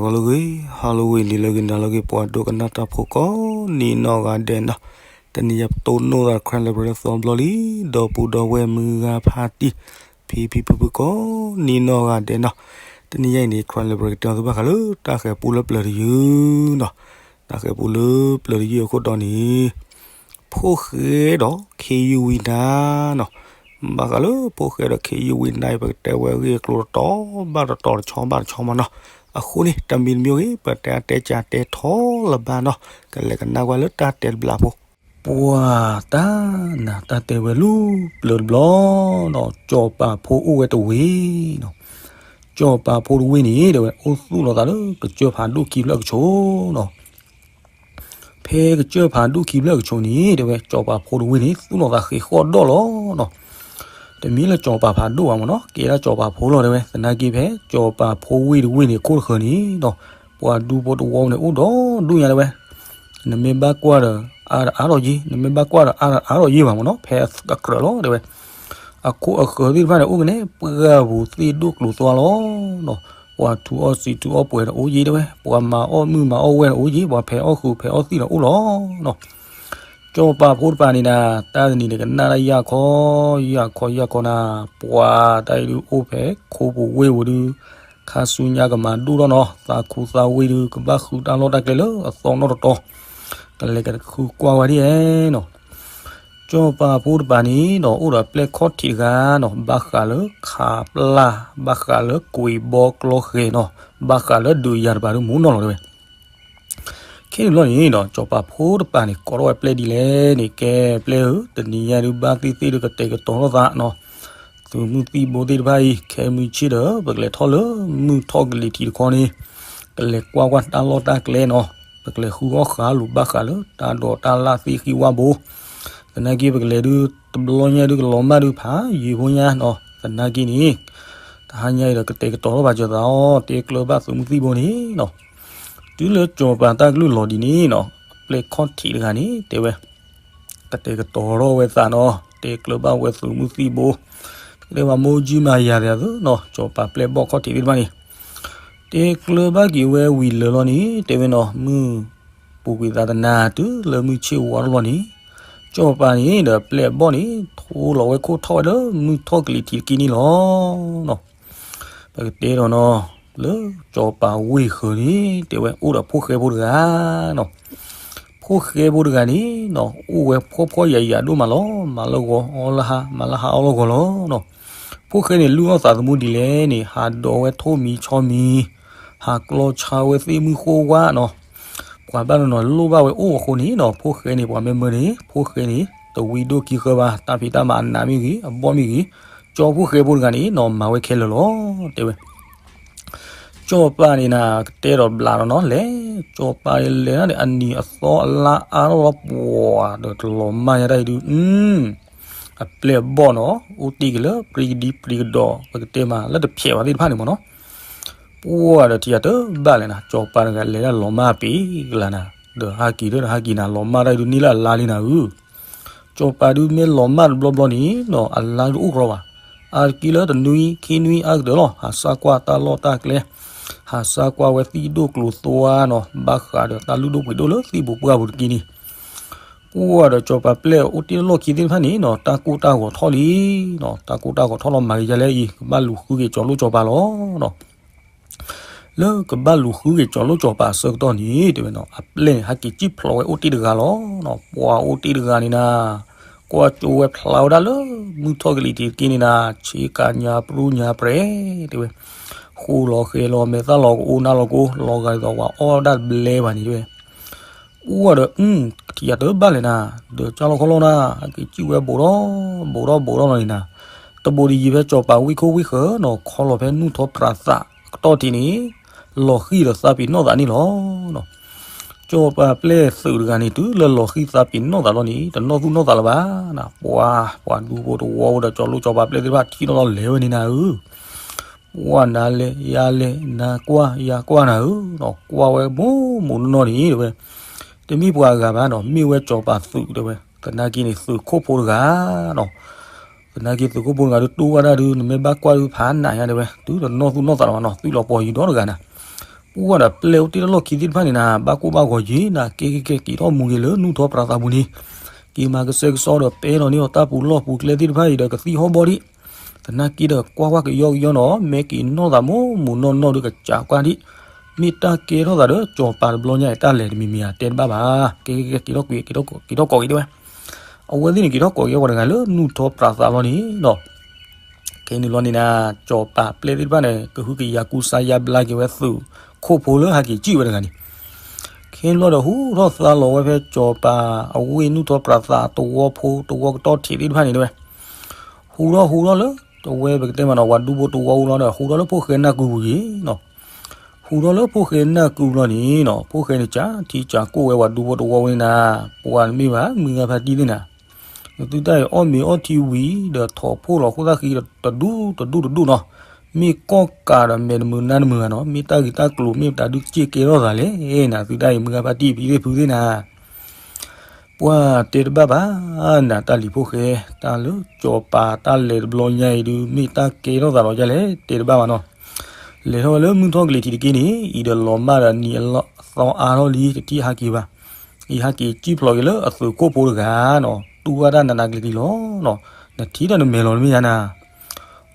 ဟါလၢအဂ့ၤ, ဟါလၢအဂ့ၤ, နံၤလၢအဂ့ၤ, နၤလၢအဂ့ၤ, ပှၤဒိကနၣ်တၢ်ဖိကိးနံၤနီၢ်ဂၤဒဲးနီၤ, တနံၤအံၤပတိၢ်နီၣ်သး Karen Library လၢသီဘျီလံ, ဒီပုၢ်ဒီဝဲၢ်မုၢ်ဂၤဖးတံၢ်, ဖံဖံဖုဖုကိးနံၤနီၢ်ဂၤဒဲးနီၤ, တနံၤအံၤန့ၣ် Karen Library ကတဲသုဘၣ်ဃးလၢတၢ်ဃဲၤပူလၢပျၢၤတယုၢ်နီၤ, တၢ်ဃဲၤပူလၢပျၢၤတယုၢ်အခိၣ်တီန့ၣ် ဖိၣ်ဃဲဒီးခ့ယုၢ်ဝံနါနီၤ, ဘၣ်ဃးလၢဖိၣ်ဃဲဒီးခ့ယုၢ်ဝံနါအံၤ ပကတဲဝဲအဂ့ၢ်အကျိၤတတီၤဘၣ်တတီၤ တဆီဘၣ်တဆီမးနီၤ, အဃိန့ၣ် တမံၤတမံၤဂ့ၤ ပတဲအတဲကတဲထီၣ်လၢၤဘၣ်နီၤ, ကလဲၤကနၣ်ကွၢ်လၢတၢ်တဲတဘျီဖိ, ပှၤတၢ်နးတၢ်တဲဝဲလၢပျၢၤတဘျီနီၤ, စီၤပၤဖိအိၣ်ဝဲတဝ့ၢ်နီၤ, စီၤပၤဖိတဝ့ၢ်န့ၣ် တဲဝဲ အိၣ်သူၣ်လီၤသးလၢကစၢၢ်ဖးဒိၣ်ခံဖျၢၣ်အကဆိးနီၤ ဖဲကစၢၢ်ဖးဒိၣ်ခံဖျၢၣ်အကဆိးန့ၣ် တဲဝဲ စီၤပၤဖိတဝ့ၢ်န့ၣ် သူၣ်လီၤသးဃ့ၢ်ဃီၣ်ဒီၣ်လီၤနီၤ, တမ့ၢ်လၢစီၤပၤဖးဒိၣ်ဘၣ်မးနီၤ, ကဲဒၣ်စီၤပၤဖိလီၤ တဲဝဲ, သနာ်က့ဖဲ စီၤပၤဖိဝ့ၢ်တဝ့ၢ်န့ၣ်အခိၣ်တဃၢၤန့ၣ်နီၤ, ပှၤဒူဖိတဝီန့ၣ် အိၣ်ဒီဒူၣ်ညါ တဲဝဲ, နမ့ၢ်ဘၣ်ကွၢ်ဒီး အါဒီးအါထီၣ်ယ့ၢ်, နမ့ၢ်ဘၣ်ကွၢ်ဒီးအါဒီးအါထီၣ်ယ့ၢ်ဘၣ်မးနီၤ, ဖဲအကြၢးလီၤ တဲဝဲ, အခိၣ်အဃၢၤသ့ၣ်တဖၣ်န့ၣ် အိၣ်ကန့ၣ် ပှၢ်ပူၤသ့ၣ်ဒိၣ်ကျိၤသွါလီၤနီၤ, ပှၤထူးအီၣ်စံးထူးအီၣ်ပှဲၤဒီးအိၣ်ယ့ၢ် တဲဝဲ, ပှၤမၤအီၣ်မုၣ်မၤအီၣ်ဝဲၢ်ဒီးအိၣ်ယ့ၢ်, ပှၤဖဲးအီၣ်ဃုာ်ဖဲးအီၣ်သံၣ်ဒီးအိၣ်လီၤနီၤ စီၤပၤဖိတပၤန့ၣ်နၤ, တၢ်တနံၤန့ၣ် ကနၣ်တၢ်ယၢ်ခီ, ယၢ်ခီယၢ်ခီနၤ, ပှၤတၢ်အံၤဒုးအိၣ်ဖဲခိပူၤဝ့ၢ်ပူၤဒုး, ခါဆူညါကမၤဒိၣ်ထီၣ်နီၤ, သးခူသးဝ့ၢ်ဒုး ကဘၣ်ဃုတၢ်လီၢ်တၢ်ကျဲလၢအသီနီၢ်တတီၤ, ကလဲၤကဃုကွၢ်ဝဲဒ်အဲၣ်နီၤ, စီၤပၤဖိတပၤန့ၣ်နီၤ အိၣ်ဒီးပျဲၢ်ခီၣ်ထံးတဂၤနီၤ, ဘၣ်ဃးလၢခးပျၢ်, ဘၣ်ဃးလၢကွံာ်ဘီကျီဃဲၤနီၤ, ဘၣ်ဃးလၢဒုးယၤတပၤဒုးမူနီၢ်လီၤ တဲဝဲ ခဲန့ၣ်ဘျီန့ၣ်ဒီး စီၤပၤဖိတပၤန့ၣ် ကိးထီၣ်ဝဲပျဲၢ်ဒ်လဲၣ်န့ၣ်, ကဲပျဲၢ်ဧၢ, တနံၤညါဒုးဘၣ်သ့ၣ်သ့ၣ်ဒီးကတဲာ်ကတီၤထီၣ်သးနီၤ, သုးမုၢ်သံၣ်ဘိသ့ၣ်တဖၣ်အံၤ ခဲမုၢ်ဆ့ၣ်ဒီး ပကလဲၤထီၣ်လၢမုၢ်ထီၣ်ကလံၤထံးတခီန့ၣ်, ကလဲၤကွၢ်ကွၢ်တၢ်လီၢ်တၢ်ကျဲနီၤ, ပကလဲၤဃုအီၣ်ဃာ်လိာ်ဘၣ်ဃးလၢတၢ်ဒိးတၢ်လၢ်သ့ၣ်ဃံဝၣ်ဘိ, သနာ်က့ပကလဲၤဒုး တဘျီညါဒုးကလီၤမၢ်ဒုးဖးယံာ်ဖိညါနီၤ, သနာ်က့န့ၣ် တဟါညါအံၤဒီးကတဲာ်ကတီၤထီၣ်ဘၣ်စၢၤသးအီၤ, တဲကျၢၤဘၣ်သုးမုၢ်သံၣ်ဘိန့ၣ်နီၤ, တုၤလၢစီၤပၤတၢ်ကလုၢ်လီၤဒ်န့ၣ်နီၤ, ပျဲၢ်ခီၣ်ထံးတဂၤန့ၣ် တဲဝဲ, ကတဲာ်ကတီၤထီၣ်ဝဲသးနီၤ, တဲကျၢၤဘၣ်ဝဲသုးမုၢ်သံၣ်ဘိ, တဲဘၣ်မိၢ်ကၠံမၤယၤသ့ၣ်သုနီၤ, စီၤပၤပျဲၢ်ဘီၣ်ခီၣ်ထံးသ့ၣ်တဖၣ်န့ၣ်, တဲကျၢၤဘၣ်က့ၤဝဲဝံၤလၢာ်လီၤန့ၣ်, တဲဝဲနီၤ, မုၢ်ပူၤကွံာ်သးတနၤ တုၤလၢမုၢ်ဆ့ၣ်ဝါထီၣ်လီၤန့ၣ်, စီၤပၤန့ၣ်ဒီးပျဲၢ်ဘီၣ်န့ၣ် ထိလီၤဝဲခိၣ်ထီၣ်ဝဲလၢမုၢ်ထီၣ်ကလံၤထံးတက့ၢ်န့ၣ်လီၤ. ပကတဲဒီးနီၤ, လၢစီၤပၤဝ့ၢ်ဃၢၤန့ၣ် တဲဝဲအိၣ်ဒီးဖိၣ်ဃဲဖိတဂၤနီၤ, ဖိၣ်ဃဲဖိတဂၤန့ၣ်နီၤ အိၣ်ဝဲဖှီၣ်ဖှီၣ်ယာ်ယာ်ဒိၣ်မးလီၤ, မၤလၢဂီၤအီလၢဟါ, မၤလၢဟါအီလၢဂီၤလီၤနီၤ. ဖိၣ်ဃဲန့ၣ် လုၢ်အီၣ်သးသမူဒ်လဲၣ်န့ၣ်, ဟးဒိးဝဲထိၣ်မံဆီမံ, ဟးကျီဆါဝဲသ့ၣ်မုၢ်ဃိဝါနီၤ. ပှၤဘၣ်နီၤနီၤလိၣ်ဘၣ်ဝဲအိၣ်အဃိန့ၣ်နီၤ, ဖိၣ်ဃဲန့ၣ် ပှၤမ့ၢ်မၢန့ၣ် ဖိၣ်ဃဲန့ၣ် တဝံဒိၣ်ခံဃၢဘၣ်, တၢ်ဖံးတၢ်မၤအနးမ့ၢ်ဂ့ၤ, အဘီၣ်မ့ၢ်ဂ့ၤ, ကၠီဖိၣ်ဃဲဖိတဂၤန့ၣ်နီၤ မၤဝဲခဲလၢာ်လီၤ, တဲဝဲ စီၤပၤန့ၣ်နၤ ကတဲဒီးဘျးဒီးနီၤလဲၣ်, စီၤပၤန့ၣ်လဲၤန့ၣ် အနံၤအသီအလါအါထီၣ်လီၤပှၤဒီးတလီၤမၢ်ညါတၢ်အံၤဒုး, အပျဲၢ်အဘီၣ်နီၤ အိၣ်တ့ၢ်က့ၤလၢပြံကဒံပြံကဒီး ပကတဲမးလၢတဖျဲးဘၣ်သ့ၣ်တဖၣ်န့ၣ်မ့ၢ်နီၤ, ပှၢ်ဒီးထံၣ်အတဘၣ်လဲၣ်နၤ, စီၤပၤတဂၤလဲၤဒၣ်လီၤမၢ်ပ့ၤကလၤနၤ, ဒီးဟးက့ၤဒီးဟးက့ၤနၤ လီၤမၢ်တၢ်အံၤဒုးန့ၢ်လၢအလါလံနၤဧၢ စီၤပၤဒုးမ့ၢ်လီၤမၢ်တဘျီဘျီန့ၣ်နီၤ အလါဒုးအိၣ်ကရီဘၣ်, အါတက့ၢ်လၢတနွံခံနွံအါကတၢၢ်လီၤ, ဟးစၢ်ကွၢ်တၢ်လီၢ်တၢ်ကျဲ, ဟးစၢ်ကွၢ်ဝဲသံၣ်ဒိၣ်ကျိၤသွါနီၤ, ဘၣ်ဃးဒီးတၢ်လုၢ်ဒိၣ်ပှ့ၤဒိၣ်လၢသံၣ်ပူၤပှၢ်ပူၤတက့ၢ်န့ၣ်, ပှၢ်ဒီးစီၤပၤပျဲၢ်အိၣ်တ့ၢ်လၢလီၢ်ခံသ့ၣ်တဖၣ်န့ၣ်နီၤ တၢ်ကိၢ်တၢ်ဂီၤထီၣ်လံနီၤ, တၢ်ကိၢ်တၢ်ဂီၤထီၣ်လီၤ မၤက့ၤယါလဲၣ်အံၤ ကဘၣ်လူၤဃုက့ၤကၠီၤလိၣ်စီၤပၤလီၤနီၤ လၢကဘၣ်လူၤဃုက့ၤကၠီၤလိၣ်စီၤပၤအဆၢကတီၢ်န့ၣ် တဲဝဲနီၤ အပျဲၢ်န့ၣ် ဟဲက့ၤစံၣ်ဖျိးဝဲအိၣ်တ့ၢ်တဂၤလီၤနီၤ, ပှၤအိၣ်တ့ၢ်တဂၤန့ၣ်နၤ, ကွၢ်ကၠိဝဲဖျါဝဲဒၣ်လၢ မုၢ်ထီၣ်ကလံၤထံးတက့ၢ်န့ၣ်နၤ, ဆ့ကၤညါပြူညါပြဲၤ တဲဝဲ, ဃိလီၤဃဲၤလီၤမဲာ်သၣ်လီၤကအိနါလီၤကအိ လီၤဂာ်ဒ်သိးပှၤအီၣ်ဒၣ်တဘျဲဘၣ်န့ၣ်တဲဝဲ ပှၢ်ဒီး ထံၣ်အတဘၣ်လဲၣ်နၤ, ဒီးကၢ်လီၤခီလီၤနၤ, ဟဲက့ၤစံၣ်ဝဲဘိးထီၣ်ဘိးထီၣ်ဘိးထီၣ်လီၤန့ၣ်နၤ, တဘိးတယံၤဖဲစီၤပၤဝ့ၢ်ခိၣ်ဝ့ၢ်ဃၢၤနီၤ ခီလီၤဖဲနူၢ်ထီပြးသးကတီၢ်ထံးန့ၣ်, လီၤဃံၤဒီးသးပ့ၤနီၣ်သးန့ၣ်လီၤ. စီၤပၤပျဲၢ်သုးတဂၤန့ၣ် တုၤလၢလီၤဃံၤသးပ့ၤနီၣ်သးလီၤန့ၣ် တနီၣ်သူၣ်နီၣ်သးလၢၤဘၣ်နၤ, ပှၤ ပှၤဒူဖိတဝီဖိဒီး ကၠီၤလိၣ်စီၤပၤပျဲၢ်သ့ၣ်တဖၣ်ထံၣ်နီၣ်လီၤလဲၤဝဲန့ၣ်နၤဧၢ ပှၢ်နၤလဲၤယၤလဲၤ နၤကွၢ်ယၤကွၢ်နၤဧၢ, ကွၢ်ဝဲမိၢ်မိၢ်နီၢ်နီၢ်န့ၣ်တဲဝဲ, တမ့ၢ်ပှၤဂၤဘၣ်နီၤ မ့ၢ်ဝဲစီၤပၤသုးတဲဝဲ, သနာ်က့န့ၣ် သုးခိၣ်ဖိတဂၤနီၤ, သနာ်က့သုးခိၣ်ဖိတဂၤဒုး တူၢ်ဝဲဒၣ်ဒုး နမ့ၢ်ဘၣ်ကွၢ်ဒုးဖးနးညါတဲဝဲ, တုၤတနီၣ်သူၣ်နီၣ်သးလၢၤဘၣ်နီၤ သွံၣ်လီၤပှီၤယံၤဒီတဂၤနၤ, ပှၢ်ဒီးပျဲၢ်အိၣ်တ့ၢ်လၢလီၢ်ခံသ့ၣ်တဖၣ်န့ၣ်နၤ ဘၣ်ကိၢ်ဘၣ်ဂီၤယံၤနၤ ကဲကဲကဲ က့ၤထီၣ်မူက့ၤလၢနူၢ်ထီပြးသးပူၤန့ၣ် က့ၤမၤကစဲကစီဒီးပဲထီၣ်န့ၢ်အီၤတၢ်ပူၤလီၢ်ပူၤကျဲသ့ၣ်တဖၣ်အံၤဒီးကသံၣ်ဟီၣ်ဘီဒံး သနာ်က့ဒီးကွၢ်ကွၢ်ကယီကယီနီၤ မ့ၢ်က့ၤနီၣ်သးမိၢ်မိၢ်နီၢ်နီၢ်ဒီးကစးကွၢ်ဒံး မ့ၢ်တၢ်ကဲထီၣ်သးဒီးစီၤပၤတဘျီညါအံၤ တၢ်လဲၤတမံၤမံၤဧါ တဲတဘၣ်ဘၣ် ကဲကဲကဲ က့ၤထီၣ်ကွံာ် က့ၤထီၣ်ကိးက့ၤတဲဝဲ အဝဲသ့ၣ်န့ၣ်က့ၤထီၣ်ကိးက့ၤဝဲတဂၤလၢနူၢ်ထီပြးသးလီၤန့ၣ်နီၤ ခဲန့ၣ်လီၤန့ၣ်နၤ စီၤပၤပျဲၢ်သ့ၣ်တဖၣ်န့ၣ် ကဟုကယာ်ကူစါယါဘျါက့ၤဝဲသုးခိၣ်ဖိလၢဟဲက့ၤစံၣ်ဝဲတဂၤန့ၣ် ခဲန့ၣ်လီၤဒီးဟူထီၣ်သါလီၤဝဲဖဲစီၤပၤအဝ့ၢ်နူၢ်ထီပြးသးသဝီဖိသဝီကတီၢ်ထံးသ့ၣ်တဖၣ်န့ၣ်တဲဝဲ ဟူထီၣ်ဟူထီၣ်လၢ တဝဲပကတဲမးနီၤ ပှၤဒူဖိသဝီဖိလီၤဒီး ဟူထီၣ်လၢဖိၣ်ဃဲနၢ်ကုပူၤက့ၤနီၤ ဟူထီၣ်လၢဖိၣ်ဃဲနၢ်ကုပူၤလီၤန့ၣ်နီၤ ဖိၣ်ဃဲန့ၣ် ကးထံကးကိၢ်ဝဲပှၤဒူဖိသဝီဖိန့ၣ်နၤ ပှၤတမ့ၢ်ဘၣ် မုၢ်ဂၤဖါတံၢ်သ့ၣ်နၤ နသုတၢ်အံၤအီၣ်မ့ၤအီထံဝံၤဒီးထိးဖှိၣ်လီၤခိၣ်သၣ်ဃံဒီးတဒူတဒူတဒူနီၤ မ့ၢ်ကီၢ်ကးဒီးမဲာ်တမုာ်နါတမုာ်ဂၤနီၤ မ့ၢ်တၢ်ဂ့ၤတၢ်ကျိၤမ့ၢ်တၢ်ဒုးစ့ၢ်ကဲထီၣ်သးလဲၣ် နသုတၢ်အံၤ မုၢ်ဂၤဖါတံၢ်ဖံသ့ၣ်ဖုသ့ၣ်နၤ ပှၤတဲတဘၣ်ဘၣ်နၤ တၢ်လံၤဖိၣ်ဃဲ တၢ်လၢစီၤပၤတၢ်လဲၤတဘျီညါအံၤဒုး မ့ၢ်တၢ်ကဲထီၣ်သးလီၤဒ်လဲၣ် တဲတဘၣ်ဘၣ်နီၤ လဲၤထီၣ်ဝဲလၢမုၢ်ထီၣ်ကလံၤထံးတက့ၢ်န့ၣ် အံၤဒီးလီၤမၢ်ဒီးနံၤအသီအါထီၣ်လံ တထံၣ်ဟးက့ၤဘၣ် အံၤဟးက့ၤစံၣ်ဖျိးက့ၤလၢအသုးခိၣ်ဖိတဂၤနီၤ တူၢ်ဘၣ်တၢ်နးနးကျံၤကျံၤလီၤနီၤ နထံၣ်တၢ်နမဲာ်လီၤတမ့ၢ်ယါနၤ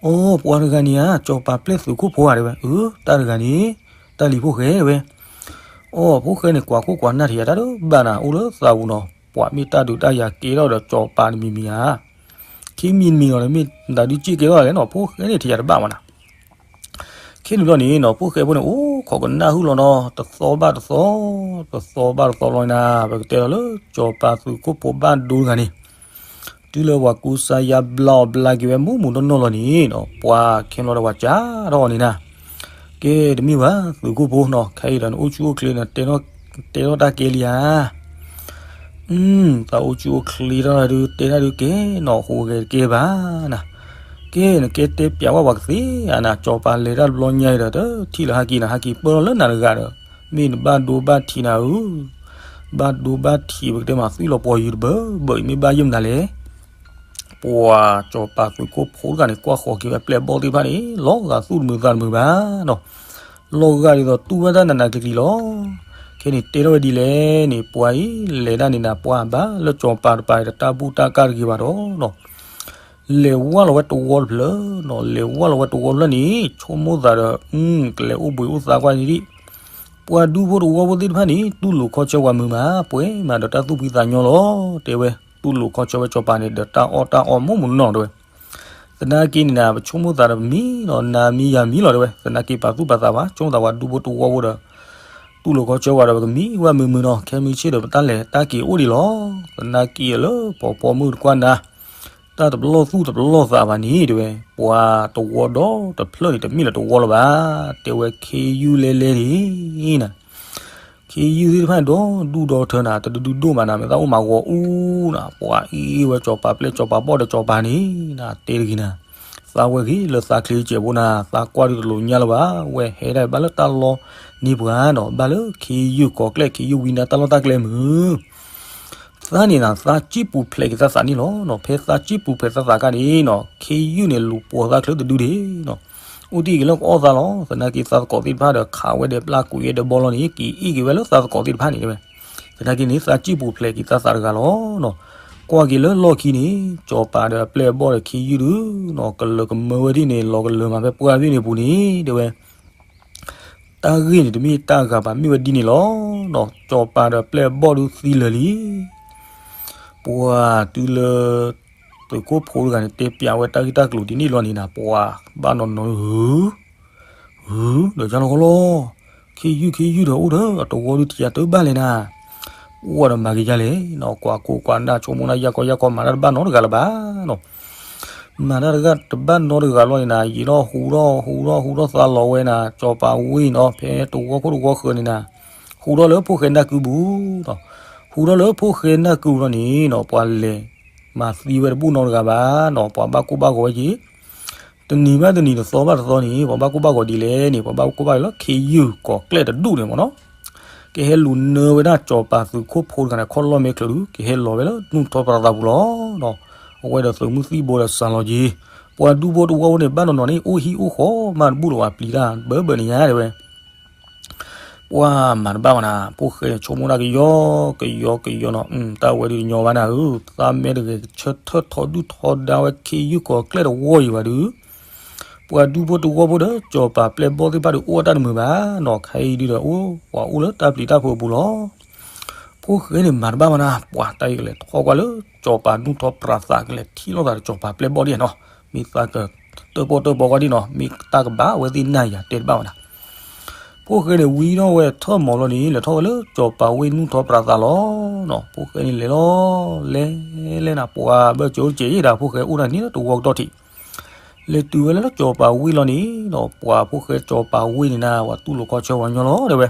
အိ ပှၤတဂၤန့ၣ်ဧါ စီၤပၤပျဲၢ်သုးခိၣ်ဖိဧါတဲဝဲ အၢ တၢ်တဂၤန့ၣ် တၢ်လံၤဖိၣ်ဃဲတဲဝဲ အိ ဖိၣ်ဃဲန့ၣ် ကွၢ်ခိၣ်ကွၢ်နၢ်ထံးယါတၢ်တဘၣ်နၤ အိၣ်လၢသးပူၤနီၤ ပှၤမ့ၢ်တၢ်ဒုးတၢ်ယၤကဲထီၣ်ဒီးစီၤပၤတမံၤမံၤဧါ ခံမံၤတမံၤလီၤ မ့ၢ်တၢ်ဒုးစ့ၢ်ကဲထီၣ်လဲၣ်နီၤ ဖိၣ်ဃဲန့ၣ်ထံးယါတဘၣ်မးနၤ ခဲန့ၣ်ဘျီန့ၣ်နီၤ ဖိၣ်ဃဲဖိန့ၣ် အိၣ်ခိးကနၣ်ဟုၣ်လီၤနီၤ တသီဘၣ်တသီ တသီဘၣ်တသီလီၤနၤ ပကတဲလီၤလၢစီၤပၤသုးခိၣ်ဖိဘၣ်ဒိတဂၤန့ၣ် တုၤလၢပှၤကူစါယါဘျါအီၤဘျါက့ၤဝဲမိၢ်မိၢ်နီၢ်နီၢ်လီၤန့ၣ်နီၤ ပှၤခဲန့ၣ်လီၤဒီးပှၤစးထီၣ်အီၤန့ၣ်နၤ ကဲတမ့ၢ်ဘၣ် သုးခိၣ်ဖိနီၤ ခဲအံၤဒီးနအိၣ်ဆူၣ်အိၣ်ချ့နတဲထီၣ်တၢ်ကဲလံဧါ သးအိၣ်ဆူၣ်အိၣ်ချ့ထီၣ်ဒုး တဲတၢ်ဒုးကဲနီၤ ဟူးဂဲၤတကဲဘၣ်နၤ ကဲနကဲတဲပျးဝဲပှၤကသ့ဧါနၤ စီၤပၤလဲၤတၢ်တဘျီညါအံၤဒီး တထံၣ်လၢဟဲက့ၤနၤ ဟဲက့ၤပၢၢ်ထီၣ်လၢနၤတဂၤဒီး မ့ၢ်နဘၣ်ဒိဘၣ်ထံးနၤဧၢ ဘၣ်ဒိဘၣ်ထံး ပကတဲမးသွံၣ်လီၤပှီၤယုၤတဘၢဘၢအံၤ မ့ၢ်ဘၣ်ယုၢ်မနုၤလဲၣ် ပှၤစီၤပၤသုးခိၣ်ဖိတဂၤန့ၣ် ကွၢ်ဃီၤက့ၤဝဲပျဲၢ်ဘီၣ်သ့ၣ်တဖၣ်န့ၣ် လီၤဂာ်သူၣ်တမုာ်သးတမုာ်ဘၣ်နီၤ လီၤဂာ်ဒ်သိးတူၢ်ဘၣ်တၢ်နးနးကျံၤကျံၤလီၤ ခဲန့ၣ်တဲထီၣ်ဝဲဒ်လဲၣ်န့ၣ် ပှၤအံၤလဲၤဒၣ်န့ၣ်နၤ ပှၤဘၣ်လၢစီၤပၤတပၤအံၤဒီးတၢ်ဘူၣ်တၢ်ကၢ်တဂ့ၤဘၣ်ဒီးနီၤ လဲၤဝၢ်လီၤဝဲတဝီတဖျၢၣ်နီၤ လဲၤဝၢ်လီၤဝဲတဝီတဖျၢၣ်န့ၣ် ဆိကမိၣ်သးဒီး ကလဲၤအိၣ်ဘှံးအိၣ်သါကွၢ်န့ၣ်ဒံး ပှၤဒူဖိတဝီဖိသ့ၣ်တဖၣ်န့ၣ် တူၢ်လိာ်ခီဆၢပှၤမုာ်မး ပှဲၤမးဒီးတၢ်သူၣ်ဖှံသးညီလီၤ တဲဝဲ တူၢ်လိာ်ခီဆၢဝဲစီၤပၤန့ၣ် ဒီးတၢ်အီၣ်တၢ်အီမိၢ်မိၢ်နီၢ်နီၢ်တဲဝဲ သနာ်က့န့ၣ်နၤ ပဆိကမိၣ်သးဒီးပမံလီၤ နၤမံယၤမံလီၤတဲဝဲ သနာ်က့ပာ်သူၣ်ပာ်သးဘၣ် ဆိကမိၣ်သးပှၤဒူဖိတဝီဖိဒီး တူၢ်လိာ်ခီဆၢဝဲဒီး ပကမံဝဲမုာ်မုာ်နီၤ ခဲမုၢ်ဆ့ၣ်ဒီးပတၢ်လဲၤတၢ်က့ၤအိၣ်ဒံးလီၤ သနာ်က့လၢပှၤပိာ်မုၣ်တကွၢ်နၤ တၢ်တပလီၢ်သူၣ်တပလီၢ်သးဘၣ်န့ၣ်တဲဝဲ ပှၤတဝီဒီတဖျၢၣ်န့ၣ် တမ့ၢ်လၢတဝီလၢၤဘၣ် တဲဝဲခ့ယုၢ်လဲလဲန့ၣ်နၤ ခ့ယုၢ်သ့ၣ်တဖၣ်ဒီဒူၣ်ဒီထၢနၤ တဒုဒုဒိၣ်မးနၤ မ့ၢ်သးအိၣ်မးဂီၤအူနၤ ပှၤအံၤဝဲစီၤပၤပျဲၢ်စီၤပၤဘီၣ်ဒီးစီၤပၤန့ၣ်နၤ တဲတဂ့ၤနၤ သးဝဲဂ့ၤလၢသးချ့စဲးဖိနၤ သးကွၢ်ဒုးတလိာ်ညါလၢၤဘၣ် ဝဲဟဲဒၣ်ဘၣ်လၢတၢ်လီၢ်န့ၣ်ပှၤနီၤ ဘၣ်လၢခ့ယုၢ်ကိးကျဲၣ် ခ့ယုၢ်ဝံနၤတၢ်လီၢ်တၢ်ကျဲမုၢ် သးန့ၣ်နၤ သးစံၣ်ပူၤဖျဲးက့ၤသးသးန့ၣ်လီၤနီၤ ဖဲသးစံၣ်ပူၤဖျဲးသးသးခါန့ၣ်နီၤ ခ့ယုၢ်န့ၣ် လူၤပိာ်သးချုးတဒုဒံးနီၤ အိၣ်တ့ၢ်က့ၤလၢကအီၣ်သးလီၤ သနာ်က့သးသကိးသ့ၣ်တဖၣ်ဒီး ခးဝဲဒီးပျၢ်ကွံာ်ဝဲဒီးဘီလီၤန့ၣ် က့ၤအ့ၣ်က့ၤဝဲလၢသးသကိးသ့ၣ်တဖၣ်န့ၣ်တဲဝဲ သနာ်က့န့ၣ် သးစံၣ်ပူၤဖျဲးက့ၤသးသးတဂၤလီၤနီၤ ကွၢ်က့ၤလၢလီၢ်ခံန့ၣ် စီၤပၤဒီးအပျဲၢ်အဘီၣ်ဒီးခ့ယုၢ်ဒုနီၤ ကလၢၤကမၢဝဲဒ်န့ၣ် လီၤကလၢၤမးဖဲပှၢ်သ့ၣ်န့ၣ်ပူၤန့ၣ် တဲဝဲ တၢ်ဂ့ၢ်န့ၣ်တမ့ၢ်တၢ်ဂၤဘၣ် မ့ၢ်ဝဲဒ်န့ၣ်လီၤနီၤ စီၤပၤဒီးအပျဲၢ်အဘီၣ်ဒုသံလၢာ်လံ ပှၤတုၤလၢ သုးခိၣ်ဖိတဂၤန့ၣ် တဲပျးဝဲတၢ်ဂ့ၢ်တၢ်ကျိၤဒ်န့ၣ်လီၤန့ၣ်နၤ ပှၤဘၣ်နီၢ်နီၢ် ဟု ဟု ဒီးယါလီၤခီလီၤ ခ့ယုၢ်ခ့ယုၢ်ဒီးအိၣ်ဒီးအတဝီဒုတယၤတဘၣ်လဲၣ်နၤ ပှၤဒီးမၤက့ၤယါလဲၣ်နီၤ ကွၢ်ခိၣ်ကွၢ်နၢ်ဆိကမိၣ်နၢ် ယၢ်ကီယၢ်ကီ မၤတၢ်တဘၣ်နီတဂၤလၢၤဘၣ်နီၤ မၤတၢ်တဂၤတဘၣ်နီတဂၤလီၤန့ၣ်နၤ ယံာ်ထီၣ်ဟူထီၣ်ဟူထီၣ်ဟူထီၣ်သါလီၤဝဲနၤ စီၤပၤဝ့ၢ်နီၤ ဖဲတဝီခိၣ်တဝီဃၢၤန့ၣ်နၤ ဟူထီၣ်လၢဖိၣ်ဃဲနၢ်ကုပူၤနီၤ ဟူထီၣ်လၢဖိၣ်ဃဲနၢ်ကုပူၤလီၤန့ၣ်နီၤ ပှၤလဲၤမၤသံဝဲတဘူၣ်နီတဂၤဘၣ်နီၤ ပှၤဘၣ်ကိၢ်ဘၣ်ဂီၤဝဲက့ၤ တနံၤဘၣ်တနံၤ တသီဘၣ်တသီန့ၣ် ပှၤဘၣ်ကိၢ်ဘၣ်ဂီၤဒ်လဲၣ်န့ၣ် ပှၤဘၣ်ကိၢ်ဘၣ်ဂီၤလၢခ့ယုၢ်ကိးကျဲၣ်တဒူၣ်န့ၣ်မ့ၢ်နီၤ ကဟဲလူၤနၢဝဲဒၣ်စီၤပၤသုးခိၣ်ဖိတဂၤန့ၣ် ခီၣ်လီၢ်မဲာ်ချၢဒု ကဟဲလီၤဝဲလၢနူၢ်ထီၣ်ပြးသးပူၤလီၤနီၤ အဝဲဒီးသုးမုၢ်သံၣ်ဘိဒီးစှၤလီၤက့ၤ ပှၤဒူဖိတဝီဖိန့ၣ် ဘၣ်နီၢ်နီၢ်န့ၣ် အိၣ်ဟံၣ်အိၣ်ဃီမးတဘူၣ်လၢၤဘၣ် ပျံၤတၢ်ဘၢဘၢန့ၣ်ညါတဲဝဲ ပှၤမၤတဘၣ်ဘၣ်နၤ, ဖိၣ်ဃဲန့ၣ် ဆိကမိၣ်တၢ်ကယီကယီကယီနီၤ, တၢ်ဝဲဒုးတညီဘၣ်နၤဧၢ, သးမဲတဂဲၤကဆၢထၢၣ်ထီဒုၣ်ထီဒါဝဲ ခ့ယုၢ်ကီၤကျဲၢ်တဝီအံၤဘၣ်ဒုး ပှၤဒူဖိတဝီဖိဒီး စီၤပၤပျဲၢ်ဘီၣ်သ့ၣ်တဖၣ်ဒီး အိၣ်ဝဲတၢ်တမုာ်ဘၣ်နီၤ, ခဲအံၤဒုးဒီး အိၣ်ပှၤအိၣ်လၢတၢ်ပျံၤတၢ်ဖုးအပူၤလီၤ. ဖိၣ်ဃဲန့ၣ်မၤတဘၣ်ဘၣ်နၤ, ပှၤတၢ်အံၤကလဲၤထီၣ်ကွၢ်လၢ စီၤပၤနူၢ်ထီပြးသး ကလဲၤထံၣ်လိာ်သးဒီးစီၤပၤပျဲၢ်ဘီၣ်ဒ်နီၤ, မ့ၢ်သးကတၢၣ်ပီၣ်တၢၣ်ပီၤကွၢ်ဒ်နီၤ, မ့ၢ်တၢ်ကဘၣ်အဝဲသ့ၣ်နၢ်ယၤတဲတဘၣ်ဘၣ်နၤ. ဖိၣ်ဃဲန့ၣ်ဝံထီၣ်ဝဲထၢၣ်မီၤလီၤန့ၣ် လဲၤထီၣ်ဝဲလၢစီၤပၤဝ့ၢ်နူၢ်ထီပြးသးလီၤနီၤ, ဖိၣ်ဃဲန့ၣ်လဲၤလီၤ လဲၤလဲၤနၤ, ပှၤဘၢၣ်စၢၤအိၣ်စဲးယဲဒၣ် ဖိၣ်ဃဲအိၣ်ဒၣ်န့ၣ်လၢတဝီကတီၢ်ထံး လဲၤတုၤဝဲလၢစီၤပၤဝ့ၢ်လီၤန့ၣ်ဒီး ပှၤဖိၣ်ဃဲစီၤပၤဝ့ၢ်န့ၣ်နၤ ပှၤတူၢ်လိာ်ခီဆၢပှၤကညီလီၤတဲဝဲ.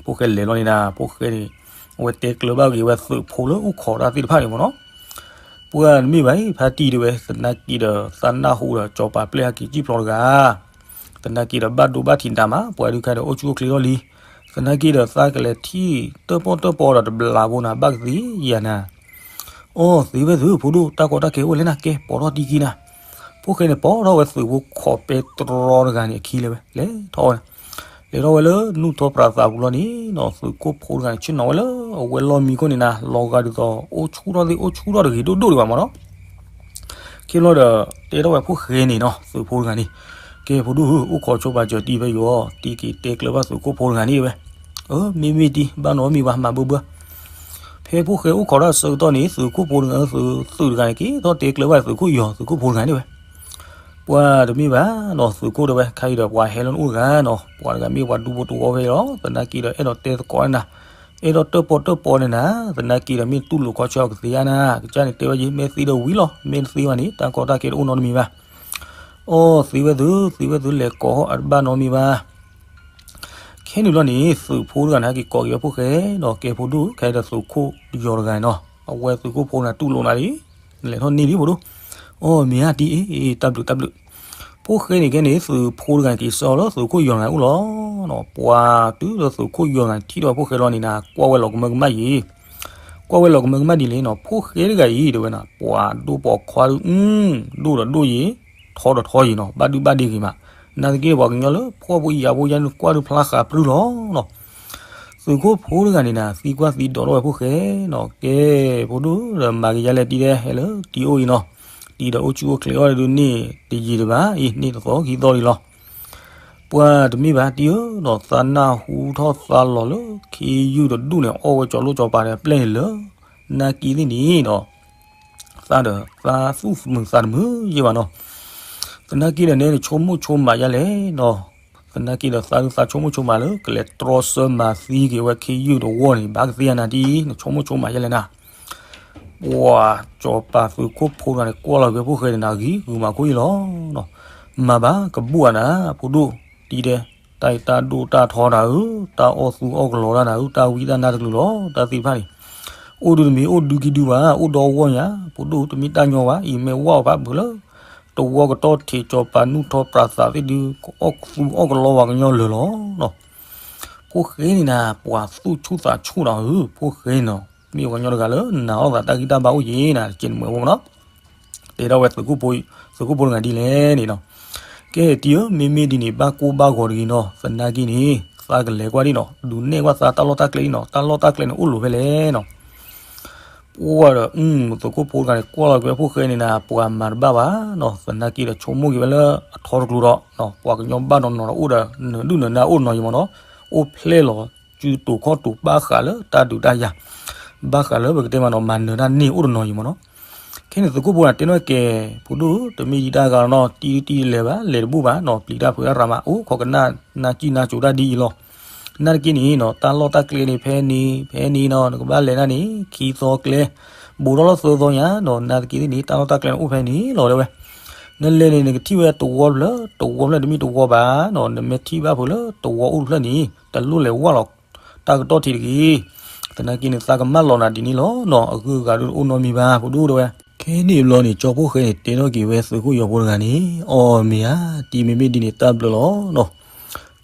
ဖိၣ်ဃဲလဲၤလီၤန့ၣ်နၤ, ဖိၣ်ဃဲန့ၣ် အဝဲတဲကျၢၤဘၣ်က့ၤဝဲသုးဖိလၢအိၣ်ခိးတၢ်သ့ၣ်တဖၣ်န့ၣ်မ့ၢ်နီၤ, ပှၤတမ့ၢ်ဘၣ်အံၤ ဖါတံၢ်တဲဝဲ, သနာ်က့ဒီး သးနၢ်ဟူဒီး စီၤပၤပျဲၢ်ဟဲက့ၤစံၣ်ဖျိးတဂၤ သနာ်က့ဒီး ဘၣ်ဒိဘၣ်ထံးနးမး, ပှၤဒုးခါဒီးအိၣ်ဆူၣ်အိၣ်ချ့ထီၣ်လံ, သနာ်က့ဒီး သးကလဲၤထံၣ်တၢၣ်ပီၣ်တၢၣ်ပီဒီးတဘျးဘိနၤ ဘၣ်ကသ့ယၤနၤ. အိၣ်သ့ဝဲသုးဖိဒိၣ် တၢ်ကီတၢ်ခဲအိၣ်လဲၣ်နၤ, ကဲပိာ်ထီၣ်တံၢ်ကံနၤ. ဖိၣ်ဃဲန့ၣ် ပိာ်ထီၣ်ဝဲသုးဖိခိးပဲတြီတဂၤန့ၣ်အခံလၢၤဝဲ လဲၤထီၣ်ဝဲ လဲၤထီၣ်ဝဲလၢနူၢ်ထီပြးသးပူၤလီၤန့ၣ်နီၤ, သုးခိၣ်ဖိတဂၤန့ၣ် ဆ့ၣ်နီၤဝဲလၢအဝဲလီၢ်မံခိၣ်န့ၣ်နၤ, လီၤဂာ်ဒ်သိး အိၣ်ဆူၣ်ထီၣ်သ့ၣ် အိၣ်ဆူၣ်ထီၣ်တဂ့ၤဒိၣ်ဒိၣ်ဒံးဘၣ်မ့ၢ်နီၤ. ခံဘျီဒီး တဲထီၣ်ဝဲဖိၣ်ဃဲန့ၣ်နီၤ, သုးဖိတဂၤန့ၣ်, ကဲဖိဒိၣ်ဧၢ, အိၣ်ခိးဆိပာ်စၢၤတံၢ်ဖဲယိၤ, တံၢ်က့ၤတဲကျၢၤဘၣ်သုးခိၣ်ဖိတဂၤန့ၣ်ဝဲ. အၢ မ့မ့ၢ်တံၢ် ဘၣ်နီတမံၤဘၣ် မၤဘၢဘၢ. ဖဲဖိၣ်ဃဲအိၣ်ခိးတၢ်အဆၢကတီၢ်န့ၣ် သုးခိၣ်ဖိတဂၤ သုးတဂၤန့ၣ် က့ၤထီၣ်တဲကျၢၤဘၣ်သုးခိၣ်ယီၤ သုးခိၣ်ဖိတဂၤန့ၣ်ဝဲ. ပှၤတမ့ၢ်ဘၣ်နီၤ, သုးခိၣ်တဲဝဲ ခဲအံၤဒီးပှၤဟဲလၢနအိၣ်တဂၤနီၤ, ပှၤတဂၤမ့ၢ်ပှၤဒူဖိတဝီဖဲလီၤ, သနာ်က့ဒီး အဲၣ်ဒိးတဲသကိးနၤ, အဲၣ်ဒိးတၢၣ်ပီၣ်တၢၣ်ပီန့ၣ်နၤ, သနာ်က့ဒီး မ့ၢ်တူၢ်လိာ်ခီဆၢအီၤကသ့ဧါနၤ, ကစၢ်န့ၣ်တဲဝဲယဲ မ့ၢ်သ့ဒီးဝံၤလီၤ, မ့ၢ်တသ့ဘၣ်န့ၣ် တၢ်ကီတၢ်ခဲတအိၣ်နီတမံၤဘၣ်. အိၣ်သ့ဝဲသုး, သ့ဝဲသုး လဲၤကိးဟီၣ်အတဘၣ်နီတမံၤဘၣ်. ခဲန့ၣ်ဘျီန့ၣ် သုးဖိတဂၤန့ၣ် ဟဲက့ၤကိးက့ၤဝဲဖိၣ်ဃဲဒီး ကဲဖိဒိၣ် ခဲအံၤဒီးသုးခိၣ်ယီၤတဂၤနီၤ, အဝဲသုးခိၣ်ဖိတဂၤတူၢ်လိာ်နၤလံ, နလဲၤထီၣ်န့ၢ်လံဖိဒိၣ်. အိၣ်မ့ၢ်ဧါတံၢ်အ့ၣ်, တၢ်ဘျုးတၢ်ဘျုး. ဖိၣ်ဃဲန့ၣ်ကဲန့ၣ် သုးဖိတဂၤက့ၤဆှၢအီၤလၢသုးခိၣ်ယီၤတဂၤအိၣ်လီၤ. ပှၤတုၤလၢသုးခိၣ်ယီၤတဂၤထံၣ်ဒီးဖိၣ်ဃဲလီၤန့ၣ်နၤ ကွၢ်ဝဲလီၤကမၢကမၣ်ယံၤ, ကွၢ်ဝဲလီၤကမၢကမၣ်ဒ်လဲၣ်နီၤ, ဖိၣ်ဃဲတဂၤအံၤတဲဝဲနၤ ပှၤဒိၣ်ပိာ်ခွါဒုး, ဒိၣ်ဒီးဒိၣ်ယံၤ, ထီဒီးထီယံၤနီၤ, ဘၣ်ဒုးဘၣ်ဒ့ဂ့ၤမး, နာ်သက့ပှၤကညီလၢဖှီၣ်ဖိယာ်ဖိယါန့ၣ် ကွၢ်ဒုးဖျါဃးပြုလီၤနီၤ. သုးခိၣ်ဖိတဂၤန့ၣ်နၤ သံကွၢ်သံဒိးထီၣ်ဝဲဖိၣ်ဃဲနီၤ, ကဲဖိဒိၣ်ဒီး မၤကယါလဲၣ်တံၢ်ဒဲး ဟဲလၢတံၢ်အိၣ်အံၤနီၤ, တံၢ်ဒီးအိၣ်ဆူၣ်အိၣ်ချ့အီၣ်ဒုးန့ၣ်တယံာ်တဘၣ်အံၤ န့ၢ်တသီခံသီဒံးလီၤ. ပှၤတမ့ၢ်ဘၣ်တံၢ်ဧၢနီၤ, သးနၢ်ဟူထီၣ်သါလီၤလၢ ခ့ယုၢ်တဒူၣ်န့ၣ် အီၣ်ဝဲကၠီၤလိၣ်ကၠီၤပၤဒီးပျဲၢ်န့ၣ်လၢ နာ်က့သ့ၣ်န့ၣ်နီၤ, သးဒီးသးသူၣ်မုာ်သးတမုာ်ယဲၢ်ဘၣ်နီၤ. သနာ်က့ဒီးနဲန့ၣ် ဆိကမိၣ်ဆိကမးယါလဲၣ်နီၤ, သနာ်က့ဒီးသးဒုးသးဆိကမိၣ်ဆိကမးလၢ ကလဲၤတြီဆၢမၤသံက့ၤဝဲခ့ယုၢ်တဝီန့ၣ် ဘၣ်ကသ့ဧါနၤတံၢ်, နဆိကမိၣ်ဆိကမးယါလဲၣ်နၤ. ပှၤစီၤပၤသုးခိၣ်ဖိတဂၤန့ၣ် ကွၢ်လီၤက့ၤဖိၣ်ဃဲန့ၣ်နၤ ဂံၢ်ဂုာ်မၤခိၣ်အံၤလီၤ. မၤဘၣ်ကဘူၣ်အနၤ ဖိဒိၣ်တံၢ်ဒဲး, တၢ်အံၤတၢ်ဒိၣ်တၢ်ထီနၤဧၢ, တၢ်အီၣ်သူအီၣ်ကလီတၢ်နၤဧၢ, တၢ်ဝံတၢ်နါတကလုာ်လီၤ, တၢ်သ့ၣ်တဖၣ်န့ၣ် အိၣ်ဒုးတမ့ၢ်အိၣ်ဒုးကံဒုးဘၣ်, အိၣ်ဒီဝီၢ်ညါ, ဖိဒိၣ်တမ့ၢ်တၢ်ညီဘၣ်, အံၤမ့ၢ်ဝၣ်အီၤဖးဘၢလၢ တဝီကတီၢ်ထံး စီၤပၤနူၢ်ထီပြးသးသ့ၣ်ဒုး ကအီၣ်သူအီၣ်ကလီပှၤကညီလၢာ်လီၤ. ဖိၣ်ဃဲန့ၣ်နၤ ပှၤသူၣ်ဆူၣ်သးဆူၣ်နၤဧၢ, ဖိၣ်ဃဲနီၤ, မ့ၢ်ပှၤကညီတဂၤလၢ နာ်အီၣ်သးတၢ်ဂံၢ်တၢ်ဘါအိၣ်က့ၤနၤ တကဲးနမဲာ်ဝဲမ့ၢ်နီၤ. တဲထီၣ်ဝဲ သုးခိၣ်ဖိတဂၤဒ်လဲၣ်န့ၣ်နီၤ. ကဲတံၢ်ဧၢ, မ့မ့ၢ်ဒ်န့ၣ် ဘၣ်ကိၢ်ဘၣ်ဂီၤတဂ့ၤနီၤ, သနာ်က့န့ၣ် သးကလဲၤကွၢ်ဒ်နီၤ, ဒုးနဲၣ်ကွၢ်သးတၢ်လီၢ်တၢ်ကျဲဒ်နီၤ, တၢ်လီၢ်တၢ်ကျဲန့ၣ်အိၣ်လိၤဖဲလဲၣ်နီၤ. ပှၤဒီး သုးခိၣ်ဖိတဂၤန့ၣ် ကွၢ်လီၤက့ၤဝဲဖိၣ်ဃဲန့ၣ်နၤ ပှၤမၤတဘၣ်ဘၣ်နီၤ, သနာ်က့ဒီးဆိကမိၣ်က့ၤဝဲလၢအထီတကျိၤဒီး ပှၤကညီဘၣ်နီၢ်နီၢ်ဒီးအိၣ်ဒီး နၢၤဒုၣ်နၢၤဒါအိၣ်တနီၤယံၤမ့ၢ်နီၤ, အိၣ်ဖျဲၣ်လီၤစုတူာ်ခီၣ်တူာ် ဘၣ်ဃးလၢတၢ်ဒုးတၢ်ယၤ, ဘၣ်ဃးလၢပကတဲမးနီၤ မၤနၢၤတၢ်န့ၣ်အိၣ်တနီၤယံၤမ့ၢ်နီၤ. ခဲန့ၣ်သုးခိၣ်ဖိန့ၣ်တဲနီၣ်ကဲ, ဖိဒိၣ်ဧၢ, တမ့ၢ်ယတၢ်ဂၤလီၤနီၤ, တံၢ်တံၢ်တလဲၤဘၣ်, လဲၤတဘူၣ်ဘၣ်နီၤ, ပျံၤတၢ်ဖုးတၢ်ရၤမး, အိၣ်ခိးကနၣ်နၢ်စံၣ်နၢ်စိၤတၢ်ဒ်အံၤလီၤ. နာ်သက့န့ၣ်နီၤ တၢ်လီၢ်တၢ်ကျဲန့ၣ် ဖဲန့ၣ် ဖဲန့ၣ်နီၤ, နကဘၣ်လဲၤတၢ်န့ၣ် ခံသီကျဲ, ဘူးထီၣ်လၢသၢသီညါနီၤ, နာ်သက့သ့ၣ်န့ၣ် တၢ်လီၢ်တၢ်ကျဲန့ၣ်အိၣ်ဖဲန့ၣ်လီၤတဲဝဲ. နလဲၤန့ၣ် နကထံၣ်ဝဲတဝီဖျၢၣ်, တဝီဖျၢၣ်တမ့ၢ်တဝီဘၣ်နီၤ, နမ့ၢ်ထံၣ်ဘၣ်ဖုးလၢတဝီအိၣ်တဖျၢၣ်န့ၣ် တလိၣ်လဲၤဝၢ်လီၤ တၢ်ကတီၢ်ထံးတဂ့ၤ. သနာ်က့န့ၣ် သးကမၣ်လီၤနၤဒ်န့ၣ်လီၤနီၤ, အဂုၤအဂၤဒုးတအိၣ်နီတမံၤဘၣ် ဖိဒိၣ်တဲဝဲ. ခဲန့ၣ်ဘျီန့ၣ် ကၠီဖိၣ်ဃဲန့ၣ် တဲထီၣ်က့ၤဝဲသုးခိၣ်ယီၤဖိတဂၤန့ၣ်, အိၣ်မ့ၢ်ဧါ, တံၢ်မ့မ့ၢ်ဒ်န့ၣ် တၢ်ဘျုးလီၤနီၤ.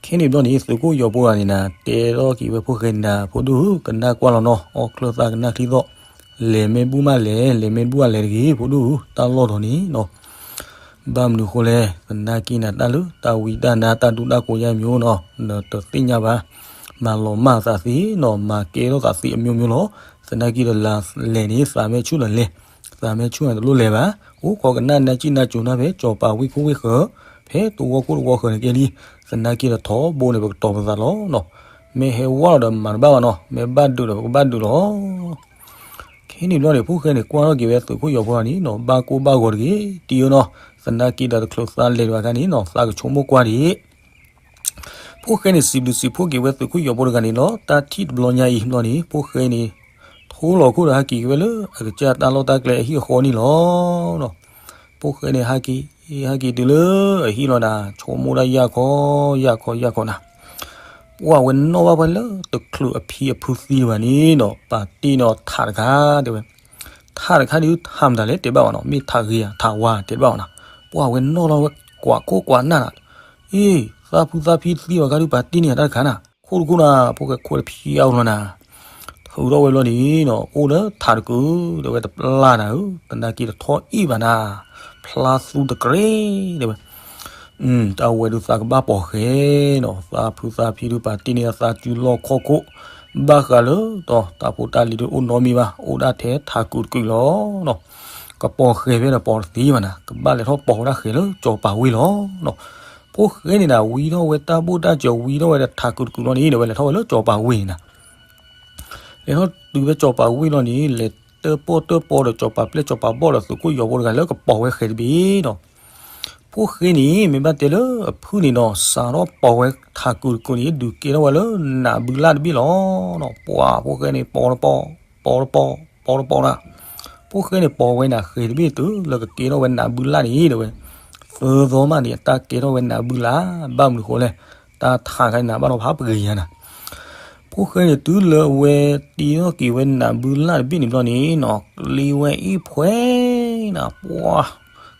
ခဲန့ၣ်ဘျီန့ၣ် သုးခိၣ်ယီၤဖိတဂၤန့ၣ်နၤ တဲထီၣ်က့ၤဝဲဖိၣ်ဃဲန့ၣ်နၤ, ဖိဒိၣ်ဧၢ, ကနၣ်ကွၢ်လီၤနီၤ, အီၣ်ချၢၣ်သးကနၣ်ချံသီၣ်, လဲၤမ့ၢ်ဘူၣ်မးလဲၤ, လဲၤမ့ၢ်ဘူၣ်မးလဲၤတဂ့ၤ ဖိဒိၣ်ဧၢ, တၢ်လီၢ်ဒီးန့ၣ်နီၤ. ဘၣ်မနုၤဃိလဲၣ်, သနာ်က့နၤ တၢ်လၢတၢ်ဝံတၢ်နါ တၢ်ဒူတၢ်ကိးယါမံၤအိၣ်နီၤ, နတသ့ၣ်ညါဘၣ်. မၤလီၤမၢ်သးသ့နီၤ, မၤကဲထီၣ်သးသ့အမျိုးမျိုးလီၤ. သနာ်က့ဒီး လၢလဲၤန့ၣ် သးမဲဆူၣ်လၢလဲၤ, သးမဲဆူၣ်န့ၣ်တလိၣ်လဲၤဘၣ်. အိၣ်ခိးကနၣ်နၢ်ကံၣ်နၢ်ကၠိၤနၢ်ဖဲ ကၠီၤပၤဝ့ၢ်ခိၣ်ဝ့ၢ်ဃၢၤ, ဖဲသဝီခိၣ်သဝီဃၢၤန့ၣ်ကဲလံ. သနာ်က့ဒီး ထီဘိန့ၣ် ပကတီၤပသးလီၤနီၤ. မ့ၢ်ဟဲဝဲလီၤဒီး မၤတဘၣ်ဘၣ်နီၤ, မ့ၢ်ဘၣ်ဒုးဒီး ပကဘၣ်ဒုးလီၤ. ခဲန့ၣ်ဘျီန့ၣ် ဖိၣ်ဃဲန့ၣ် ကွၢ်ထီၣ်က့ၤဝဲသုးခိၣ်ယီၤဖိန့ၣ်နီၤ, ဘၣ်ကိၢ်ဘၣ်ဂီၤတဂ့ၤ တံၢ်ဧၢနီၤ. သနာ်က့ဒီး တချုးသးလဲၤဒံးဘၣ်အခါန့ၣ်နီၤ, သးကဆိကမိၣ်ကွၢ်ဒံး ဖိၣ်ဃဲန့ၣ် စံးဘျုးစံးဖှိၣ်က့ၤဝဲသုးခိၣ်ယီၤဖိတဂၤန့ၣ်လီၤ. တၢ်ထံၣ်တဘျီညါအံၤဘျီန့ၣ် ဖိၣ်ဃဲန့ၣ် ထိလီၤခိၣ်ဒီးဟဲက့ၤက့ၤဝဲလၢ အကစၢ်တၢ်လီၢ်တၢ်ကျဲအဟံၣ်အဃီန့ၣ်လီၤ. ဖိၣ်ဃဲန့ၣ် ဟဲက့ၤ ဟဲက့ၤတုၤလၢအဟံၣ်လီၤနၤ, ဆိကမိၣ်ဒၣ်ယၢ်ခီ ယၢ်ခီ ယၢ်ခီနၤ, ပှၢ်ဝဲနီၣ်ဘၣ်ဖဲလၢတချုးအဖံအဖုသံဘၣ်န့ၣ်နီၤ, ပာ်တ့ၢ်န့ၢ်အီၤထးတခါ တဲဝဲ. ထးတခါဒုး ထးမတၤလဲၣ် တဲဘၣ်ဝဲနီၤ, မ့ၢ်ထးဂ့ၤဧါ ထးဝါ တဲဘၣ်ဝဲနီၤ. ပှၢ်ဝဲနီၣ်လီၤဝဲ ကွၢ်ခိၣ်ကွၢ်နၢ်နၤ, အ့ သးဖုသးဖံသံဘၣ်ခါဒုး ပာ်တ့ၢ်န့ၢ်ယၤတၢ်တခါနၤ, ခိၣ်တခိၣ်နၤ, ဖိၣ်ဃဲခိၣ်တဖံးအါလီၤနၤ. ထုးထီၣ်ဝဲလီၤန့ၣ်နီၤ, အိၣ်လၢထးတကုာ် တဲဝဲ တပျၢ်နၤဧၢ, သနာ်က့တထီၣ်အ့ၣ်ဘၣ်နၤ, ဖျါသူတကြ့ တဲဝဲ. တၢ်ဝဲဒုးသးကဘၣ်ပိာ်ဃဲနီၤ, သးဖုသးဖံဒုး ပာ်တ့ၢ်န့ၢ်သးစုလီၢ်ခီၣ်ခိၣ်, ဘၣ်ဃးလၢဒီးတၢ်ဖိတၢ်လံၤဒုးအိၣ်နီတမံၤဘၣ်, အိၣ်ဒၣ်ထဲထးကုာ်တကုာ်လီၤနီၤ. ကပိာ်ဃဲဖဲဒီးပိာ်တသ့ဘၣ်နၤ, ကဘၣ်လဲၤထီၣ်ပိာ်ဝဲဒၣ်ဃဲလၢကၠီၤပၤဝ့ၢ်လီၤနီၤ. ဖိၣ်ဃဲန့ၣ်နၤ ဝံထီၣ်ဝဲတၢ်ဘိၣ်တၢ်စၢၤ ဝံထီၣ်ဝဲဒီးထးကုာ်တကုာ်လီၤန့ၣ် ဒီးဝဲလဲၤထီၣ်ဝဲလၢကၠီၤပၤဝ့ၢ်န့ၣ်နၤ. လဲၤထီၣ်တုၤဖဲကၠီၤပၤဝ့ၢ်လီၤန့ၣ် လဲၤတၢၣ်ပီၣ်တၢၣ်ပီဒီးကၠီၤပၤပျဲၢ်ကၠီၤပၤဘီၣ်ဒီးသုးခိၣ်ယီၤဖိတဂၤလၢကပိာ်ဝဲဃဲတဘ့ၣ်နီၤ. ဖိၣ်ဃဲန့ၣ် မ့ၢ်ဘၣ်တဲလၢအဖုၣ်န့ၣ်နီၤ, စးထီၣ်ပိာ်ဝဲထးကုာ်တကုာ်န့ၣ် ဒုးကဲထီၣ်ဝဲလၢနးဘုလၢ်တဘ့ၣ်လီၤနီၤ. ပှၢ်ဖိၣ်ဃဲန့ၣ် ပိာ်တပိာ်, ပိာ်တပိာ်, ပိာ်တပိာ်နၤ. ဖိၣ်ဃဲန့ၣ် ပိာ်ဝဲနၤဃဲတဘ့ၣ်တုၤလၢကကဲထီၣ်ဝဲနးဘုလၢ်န့ၣ် တဲဝဲ. သၢသီမးန့ၣ် အတၢ်ကဲထီၣ်ဝဲနးဘုလၢ်, ဘၣ်မနုၤဃိလဲၣ်, တၢ်ထးခါန့ၣ်နၤ ဘၣ်ဒီးဖးပဂ့ၤယၤနၤ. ဖိၣ်ဃဲန့ၣ် တုၤလၢအဝဲတ့ထီၣ်က့ၤဝဲနးဘုလၢ်တဘ့ၣ်န့ၣ်ဘျီန့ၣ်နီၤ, လ့ဝဲအ့ၣ်ဖှဲနၤ, ပှၢ်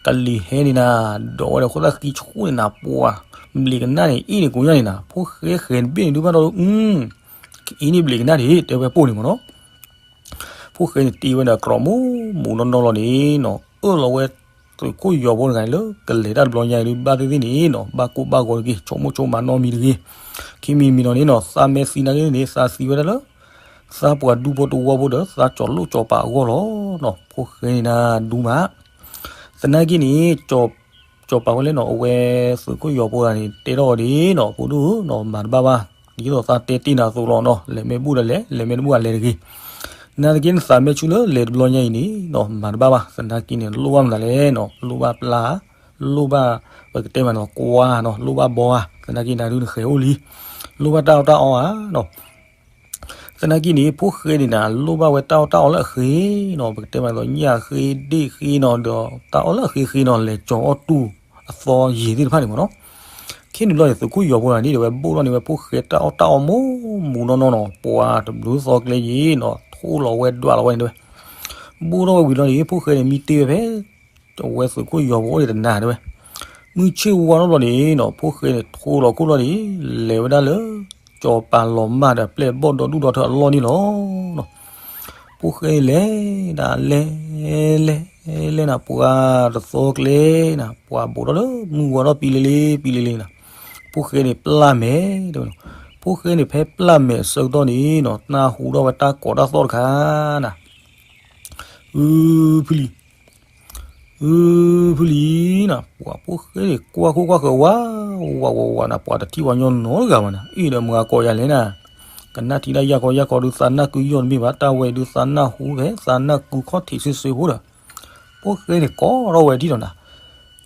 ကလံၤဟဲန့ၣ်နၤ, ဒိးဝဲဒီးဃိသၣ်ဃံဆူၣ်န့ၣ်နၤ, ပှၢ် ဘျံးကနၣ်န့ၣ် အ့ၣ်န့ၣ်ကိးညါန့ၣ်နၤ. ဖိၣ်ဃဲဃဲတဘ့ၣ်န့ၣ် ဒုးဘၣ်ဒီး အ့ၣ်န့ၣ်ဘျံးကနၣ်န့ၣ် တဲဝဲပိၢ်န့ၣ်မ့ၢ်နီၤ. ဖိၣ်ဃဲန့ၣ်တ့ဝဲဒီးကြီမူးမူးနီၢ်နီၢ်လီၤန့ၣ်နီၤ, အၢၣ်လီၤဝဲသုးခိၣ်ယီၤဖိတဂၤန့ၣ်လၢ ကလဲၤတၢ်တဘျီညါအံၤဒုး ဘၣ်သ့ၣ်သ့ၣ်န့ၣ်နီၤ, ဘၣ်ကိၢ်ဘၣ်ဂီၤတဂ့ၤ, ဆိကမိၣ်ဆိကမးနီတမံၤတဂ့ၤ. ခံမံၤမံၤလီၤန့ၣ်နီၤ, သးမဲာ်သံနာ်က့န့ၣ် သးသံဝဲဒၣ်လၢ သးပှၢ်ဒူဖိတဝီဖိဒီး သးကၠီၤလိၣ်ကၠီၤပၤအဂီၢ်လီၤနီၤ. ဖိၣ်ဃဲန့ၣ်နၤဒူမး, သနာ်က့န့ၣ် ကၠီၤပၤဝဲလဲၣ်နီၤ, အဝဲသုးခိၣ်ယီၤဖိတဂၤန့ၣ် တဲထီၣ်အီၤဒ်နီၤ, ဖိဒိၣ်ဧၢနီၤ, မၤတဘၣ်ဘၣ်, ဒ်သိးသးတဲတ့ၢ်နၤအသိးလီၤနီၤ, လဲၤမ့ၢ်ဘူၣ်ဒီးလဲၤ, လဲၤမ့ၢ်တဘူၣ်အလဲၤတဂ့ၤ. နာ်သက့န့ၣ် သးမဲာ်ဆူၣ်လၢလဲၤတဘျီညါအံၤန့ၣ်နီၤ, မၤတဘၣ်ဘၣ်. သနာ်က့န့ၣ် လိၣ်ဘၣ်မနုၤလဲၣ်နီၤ, လိၣ်ဘၣ်ပျၢ်, လိၣ်ဘၣ် ပကတဲမးနီၤ ကွၢ်နီၤ, လိၣ်ဘၣ်ဘီဧါ, သနာ်က့နၤဒုးနဃဲၤအိၣ်လံ, လိၣ်ဘၣ်တၢ်အီၣ်တၢ်အီဧါနီၤ. သနာ်က့န့ၣ် ဖိၣ်ဃဲန့ၣ်နၤ လိၣ်ဘၣ်ဝဲတၢ်အီၣ်တၢ်အီလၢအဃ့နီၤ, ပကတဲမးနီၤ ညၣ်ဃ့ဒ့ၣ်ဃ့နီၤ, ဒီးတၢ်အီၣ်လၢအဃ့ဃ့နီၤ, လဲၤကၠီၤအီၣ်တူၢ်အသီယံာ်သ့ၣ်တဖၣ်န့ၣ်မ့ၢ်နီၤ. ခဲန့ၣ်ဘျီန့ၣ် သုးခိၣ်ယီၤဖိတဂၤန့ၣ် တဲဝဲ ဘိၣ်ထီၣ်န့ၢ်ဝဲဖိၣ်ဃဲတၢ်အီၣ်တၢ်အီမူးမူးနီၢ်နီၢ်နီၤ, ပှၤတဘျုးသီကျဲယံၤနီၤ, ထိၣ်လီၤဝဲဒွးလီၤဝဲန့ၣ်တဲဝဲ. ဘိၣ်ထီၣ်ဝဲဝံၤလီၤန့ၣ် ဖိၣ်ဃဲန့ၣ် မံတ့ၢ်ဝဲဖဲ အဝဲသုးခိၣ်ယီၤဖိအိၣ်န့ၣ်တနၤတဲဝဲ. မုၢ်ဆ့ၣ်ဝါထီၣ်ဘျီန့ၣ်နီၤ, ဖိၣ်ဃဲန့ၣ် ထိလီၤခိၣ်လီၤန့ၣ် လဲၤဝဲဒၣ်လၢ ကၠီၤပၤလီၤမၢ်ဒီးပျဲၢ်ဘီၣ်ဒီဒူၣ်ဒီထၢအလီၢ်န့ၣ်လီၤ. ဖိၣ်ဃဲန့ၣ်လဲၤဒၣ်လဲၤ လဲၤလဲၤနၤ, ပှၤတသီကျဲနၤ, ပှၤဘိးထီၣ်လၢမုၢ်ဝါထီၣ်ပံလ့လ့ ပံလ့လ့နၤ. ဖိၣ်ဃဲန့ၣ်ပျၢ်မဲာ်တဲဝဲနီၤ. ဖိၣ်ဃဲန့ၣ်ဖဲပျၢ်မဲာ်အဆၢကတီၢ်န့ၣ်နီၤ, နၢ်ဟူထီၣ်ဝဲတၢ်ကိးတၢ်သီၣ်တခါနၤ. အု ဖုလံၤ, အု ဖုလံၤနၤ, ပှၤဖိၣ်ဃဲန့ၣ် ကွၢ်ခိၣ်ကွၢ်ဃၢၤဝး ဝးဝးဝးနၤ, ပှၤတထံၣ်ဝဲညီနီတဂၤဘၣ်နၤ, အ့ၣ်ဒီးမုၢ်ဂၤကိးယၤလဲၣ်နၤ. ကနၣ်ထံတၢ်ယၢ်ခီယၢ်ခီဒုး သးနၢ်ကုယီၢ်တမ့ၢ်ဘၣ်, တၢ်ဝဲဒုးသးနၢ်ဟူဖဲ သးနၢ်ကုခီၣ်ထံးစ့စ့ဖိဒီး ဖိၣ်ဃဲန့ၣ်ကိးထီၣ်ဝဲဒၣ်ဒီးနၤ,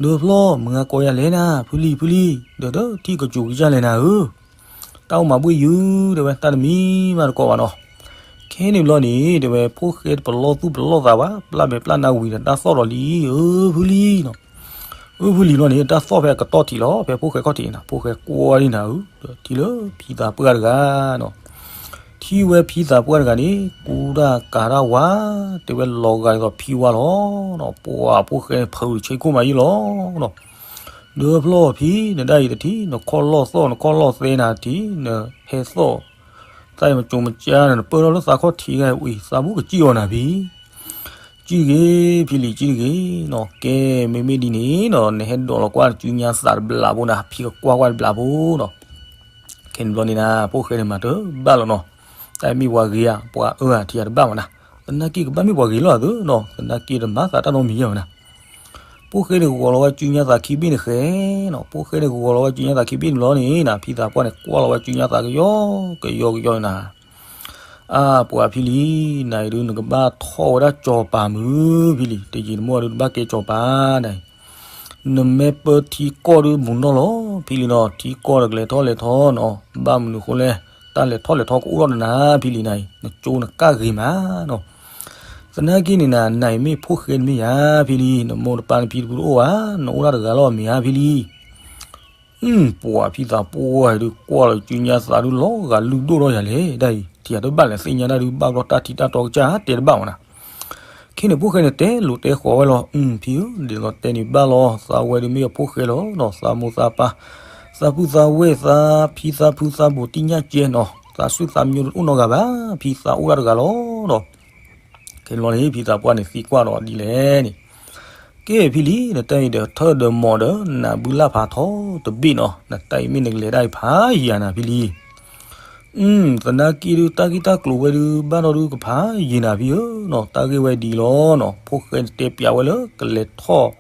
ဒုးဖျီၣ် မုၢ်ဂၤကိးယၤလဲၣ်နၤ, ဖုလံၤ ဖုလံၤ, ဒီးတထံၣ်ကစူၤကစၢ်လဲၣ်နၤဧၢ, တၢ်အိၣ်မၤဘှ့ၣ်ယုၤ တဲဝဲ, တၢ်တမံၤမးတကိးဘၣ်နီၤ. ခဲန့ၣ်ဘျီန့ၣ် တဲဝဲ ဖိၣ်ဃဲတပလီၢ်သူၣ်ပလီၢ်သးဘၣ်, ပျၢ်မဲာ်ပျၢ်နၢ်ဝံၤဒီး တၢ်သီၣ်ဒီးလံ, အု ဖုလံၤနီၤ. အု ဖုလံၤဘျီန့ၣ် တၢ်သီၣ်ဖဲအကတီၢ်ထံးလီၤ, ဖဲဖိၣ်ဃဲခီၣ်ထံးနၤ, ဖိၣ်ဃဲကွၢ်ဒၣ်နၤဧၢ, ဒီးထံၣ်လၢဖံသးပှၢ်တဂၤနီၤ. ထံၣ်ဝဲဖံသးပှၢ်တဂၤန့ၣ် ကူတၢ်ကၤတၢ်ဝါ, တဲဝဲလီၤဂာ်ဒ်သိးဖံဝါလီၤနီၤ, ပှၤဖိၣ်ဃဲန့ၣ် ဖုးဆ့ခိၣ်မးယံလီၤနီၤ. ဒုးဖျီၣ်ဖံ နဒၣ်အံၤတထံၣ်, နခီၣ်လီၢ်သီၣ် နခီၣ်လီၢ်သဲနၤတထံၣ်, နဟဲသီၣ် သးအံၤမကိၤမကါနၤ, နပၢၢ်ထီၣ်လၢသးခီၣ်ထံးဂၤဝံၤ သးဘူၣ်ကစံၣ်အီၤနၤဖံ စံၣ်တဂ့ၤ, ဖံလံၤစံၣ်တဂ့ၤနီၤ. ကဲ မ့မ့ၢ်ဒ်န့ၣ်နီၤ, နဟဲဒိးလီၤကွၢ်တစုညါသးတဘျီဖိနၤ, ဖံကကွၢ်ကွၢ်တဘျီဖိနီၤ. ခဲန့ၣ်ဘျီန့ၣ်နၤ ဖိၣ်ဃဲန့ၣ်မၤတဘၣ်လီၤနီၤ. တၢ်မ့ၢ်ပှၤဂ့ၤဧါ ပှၤအၢဧါ ထံၣ်ယၤတဘၣ်မးနၤ. သနာ်က့ကဘၣ်မ့ၢ်ပှၤဂ့ၤလီၤအသိးနီၤ, သနာ်က့တမၤသးတၢ်နီတမံၤယဲၢ်မးနၤ. ဖိၣ်ဃဲန့ၣ်ဂီၤလီၤဝဲစုညါသးခံဘ့ၣ်န့ၣ်ဃဲနီၤ, ဖိၣ်ဃဲန့ၣ်ဂီၤလီၤဝဲစုညါသးခံဘ့ၣ်န့ၣ်လီၤန့ၣ်နၤ, ဖံသးပှၢ်န့ၣ်ကွၢ်လီၤဝဲစုညါသးကယီကယီကယီန့ၣ်နၤ. အါ ပှၤဖံလံ, နၤအံၤဒုးနကဘၣ်ထီၣ်ဝဲဒၣ်စီၤပၤမုၢ်ဖံလံ, တယံာ်တမီၢ်ဒုးတဘၣ်ကဲစီၤပၤနၤအံၤ. နမ့ၢ်ပၢထံကီၢ်ဒုးမုာ်နီၢ်လီၤ ဖံလံနီၤ, ထံကီၢ်ဒီးကလဲၤထီၣ်လဲၤထီနီၤ, ဘၣ်မနုၤအဃိလဲၣ်, တၢ်လဲၤထီၣ်လဲၤထီကအိၣ်ထီၣ်ဒီးနၤဖံလံနၤအံၤ, နကၠိနကၣ်ဂ့ၤမးနီၤ. သနာ်က့န့ၣ်နၤ, နၤအံၤမ့ၢ်ဖိၣ်ဃဲတမ့ၢ်ယၤဖံလံ, နမိၢ်နပၢ်နဖံတဖုတအိၣ်ဘၣ်, နအိၣ်ဒၣ်တဂၤလီၤမ့ၢ်ဧါဖံလံ. အု ပှၤဖံသးပှၢ်အံၤဒုးကွၢ်လီၤစုညါသးဒုးလီၤဂာ်လုၢ်ဒိၣ်ထီၣ်ယၤလဲၣ်, ဒ်အံၤ ထံၣ်ယၤတဘၣ်လဲၣ်, သ့ၣ်ညါတၢ်ဒုးဘၣ်ဘျီတၢ်ထံတၢ်တီကစၢ်တဲတဘၣ်မးနၤ. ခဲန့ၣ်ဖိၣ်ဃဲန့ၣ်တဲလိၤတဲဃီၤဝဲလီၤ, အု ဖံဧၢ, ဒ်သိးတဲန့ၣ်ဘၣ်လီၤ, သးဝဲဒုးမ့ၢ်အဖိၣ်ဃဲလီၤနီၤ, သးမိၢ်သးပၢ် သးပုၢ်သးဝဲၢ် သးဖံသးဖုသးဘိးတံၢ်ညၣ်ကဲနီၤ, သးစုၣ်သးမံၤတအိၣ်နီတဂၤဘၣ်, ဖံသးအိၣ်ဒၣ်တဂၤလီၤဒီး ခဲန့ၣ်ဘျီန့ၣ် ဖံသးပှၢ်န့ၣ်သံကွၢ်ဒီးဒ်လဲၣ်န့ၣ်, ကဲဖံလံ, နတၢ်အံၤဒီးထၢၣ်ဒီးမီၢ်ဒီး နးဘုလၢ်ဖးထီတဘ့ၣ်နီၤ, နတၢ်အံၤမ့ၢ်နကလဲၤဒၣ်အံၤဖးယံာ်ဧါနၤဖံလံ. အု သနာ်က့ဒုးတၢ်ဂ့ၢ်တၢ်ကျိၤဝဲဒုး ဘၣ်ဒီးဒုးကဖးယံာ်နၤဖံဧၢနီၤ, တၢ်ဂ့ၢ်ဝဲဒ်အံၤလီၤနီၤ, ဖိၣ်ဃဲန့ၣ်တဲပျးဝဲလၢကလဲၤထီၣ်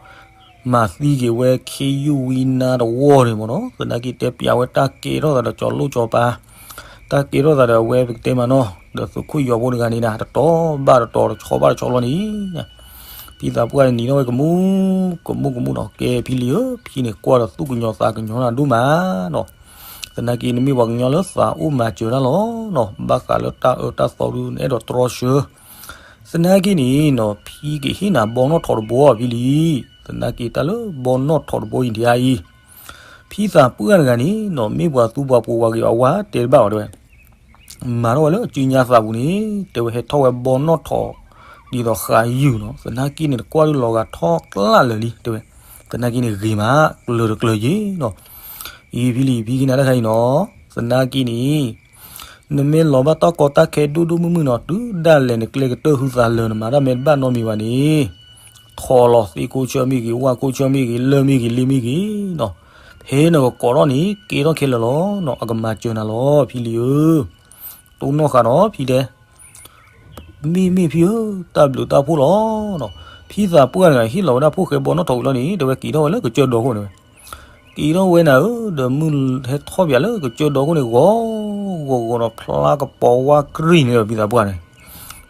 မၤသံက့ၤဝဲခ့ယုၢ်ဝံနါတဝီန့ၣ်မ့ၢ်နီၤ, သနာ်က့တဲပျးဝဲတၢ်ကဲထီၣ်သးဒီးကၠီၤလိၣ်ကၠီၤပၤ, တၢ်ကဲထီၣ်သးဒီးအဝဲပကတဲမးနီၤ, ဒီးသုးခိၣ်ယီၤဖိတဂၤန့ၣ်နၤ, တတီၤဘၣ်တတီၤ တဆီဘၣ်တဆီလီၤန့ၣ် ဖံသးပှၢ်န့ၣ်နံၤထီၣ်ဝဲကမူ ကမူကမူနီၤ, ကဲဖံလံဧၢ, ဖံန့ၣ်ကွၢ်ဒီးသူၣ်ကညီၤသးကညီၤနၤဒိၣ်မးနီၤ, သနာ်က့နမ့ၢ်ပှၤကညီလၢသးအိၣ်မၤစၢၤတၢ်လီၤနီၤ, ဘၣ်ဃးလၢတၢ်အၢတၢ်သီဒုးနအဲၣ်ဒိးတြီဆၢ သနာ်က့န့ၣ်နီၤ, ဖံကဟ့ၣ်နၤဘီနီၣ်ထိးတဘိဖံလံ, သနာ်က့တၢ်လၢဘီနီၣ်ထိးတဘိအံၤဒ်အံၤ, ဖံသးပှၢ်တဂၤန့ၣ်နီၤ, မ့ၢ်ပှၤသူပှၤပိၤပှၤဂ့ၤအဝါတဲတဘၣ်ဘၣ်တဲဝဲ, မၤထီၣ်ဝဲလၢအစုညါသးပူၤန့ၣ် တဲဝဲဟဲထီၣ်ဝဲဘီနီၣ်ထိး ဒ်သိးဃာ်ယုၢ်နီၤ, သနာ်က့န့ၣ်တကွၢ်ဒုးလီၤဂာ်ထီၣ်ကျၢ်လၢာ်လံတဲဝဲ, သနာ်က့န့ၣ်ဂ့ၤမး ကျၢၤတကျၢၤယ့ၤနီၤ, အံၤဖံလံ ဖံကနၣ်တၢ်ခါအံၤနီၤ, သနာ်က့န့ၣ် နမ့ၢ်လီၤဘၣ်တၢ်ကီတၢ်ခဲဒိၣ်ဒိၣ်မုၢ်မုၢ်နီၤ, တုၤဒၣ်လဲာ်နကျဲကတၢၢ်ဟုသးလၢာ် နမၤတၢ်မ့ၢ်တဘၣ်နီတမံၤဘၣ်န့ၣ်, ထီၣ်လီၤသ့ၣ်ခိၣ်ဆၢမ့ၢ်ဂ့ၤ, ဝၣ်ခိၣ်ဆၢမ့ၢ်ဂ့ၤ, လၢၢ်မ့ၢ်ဂ့ၤ, လ့မ့ၢ်ဂ့ၤနီၤ, ဖဲနကကိးထီၣ်န့ၣ် ကဲထီၣ်ခဲလၢာ်လီၤနီၤ, အကမၤစၢၤနၤလီၤ ဖံလံဧၢ, တိၢ်နီၣ်ဃာ်နီၤဖံတဲ မ့ၢ်မ့ၢ်ဖံဧၢ, တၢ်ဘျုးတၢ်ဖှိၣ်လီၤနီၤ, ဖံသးပှၢ်တဂၤဟ့ၣ်လီၤဝဲဒၣ်ဖိၣ်ဃဲဘီနီၣ်ထိးဝံၤလီၤန့ၣ် တဲဝဲက့ၤထီၣ်ဝဲလၢကစၢၢ်ဒီခိၣ်န့ၣ်ဝဲ, က့ၤထီၣ်ဝဲနၤဧၢ, ဒီးမုၢ်ဟဲထီၣ်ပၠးလၢကစၢၢ်ဒီခိၣ်န့ၣ် ဂီၤဂီၤဂီၤဒီးဖျါကပီၤဝါကရံၣ်န့ၣ်ဒီးဖံသးပှၢ်န့ၣ်,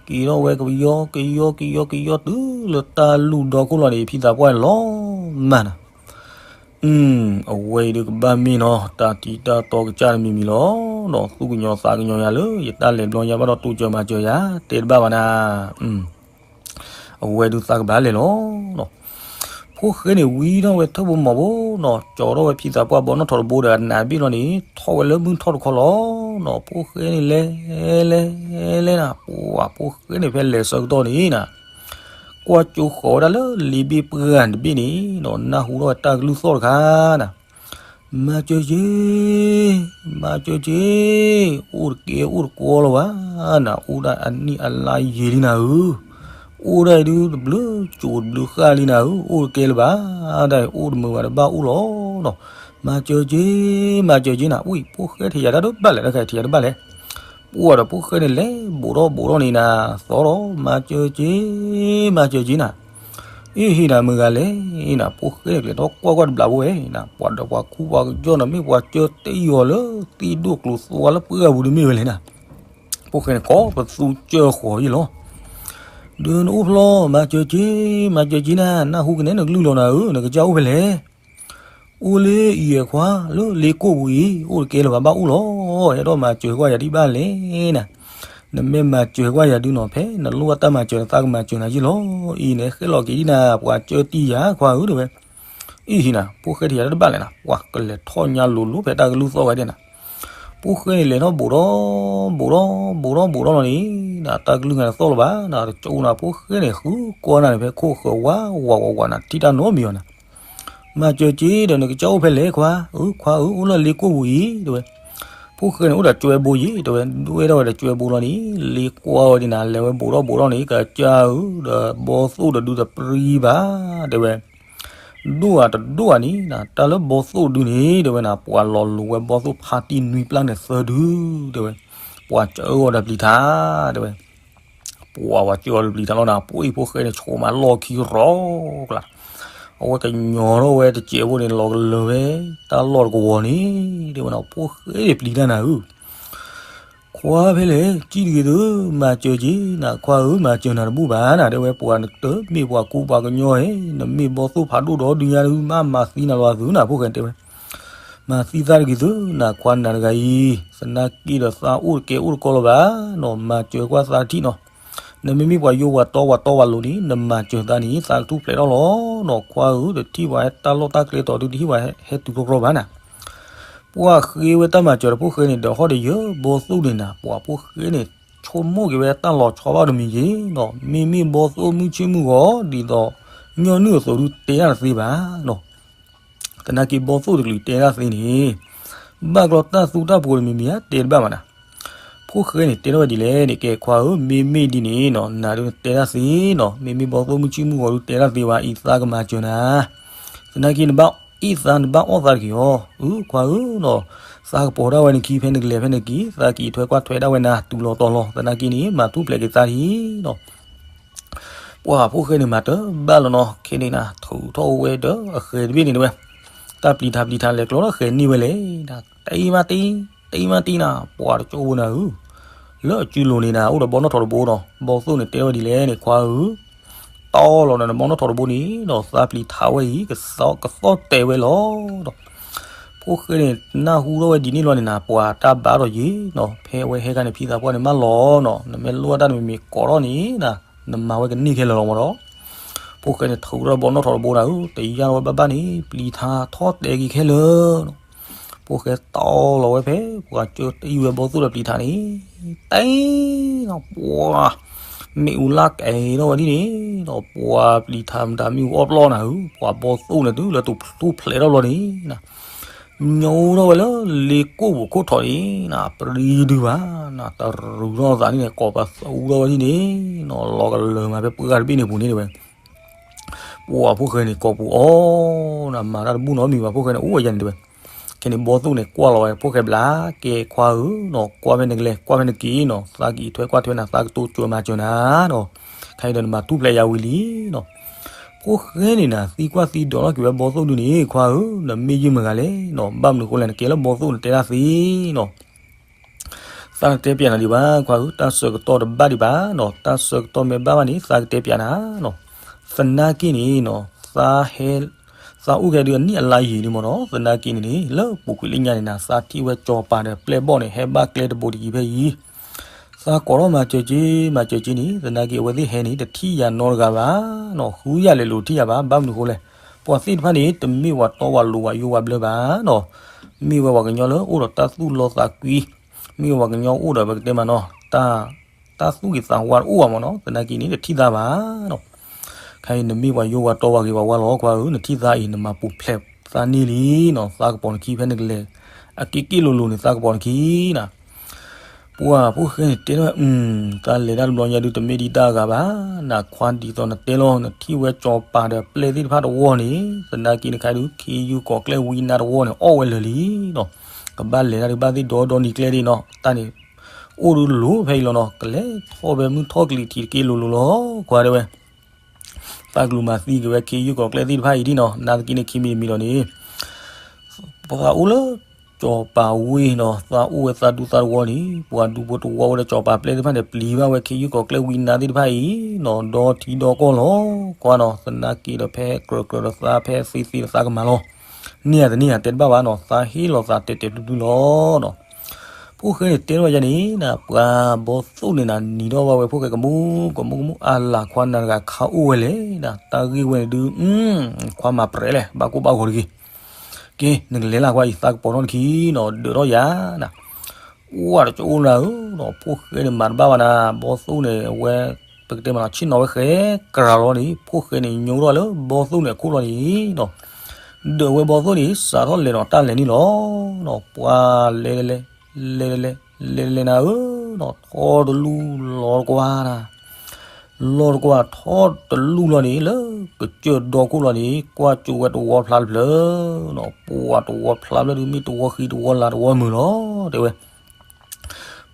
က့ၤထီၣ်ဝဲကယီကယီကယီကယီတုၤလၢတၢ်လူၢ်ဒီခိၣ်လီၤန့ၣ် ဖံသးပှၢ်န့ၣ်လီၤမၢ်နၤ အဝဲအံၤဒုးကဘၣ်မ့ၢ်နီၤ တၢ်ထံတၢ်တီကစၢ်တမံၤမံၤလီၤနီၤ, သူၣ်ကညီၤသးကညီၤယၤလၢ ယတၢ်လဲၤဘျီညါဘၣ်ဒီးတိစၢၤမၤစၢၤယၤ တဲတဘၣ်ဘၣ်နၤ, အဝဲဒုးသးကဘၣ်လဲၤလီၤနီၤ, ဖိၣ်ဃဲန့ၣ်ဝံထီၣ်ဝဲထၢၣ်ဘိမီၤဘိနီၤ, ကၠီထီၣ်ဝဲဖံသးပှၢ်ဘီနီၣ်ထိးတဘိဒီးအနးဘ့ၣ်လီၤန့ၣ် ထီၣ်ဝဲလၢမုၢ်ထီၣ်တခီလီၤနီၤ, ဖိၣ်ဃဲန့ၣ်လဲၤ လဲၤ လဲၤနၤ, ပှၤဖိၣ်ဃဲန့ၣ်ဖဲလဲၤဆၢကတီၢ်န့ၣ်နၤ ကွၢ်ကၠိဃီၤဝဲဒၣ်လၢလ့ဘ့ၣ်ပှၢ်တဘ့ၣ်န့ၣ်နီၤ, နၢ်ဟူထီၣ်ဝဲတၢ်ကလုၢ်သီၣ်တခါနၤ, မၤစၢၤက့ၤ, မၤစၢၤက့ၤ, အိၣ်တကဲအိၣ်တကွီလၢၤဘၣ်နၤ, အိၣ်ဒၣ်အနံၣ်အလါယံာ်လံနၤဧၢ, အိၣ်ဒၣ်အံၤဒုးတဘျုးကိၤတဘျုးဃၣ်လံနၤဧၢ, အိၣ်တကဲလၢၤဘၣ်, ဒၣ်အံၤအိၣ်တမုာ်ဘၣ်တဘၣ်အိၣ်လီၤနီၤ, မၤစၢၤက့ၤ, မၤစၢၤက့ၤနၤ, ဝံၣ် ဖိၣ်ဃဲထံၣ်ယၤတၢ်တဘၣ်လဲၣ်, တၢ်ခါထံၣ်ယၤတဘၣ်လဲၣ် ပှၢ်ဒီးဖိၣ်ဃဲန့ၣ်လဲၤဘိးထီၣ်ဘိးထီၣ်န့ၣ်နၤ, သီၣ်ဒီး မၤစၢၤက့ၤ, မၤစၢၤက့ၤနၤ, အ့ၣ်ဟ့ၣ်နၤမုၢ်ဂၤလဲၣ်နၤ, ဖိၣ်ဃဲန့ၣ်ကျဲၤထီၣ်ကွၢ်ကွၢ်တဘျးဘိဝဲနၤ, ပှၤဒီးပှၤခူပှၤကညီနီၤ မ့ၢ်ပှၤကၢတ့ယီၤလၢသံၣ်ဒိၣ်ကျိၤသွါလၢပှၢ်ပူၤတမ့ၢ်ဝဲလဲၣ်နၤ, ဖိၣ်ဃဲန့ၣ်ကိးပသူစၢဃီၤယ့ၣ်လီၤ ဒီးနအိၣ်ဖျီ မၤစၢၤက့ၤ, မၤစၢၤက့ၤနၤ, နၢ်ဟူကနဲနကလုၢ်လီၤနၤဧၢ, နကစၢ်အိၣ်ဖဲလဲၣ် အိၣ်လၢအံၤခွါ လၢလ့ကိၣ်ပူၤအံၤ, အိၣ်တကဲလၢၤဘၣ် ဘၣ်အိၣ်လီၤ, ဟဲထီၣ်မၤစၢၤကွၢ်ယၤဒ်ဘၣ်လဲၣ်နၤ, နမ့ၢ်မၤစၢၤကွၢ်ယၤဒုနီၤ ဖဲနလိၣ်ဘၣ်တၢ်မၤစၢၤနသးကမၤစၢၤနၤယ့ၣ်လီၤ, အံၤန့ၣ်ဃဲလီၤက့ၤဒ်နၤ ပှၤကၢတံၢ်ယၤခွါဧၢ တဲဝဲ, အံၤဟံၣ်နၤ ဖိၣ်ဃဲထံၣ်ယၤတၢ်တဘၣ်လဲၣ်နၤ, ပှၤကလဲၤထီၣ်ညါလိၤလိၤဖဲတၢ်ကလုၢ်သီၣ်ဝဲဒၣ်နၤ ဖိၣ်ဃဲန့ၣ်လဲၤထီၣ်ဘိးထီၣ် ဘိးထီၣ် ဘိးထီၣ် ဘိးထီၣ်လီၤန့ၣ်, တၢ်ကလုၢ်ဂၤန့ၣ်သီၣ်လၢၤဘၣ်နၤ, တကၠိနၤ ဖိၣ်ဃဲန့ၣ် ဃုကွၢ်နၤန့ၣ် ဖဲခိၣ်ဃၢၤဝါဝးဝးဝးနၤ ထံၣ်တၢ်နီတမံၤအီၤနၤ, မၤစၢၤက့ၤဒီး နကစၢ်အိၣ်ဖဲလဲၣ်ခွါ, အု ခွါဧၢ အိၣ်လၢလ့ကိၣ်ပူၤအံၤ တဲဝဲ, ဖိၣ်ဃဲန့ၣ်အိၣ်ဒီးကၠွဲဘိယ့ၣ် တဲဝဲ, ဒွဲၣ်ထီၣ်ဝဲဒီးကၠွဲဘိလီၤန့ၣ်, လ့ကွၢ်ဝဲဒၣ်နၤ လဲၤဝဲဘိးထီၣ်ဘိးထီၣ်န့ၣ် ကစၢ်ဧၢ ဒီးဘီသိၣ်ဒီးဒုးတပြံဘၣ် တဲဝဲ, ဒိၣ်ဧါတဒိၣ်ဧါန့ၣ် တၢ်လၢဘီသိၣ်ဒုန့ၣ် တဲဝဲန့ၣ် ပှၤလီၤလိၤဝဲဘီသိၣ်ဖါတံၢ်နွံပျၢ်န့ၣ်သၢဒု တဲဝဲ, ပှၤစၢအီၤဒီးပျံၤထါ တဲဝဲ, ပှၤပှၤစၢအီၤဒီးပျံၤထါလီၤန့ၣ် ပှၤအံၤဖိၣ်ဃဲန့ၣ် ဆိးမးလီၢ်ခံရီကျါ အဝဲကညီထီၣ်ဝဲတစဲးဖိန့ၣ် လီၤကလၢာ်ဝဲ တၢ်လီၢ်တကဝီၤန့ၣ် တဲဝဲန့ၣ် ဖိၣ်ဃဲန့ၣ်ပျံၤတၢ်နၤဧၢ ခွါဖဲလဲၣ် စံၣ်တဂ့ၤသု မၤစၢၤက့ၤနၤ ခွါဧၢ မၤစၢၤနၤတဘူၣ်ဘၣ်နၤ တဲဝဲ ပှၤနတမ့ၢ်ပှၤကူပှၤကညီဧဲ နမ့ၢ်ဘီသိၣ်ဖးဒိၣ်ဒီဒုညါဒု မၤမၤသံနၤလီၤသုနၤ ဖိၣ်ဃဲတဲဝဲ, မၤသံသးတဂ့ၤသု နခွါနၤတဂၤအံၤ သနာ်က့ဒီးသးအိၣ်တကဲအိၣ်တကီလီၤဘၣ်နီၤ မၤစၢၤကွၢ်သးထံၣ်နီၤ နမ့မ့ၢ်ပှၤယိပှၤတီပှၤတီပှၤလိၤန့ၣ် နမၤစၢၤသးန့ၣ် သးကထူၣ်ဖျဲးထီၣ်လီၤနီၤ ခွါဧၢ တထံၣ်ပှၤဟဲတၢ်လီၢ်တၢ်ကျဲတီၤဒု တထံၣ်ပှၤဟဲတုၤကြီကြီဘၣ်နၤ ပှၤဃ့ဝဲတၢ်မၤစၢၤဒီးဖိၣ်ဃဲန့ၣ် ဒီးဟီၣ်ဒီးယၢၤဘီသိၣ်န့ၣ်နၤ ပှၤဖိၣ်ဃဲန့ၣ် ဆိကမိၣ်က့ၤဝဲတၢ်လီၤဆီဘၣ်တမံၤက့ၤနီၤ မ့မ့ၢ်ဘီသိၣ်မုၢ်ဆ့ၣ်မုၢ်ဂီၤ ဒ်သိး ညီနုၢ်အသိးဒု တဲတၢ်တသ့ဘၣ်နီၤ သနာ်က့ဘီသိၣ်တကလုာ်တဲတၢ်သ့န့ၣ် ဘၣ်ကျီတၢ်သူတၢ်ပှိၤတမံၤမံၤဧါ တဲတဘၣ်ဘၣ်နၤ ဖိၣ်ဃဲန့ၣ် တဲထီၣ်ဝဲဒ်လဲၣ်န့ၣ် ကဲခွါဧၢ မ့မ့ၢ်ဒ်န့ၣ်နီၤ နၤဒုတဲတၢ်သ့နီၤ မ့မ့ၢ်ဘီသိၣ်မုၢ်ဆ့ၣ်မုၢ်ဂီၤဒုတဲတၢ်သ့ဘၣ် အံၤသးကမၤစၢၤနၤ သနာ်က့နဘၣ်အီၣ်သးတက့ၢ်အီၤ အု ခွါဧၢနီၤ သးကပီၤဒၣ်ဝဲနခံဖဲနကလဲၤဖဲနက့ၤ သးကအံးထွဲကွၢ်ထွဲဒၣ်ဝဲနၤ တုၤလီၤတီၤလီၤ သနာ်က့န့ၣ် မၤထူၣ်ဖျဲးက့ၤသးထံနီၤ ပှၤဖိၣ်ဃဲန့ၣ်မၤတဘၣ်လီၤနီၤ ခဲန့ၣ်နၤ ထုးထီၣ်ဝဲဒီးအဃဲၤတဘ့ၣ်န့ၣ်တဲဝဲ တၢ်ပျံၤထါပျံၤထါလဲၤကျီဒီးဃဲၤန့ၢ်ဝဲလဲၣ် တအံၤမးတအံၤ တအံၤမးတအံၤနၤ ပှၤတကၠိဖိနၤဧၢ လၢအစုလိၤန့ၣ်နၤ အိၣ်ဒီးဘီနီၣ်ထီၣ်တဘိနီၤ ဘီသိၣ်န့ၣ်တဲဝဲဒ်လဲၣ်န့ၣ် ခွါဧၢ တီလီၤဒီးနဘီနီၣ်ထီၣ်တဘိန့ၣ်ဒီး သးပျံၤထါဝဲအံၤ ကသီၣ်တဲာ်ဝဲလီၤဒီး ဖိၣ်ဃဲန့ၣ် နၢ်ဟူထီၣ်ဝဲဒ်န့ၣ်လီၤန့ၣ်နၤ ပှၤတၢ်ဘၣ်ဒီးယ့ၤနီၤ ဖဲအဝဲဟဲခါန့ၣ် ဖံသးပှၢ်န့ၣ်မးလီၤနီၤ နမ့ၢ်လိၣ်တၢ်တမံၤမံၤကိးထီၣ်န့ၣ်နၤ နမၤဝဲကန့ၢ်ခဲလၢာ်လီၤမးဒီး ဖိၣ်ဃဲန့ၣ် ထုးထီၣ်ဘီနီၣ်ထီၣ်တဘိနၤဧၢ တယာ်ဝဲဘၣ်ဘၣ်န့ၣ် ပျံၤထါထီၣ်တဲာ်က့ၤခဲလၢာ်နီၤ ဖိၣ်ဃဲတီလီၤဝဲဖဲ ပှၤကၢတအံၤဝဲဘီသိၣ်ဒီးပျံၤထါန့ၣ် တဲနီၤ ပှၤ မ့ၣ်အူလၢ်ကဲထီၣ်ဝဲဒ်န့ၣ်ဒီး ပှၤပျံၤထါမတၤမ့ၣ်အူအီၣ်ပျီနၤဧၢ ပှၤဘီသိၣ်န့ၣ်တုၤလၢထူၣ်ဖျဲးထီၣ်ဘျီန့ၣ် ညိထီၣ်ဝဲလၢလ့ကိၣ်ပူၤခိၣ်ထီၣ်န့ၣ်နၤ ပရံဒုဘၣ်နၤ တရူးထီၣ်သးန့ၣ် ကိးပသူထီၣ်ဝဲဒ်န့ၣ်နီၤ လီၤကလၢာ်မးဖဲပှၢ်တဘ့ၣ်န့ၣ်ပူၤန့ၣ်တဲဝဲ ပှၤဖိၣ်ဃဲန့ၣ် ကိးပူၤအီၤနၤ မၤတၢ်တဘူၣ်နီတမံၤဘၣ် ဖိၣ်ဃဲန့ၣ် အိၣ်ဝဲယၤန့ၣ်တဲဝဲ ခဲန့ၣ်ဘီသိၣ်န့ၣ် ကွၢ်လီၤဝဲဖိၣ်ဃဲဘျါ ကဲခွါဧၢနီၤ ကွၢ်ဖဲနကလဲၤ ကွၢ်ဖဲနက့ၤနီၤ သးကအံးထွဲကွၢ်ထွဲနၤ သးကတိၤစၢၤမၤစၢၤနၤနီၤ ခဲအံၤဒီးနမၤထူၣ်ဖျဲးယၤဝံၤလံနီၤ ဖိၣ်ဃဲန့ၣ်နၤ သံကွၢ်သံဒိးထီၣ်က့ၤဝဲဘီသိၣ်ဒုန့ၣ် ခွါဧၢ နမ့ၢ်ယုၢ်မတၤဂၤလဲၣ်နီၤ ဘၣ်မနုၤဃိလဲၣ် နကဲလၢဘီသိၣ်နတဲတၢ်သ့နီၤ သးတတဲပျးနၤဒံးဘၣ် ခွါဧၢ တၢ်ဆၢကတီၢ်တဘၣ်ဒံးဘၣ်နီၤ တၢ်ဆၢကတီၢ်မ့ၢ်ဘၣ်ဘၣ်န့ၣ် သးကတဲပျးနၤနီၤ သနာ်က့န့ၣ်နီၤ သးဟဲ သးအိၣ်ကဲဒုအနံၣ်အလါယံာ်န့ၣ်မ့ၢ်နီၤ သနာ်က့န့ၣ်န့ၣ် လၢပူၤကွံာ်လၢညါန့ၣ်နၤ သးထံၣ်ဝဲစီၤပၤဒီးပျဲၢ်ဘီၣ်န့ၣ် ဟဲဘၣ်ကျဲတဘိတယံၤဖဲအံၤ သးကိးထီၣ်မၤစၢၤက့ၤ မၤစၢၤက့ၤန့ၣ် သနာ်က့အဝဲသ့ၣ်ဟဲန့ၣ် တထံၣ်ယၤနီတဂၤဘၣ်နီၤ ဃုယၤလဲၤလိာ်ထံၣ်ယၤဘၣ် ဘၣ်မနုၤဃိလဲၣ် ပှၤသ့ၣ်တဖၣ်န့ၣ် တမ့ၢ်ပှၤတီပှၤလိၤပှၤယိပှၤဘျၢဘၣ်နီၤ မ့ၢ်ဝဲပှၤကညီလၢအိၣ်ဒီးတၢ်သူၣ်လီသးကွံ မ့ၢ်ဝဲပှၤကညီအိၣ်ဒီးပကတဲမးနီၤ တၢ် တၢ်သူၣ်ဂ့ၤသးဝါတအိၣ်ဘၣ်မ့ၢ်နီၤ သနာ်က့န့ၣ် တထံၣ်သးဘၣ်နီၤ ခဲအံၤနမ့ၢ်ပှၤယိပှၤတီပှၤဂ့ၤပှၤဝါလီၤ ခွါဧၢ နထံၣ်သးအံၤ နမၤပူၤဖျဲးသးန့ၢ်လံနီၤ သးကပီၤနခံဖဲနကလဲၤ အက့ၢ်က့ၢ်လိၤလိၤန့ၣ် သးကပီၤနခံနၤ ပှၤဖိၣ်ဃဲန့ၣ်တဲထီၣ်ဝဲ အု တၢ်လဲၤတၢ်တဘျီညါဒုးတမ့ၢ်ဒံးတၢ်အဂၤဘၣ် နခွါဒ်သိးနတဲလီၤ နထံၣ်ဝဲစီၤပၤဒီးပျဲၢ်သ့ၣ်တဖၣ်တဝီန့ၣ် သနာ်က့နခါဒုး ခ့ယုၢ်ကီၤကျဲဝံနါတဝီန့ၣ် အီၣ်ဝဲလၢာ်လံနီၤ ကဘၣ်လဲၤတၢ်ဒုးဘၣ်သ့ၣ်ဒီဒီနံၤကျဲဒၣ်နီၤ တၢ်န့ၣ် အိၣ်ဒုးလိၤဖဲအံၤလီၤနီၤ ကလဲၤထီၣ်ဖဲမုၢ်ထီၣ်ကလံၤထံးတက့ၢ်လိၤလိၤလီၤ ခွါတဲဝဲ သးကလူးမၤသံက့ၤဝဲခ့ယုၢ်ကီၤကျဲသ့ၣ်တဖၣ်အံၤဒ်နီၤ နာ်သက့န့ၣ် ခံမံၤတမံၤလီၤန့ၣ် ပှၤအိၣ်လၢ စီၤပၤဝ့ၢ်နီၤ သးအိၣ်ဝဲသးဒူသးတဝီန့ၣ် ပှၤဒူဖိတဝီဝဲဒီးစီၤပၤပျဲၢ်သ့ၣ်တဖၣ်န့ၣ် ပျံၤဘၣ်ဝဲခ့ယုၢ်ကီၤကျဲဝံနါသ့ၣ်တဖၣ်အံၤနီၤ ဒီထံဒီကီၢ်လီၤ ကွၢ်နီၤ သနာ်က့ဒီးဖဲကြၢးကြၢးဒီးသးဖဲသ့သ့ဒီးသးကမၤလီၤ န့ၢ်ဧါတန့ၢ်ဧါတဲတဘၣ်ဘၣ်နီၤ သးဟ့ၣ်လီၤသးတဲာ်တဲာ်ဖျုးဖျုးလီၤနီၤ ဖိၣ်ဃဲန့ၣ်တဲထီၣ်ဝဲယၤန့ၣ် ပှၤဘီသိၣ်န့ၣ်နၤ နံၤထီၣ်ဘၣ်ဝဲဖိၣ်ဃဲကမူကမူကမူ အလၤခွါနၤတဂၤခးအိၣ်ဝဲလဲၣ် တၢ်ဂ့ၢ်ဝဲန့ၣ်ဒုး ခွါမၤပြဲးလဲၣ် ဘၣ်ကိၢ်ဘၣ်ဂီၤတဂ့ၤ က့ နကလဲၤလၢ်ကွၢ်အံၤ သးကပီၤထီၣ်နခံနီၤ ဒၢးထီၣ်ယၤနၤ ကွၢ်တကၠိအိၣ်နၤဧၢနီၤ ဖိၣ်ဃဲန့ၣ်မၤတဘၣ်ဘၣ်နၤ ဘီသိၣ်န့ၣ် အဝဲ ပကတဲမးနီၤ ဆ့ၣ်နီၤဝဲဃဲကရၤလီၤန့ၣ် ဖိၣ်ဃဲန့ၣ် ညိထီၣ်လၢဘီသိၣ်န့ၣ်အခိၣ်လီၤန့ၣ်နီၤ ဒၢးဝဲဘီသိၣ်န့ၣ် စးထီၣ်လဲၤနီၤ တၢ်လဲၤန့ၣ်လီၤနီၤ ပှၤလဲၤလဲၤလဲၤလဲၤလဲၤ လဲၤလဲၤနၤဧၢနီၤ ထီတလူလီၤတကွၢ်နၤ လီၢ်တကွၢ်ထီတလူၢ်လီၤန့ၣ် လၢကစၢၢ်ဒီခိၣ်လီၤန့ၣ် ကွၢ်ကၠိဝဲတဝီဖျါတဖျၢၣ်နီၤ, ပှၤတဝီဖျါဖျၢၣ်ဒုး မ့ၢ်တဝီဃံတဝီလၤတဝီမုာ်လီၤ တဲဝဲ.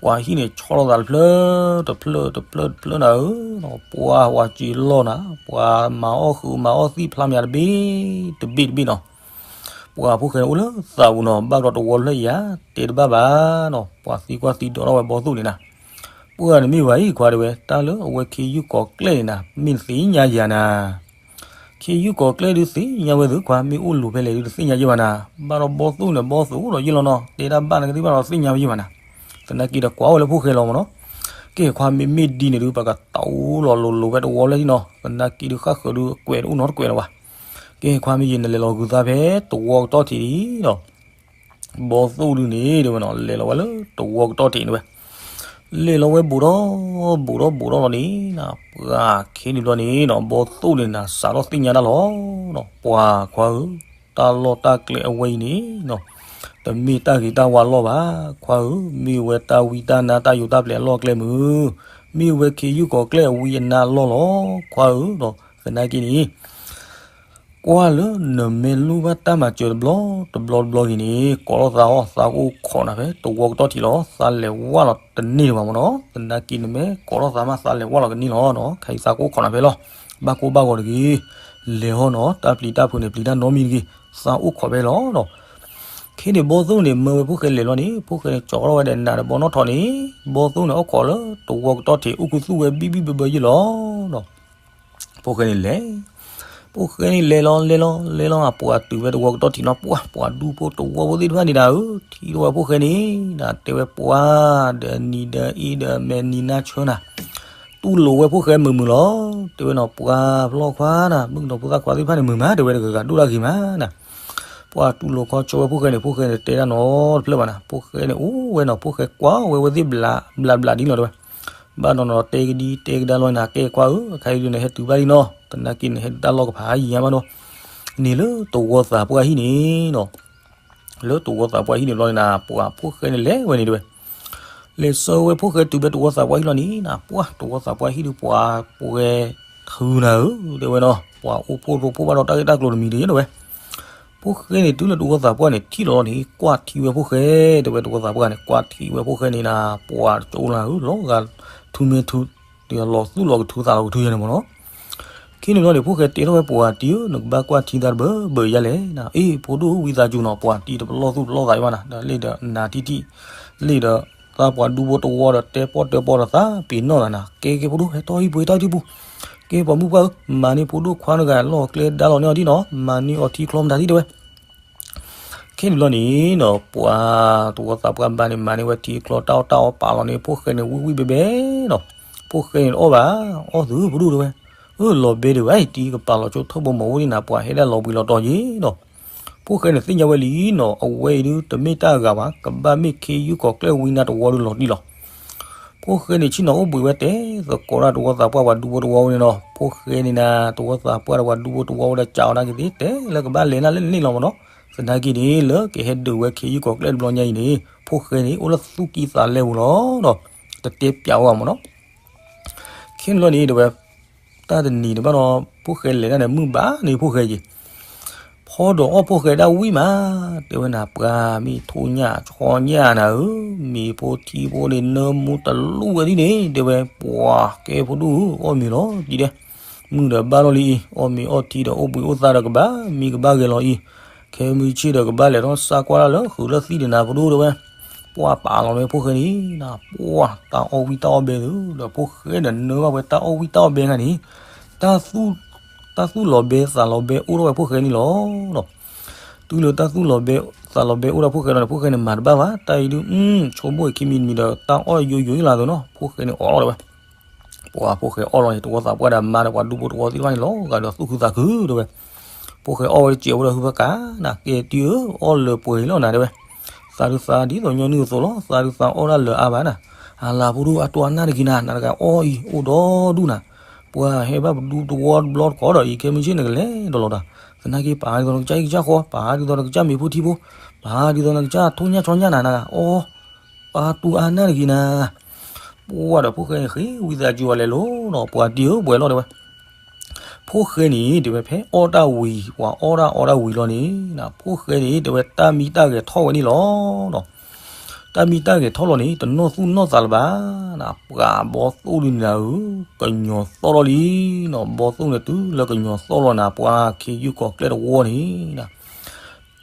ပှၤဟံၣ်န့ၣ်ဆီလီၤသးတဖျၢၣ် တဖျၢၣ်တဖျၢၣ်တဖျၢၣ်နၤဧၢ, ပှၤဝၤစ့ၤလီၢ်နၤ, ပှၤမၤအီၣ်ဃုာ်မၤအီၣ်သံၣ်ဖျါမးတဘ့ၣ် တဘ့ၣ်တဘ့ၣ်နီၤ. ပှၤဖိၣ်ဃဲန့ၣ်အိၣ်လၢသးပူၤနီၤ, ဘၣ်ဒီးတဝီဖျၢၣ်ယၤ တဲတဘၣ်ဘၣ်နီၤ, ပှၤသံကွၢ်သံဒိးထီၣ်ဝဲဘီသိၣ်န့ၣ်နၤ. ပှၤန့ၣ်မ့ၢ်ဝဲအံၤခွါတဲဝဲ တၢ်လၢအဝဲခ့ယုၢ်ကီၤကျဲၣ်န့ၣ်နၤ မ့ၢ်သ့ၣ်ညါယၤနၤ ခ့ယုၢ်ကီၤကျဲၣ်ဒုးသ့ၣ်ညါဝဲသုခွါ မ့ၢ်အိၣ်လိၤဖဲလဲၣ်ဒုးတသ့ၣ်ညါယဲၢ်ဘၣ်နၤ, ဘၣ်ဒီးဘီသိၣ်န့ၣ် ဘီသိၣ်ဒီးယဲၢ်လီၤနီၤ, တဲတၢ်ဘၣ်နကသ့ၣ်ဘၣ်ဒီးသ့ၣ်ညါဝဲယဲၢ်ဘၣ်နၤ. သနာ်က့ဒီးကွၢ်အိၣ်လၢဖိၣ်ဃဲလီၤမ့ၢ်နီၤ. ကဲခွါမ့မ့ၢ်ဒ်န့ၣ်ဒုး ပကတၢ်အိၣ်လီၤလိၤလိၤဝဲတဝီလၢဟံၣ်နီၤ, သနာ်က့ဒုးဃၣ်ဃၢၤဒုးကွဲးတအိၣ်နီတကွဲးလၢၤဘၣ်. ကဲခွါမ့ၢ်ယဲၢ်နလဲၤလီၤဂုၤသးဖဲတဝီကတီၢ်ထံးဒ်နီၤ ဘီသိၣ်ဒုးန့ၣ် တဲဝဲနီၤ လဲၤလီၤဝဲလၢတဝီကတီၢ်ထံးန့ၣ်ဝဲ, လဲၤလီၤဝဲဘူးဒီး ဘူးဒီးဘူးဒီးလီၤန့ၣ် ပှၤခ့န့ၣ်ဘျီန့ၣ်နီၤ ဘီသိၣ်န့ၣ်နၤ စးထီၣ်သ့ၣ်ညါတၢ်လီၤနီၤ, ပှၤခွါဧၢ, တၢ်လီၢ်တၢ်ကျဲအဝဲအံၤန့ၣ်နီၤ တမ့ၢ်တၢ်ဂ့ၤတၢ်ဝါလီၢ်ဘၣ်, ခွါဧၢ, မ့ၢ်ဝဲတၢ်ဝံတၢ်နါတၢ်ယိးတၢ်ပျဲၤအလီၢ်အကျဲမုၢ်, မ့ၢ်ဝဲခ့ယုၢ်ကီၤကျဲၣ်အဝံအနါအလီၢ်လီၤ, ခွါဧၢ, ဒီးသနာ်က့န့ၣ် ကွၢ်လၢနမ့ၢ်လူၢ်ဘၣ်တၢ်မၤစၢၤတဘျီတဘျီတဘျီဂ့ၤန့ၣ် ကိးထီၣ်သးအီၤ သးကအိၣ်ခိးနၤဖဲတဝီကတီၢ်ထံးလီၤ, သးလဲၤဝါလီၤတန့ၢ်လၢၤဘၣ်မ့ၢ်နီၤ, သနာ်က့နမ့ၢ်ကိးထီၣ်သးမး သးလဲၤဝါလီၤကန့ၢ်လီၤနီၤ, ခဲအံၤသးကအိၣ်ခိးနၤဖဲလီၤ, ဘၣ်ကိၢ်ဘၣ်ဂီၤတဂ့ၤ, လဲၤဟီနီၤ, တၢ်ပျံၤတၢ်ဖုးန့ၣ် ပျံၤတၢ်နီတမံၤတဂ့ၤ, သးအိၣ်ခိးဖဲလီၤနီၤ. ခ့န့ၣ်ဘီသိၣ်န့ၣ် မၢဝဲဖိၣ်ဃဲလဲၤလီၤန့ၣ် ဖိၣ်ဃဲန့ၣ်ကၠီထီၣ်ဝဲဒီးနးဒီးဘီနီၣ်ထိးန့ၣ်, ဘီသိၣ်န့ၣ်အိၣ်ခိးလၢတဝီကတီၢ်ထံး အိၣ်ခူသူၣ်ဝဲဘံၣ်ဘံၣ်ဘၢဘၢယဲၢ်လီၤနီၤ. ဖိၣ်ဃဲန့ၣ်လဲၤ, ဖိၣ်ဃဲန့ၣ်လဲၤလီၤ လဲၤလီၤလဲၤလီၤ ပှၤတုၤဝဲတဝီကတီၢ်ထံးနီၤ, ပှၤ ပှၤဒူဖိတဝီဖိသ့ၣ်တဖၣ်န့ၣ်ဒၣ်ဧၢ, ထံၣ်ထီၣ်ဝဲဖိၣ်ဃဲန့ၣ် ဒၣ်တဲဝဲပှၤ ဒီးနံၤဒီးအ့ဒီးမဲာ်နံၤနါဆၢနၤ, တူၢ်လိာ်ဝဲဖိၣ်ဃဲမုာ်မုာ်လီၤ, တဲဝဲနီၤ ပှၤဖျီၣ်ခွါနၤ မုၣ်ကနီၤဖိသၣ်ခွါသ့ၣ်တဖၣ်န့ၣ် မုာ်မး တဲဝဲတဂၤဂၤဒိၣ်တၢ်ဂ့ၤမးနၤ. ပှၤတူၢ်လိာ်ခီဆၢဝဲဖိၣ်ဃဲန့ၣ် ဖိၣ်ဃဲန့ၣ်တဲတၢ်နီတဖျၢၣ်ဘၣ်နၤ, ဖိၣ်ဃဲန့ၣ်အိၣ်ဝဲနီၤ, ဖိၣ်ဃဲကွၢ်ဝဲဝဲသ့ၣ်ဘျးဘျးဒ်လီၤတဲဝဲ ဘၣ်နီၤနီၤတဲကဒံတဲကဒါလီၤနၤ ကဲကွၢ်ဧၢ, ခဲအံၤဒုးနဟဲတုၤဘၣ်လံနီၤ, သနာ်က့နဟဲတုၤတၢ်လီၢ်ကဖးယံၤညါဘၣ်ဒီး, န့ၣ်လၢတဝီသးပှၢ်ဟံၣ်န့ၣ်နီၤ, လၢတဝီသးပှၢ်ဟံၣ်န့ၣ်ဘျီန့ၣ်နၤ ပှၤဖိၣ်ဃဲန့ၣ်လဲၤဝဲန့ၣ်တဲဝဲ, လဲၤဆှၢဝဲဖိၣ်ဃဲတုၤဖဲတဝီသးပှၢ်ဟံၣ်လီၤန့ၣ်နၤ, ပှၤတဝီသးပှၢ်ဟံၣ်ဒုး ပှၤပှဲၤထုးနၤဧၢ တဲဝဲနီၤ, ပှၤအိၣ်ဖှိၣ်ရိဖှိၣ်ဘၣ်ဒီးတၢ်ဂ့ၢ်တၢ်ကျိၤတမံၤတယဲၢ်တဲဝဲ ဖိၣ်ဃဲန့ၣ်တုၤလၢတဝီသးပှၢ်န့ၣ် ထံၣ်လီၤလီၤန့ၣ် ကွၢ်ထံဝဲဖိၣ်ဃဲ, တဲဝဲတဝီသးပှၢ်န့ၣ် ကွၢ်ထံဝဲဖိၣ်ဃဲန့ၣ်နၤ, ပှၤတကၠိလၢဧၢ လီၤဂာ်ထူမ့ၢ်ထူ, လီၤသူၣ်လီၤကထူသးလီၤကထူယဲၢ်န့ၣ်မ့ၢ်နီၤ. ခ့န့ၣ်ဘျီန့ၣ် ဖိၣ်ဃဲတဲထီၣ်ဝဲပှၤတံၤဧၢ နကဘၣ်ကွၢ်ထံသးတဘၢဘၢယဲၢ်လဲၣ်နၤ, အ့ ဖိဒိၣ်ဝံသးစူၤနီၤ, ပှၤတံၤတပလီၢ်သူၣ်ပလီၢ်သးယဲၢ်ဘၣ်နၤ, ဒီးလ့ၣ်ဒီးနၤထံၣ်ထံၣ်, လ့ၣ်ဒီးသးပှၤဒူဖိတဝီဒီးတဲပီၣ်တဲပီၣ်ဒီးသးပ့ၤနီၣ်သးနၤ, ကဲကဲဖိဒိၣ် ဟဲထီၣ်ဟံၣ်ပှ့ၤတၢ်ထံပူၤ ကဲပှၤမုၣ်ပှၢ်ဧၢ, မၤန့ၢ်ဖိဒိၣ်ခွါတဂၤလီၢ်ကျဲဒါလီၤန့ၢ်အီၤဒ်နီၤ, မၤန့ၢ်အီၤထံချီမတၤဒ်တဲဝဲ. ခဲန့ၣ်ဘျီန့ၣ်နီၤ ပှၤတဝီသးပှၢ်ဘၣ်န့ၣ် မၤန့ၢ်ဝဲထံချီတၢ်အီၣ်တၢ်အီပာ်လီၤန့ၢ်ဖိၣ်ဃဲန့ၣ် ဝံၣ်ဝံၣ်ဘဲဘဲနီၤ, ဖိၣ်ဃဲန့ၣ်တအီၣ်ဘၣ်, အီၣ်သုးဖိဒိၣ်တဲဝဲ, အၢ လီၤဘဲဒံးဘၣ် တံၤကပာ်လီၤဆိထၢၣ်ဘိမီၤဝဲဒ်နၤ ပှၤဟဲဒၣ်လီၤဘှံးလီၤတီၤယ့ၢ်နီၤ. ဖိၣ်ဃဲန့ၣ်သ့ၣ်ညါဝဲလံနီၤ အဝဲအံၤဒုးတမ့ၢ်တၢ်အဂၤဘၣ် ကဘၣ်မ့ၢ်ခ့ယုၢ်ကီၤကျဲၣ်ဝံနါတဝီဒုးလီၤတံၢ်လီၤ. ဖိၣ်ဃဲန့ၣ်ဆ့ၣ်နီၤအိၣ်ဘှံးဝဲတဲသကိးတၢ်တဝီသးပှၢ်ပှၤဒူဖိတဝီဝဲန့ၣ်နီၤ, ဖိၣ်ဃဲန့ၣ်နၤ တဝီသးပှၢ်ဒီးပှၤဒူဖိတဝီဝဲဒီးကးအီၤနာ်က့ၤသ့ တဲလၢကဘၣ်လဲၤနၢ်လၢန့ၣ်လီၤမ့ၢ်နီၤ, သနာ်က့န့ၣ် လၢကဟဲဒုးဝဲခ့ယုၢ်ကီၤကျဲၣ်တဘျီညါအံၤန့ၣ် ဖိၣ်ဃဲန့ၣ်အိၣ်လၢသူၣ်ကံၢ်သးလဲပူၤလီၤနီၤ, တတဲပျးဝဲဘၣ်မ့ၢ်နီၤ. ခဲန့ၣ်ဘျီန့ၣ်တဲဝဲ တၢ်တနံၤတဘၣ်ဒီး ဖိၣ်ဃဲလဲၤတၢ်န့ၣ် မုၢ်ဘၣ်န့ၣ်ဖိၣ်ဃဲက့ၤ ဖီဒီးအီၣ်ဖိၣ်ဃဲဒၣ်ဝံၣ်မး, တဲဝဲနၤ ပှၤမ့ၢ်ထိၣ်ညၣ်ဆီညၣ်နၤဧၢ, မ့ၤဖိထံဖိန့ၣ် နၢမူတလူၢ်ဝဲဒ်န့ၣ် တဲဝဲ ပှၤကဲဖိဒိၣ်ဧၢ အီၣ်မ့ၤလီၤတံၢ်ဒဲး, မုၢ်ဒီးဘၣ်လီၤလံအံၤ အီၣ်မ့ၤအီၣ်ထံဒီးအိၣ်ဘှံးအိၣ်သါဒီးကဘၣ်မံကဘၣ်ဂဲၤလီၤအံၤ, ခဲမုၢ်ဆ့ၣ်ဒီးကဘၣ်လဲၤထီၣ်စၢ်ကွၢ်တၢ်လၢဃုာ်လၢသံၣ်ဒီးနၤဖိဒိၣ်တဲဝဲ, ပှၤပာ်လီၤန့ၢ်ဖိၣ်ဃဲန့ၣ်နၤ ပှၤတၢ်အီၣ်ဝံၣ်တၢ်အီၣ်ဘဲသုး ဒီးဖိၣ်ဃဲဒီးနၢဘၣ်ဝဲတၢ်အီၣ်ဝံၣ်တၢ်အီၣ်ဘဲခါန့ၣ် တၢ်သူၣ်လီၤဘဲသးလီၤဘဲအိၣ်ထီၣ်ဝဲဖိၣ်ဃဲန့ၣ်လီၤ. တုၤလၢတၢ်သူၣ်လီၤဘဲသးလီၤဘဲအိၣ်ဒီးဖိၣ်ဃဲလီၤန့ၣ် ဖိၣ်ဃဲန့ၣ်မၤတဘၣ်ဘၣ် တၢ်အံၤဒုး ဆိကမိၣ်အံၤခံမံၤတမံၤဒီး တၢ်အီၣ်ယိယိလၢအသိးနီၤ ဖိၣ်ဃဲန့ၣ်အိးလီၤတဲဝဲ. ပှၤဖိၣ်ဃဲအီၣ်လီၤန့ၣ် တဝီသးပှၢ်ဒီးမါဒီးပှၤဒူဖိတဝီသ့ၣ်တဖၣ်န့ၣ်လီၤ ဂာ်ဒီးသူၣ်ခုသးခုတဲဝဲ. ဖိၣ်ဃဲအီၣ်ဝဲတစဲးဖိဒီးဟုဖးကးနၤ ကဲတံၤဧၢ အီၣ်လၢပှဲၤလီၤနၤတဲဝဲ. သးဒုးသးဒ်သိးညီနုၢ်အသိးလီၤ သးဒုးသးအီၣ်ဒၣ်လၢအါဘၣ်နၤ. အလၤဖိဒိၣ်အတိၢ်အနၢ်တဂ့ၤနၤ နတဂၤအီၣ်အံၤအိၣ်ဒီဒူၣ်နၤ. ပှၤဟဲဘၣ်ပဒူတဝီတဘျီတခီဒီးအံၤ ခဲမုၢ်ဆ့ၣ်နကလဲၤဒီးလီၤတၢ်. သနာ်က့ပာ်ဒ်သိးနကစၢ်အံၤကစၢ်ဃီ ပာ်ဒ်သိးနကစၢ်မ့ၤဖိထံဖိ ပာ်ဒ်သိးနကစၢ်ထိၣ်ညၣ်ဆီညၣ်နၤ နဂၤအီၣ် အါတူၢ်အါနၢ်တဂ့ၤနၤ. ပှၢ်ဒီးဖိၣ်ဃဲန့ၣ်ဃ့ဝံသးစူၤအီၤလဲၤလိၤနီၤ, ပှၤတံၤဧၢ ပှဲၤလီၤတဲဝဲ. ဖိၣ်ဃဲန့ၣ် တဲဝဲ ဖဲအီၣ်တၢ်ဝံၤ ပှၤအီၣ်တၢ်အီတၢ်ဝံၤလီၤန့ၣ် ဖိၣ်ဃဲန့ၣ် တဲဝဲ တၢ်မံတၢ်ဂဲၤထီၣ်ဝဲန့ၣ်လီၤ. တၢ်မံတၢ်ဂဲၤထီၣ်လီၤန့ၣ် တနီၢ်သူၣ်နီၢ်သးလၢၤဘၣ်နီၤ, ပှၤဘီသိၣ်ဒုန့ၣ်နၤဧၢ, ကညီၤသီၣ်လီၤလံနီၤ, ဘီသိၣ်န့ၣ်တုၤလၢကညီၤသီၣ်လီၤနၤ, ပှၤခ့ယုၢ်ကိးကျဲၢ်တဝီန့ၣ်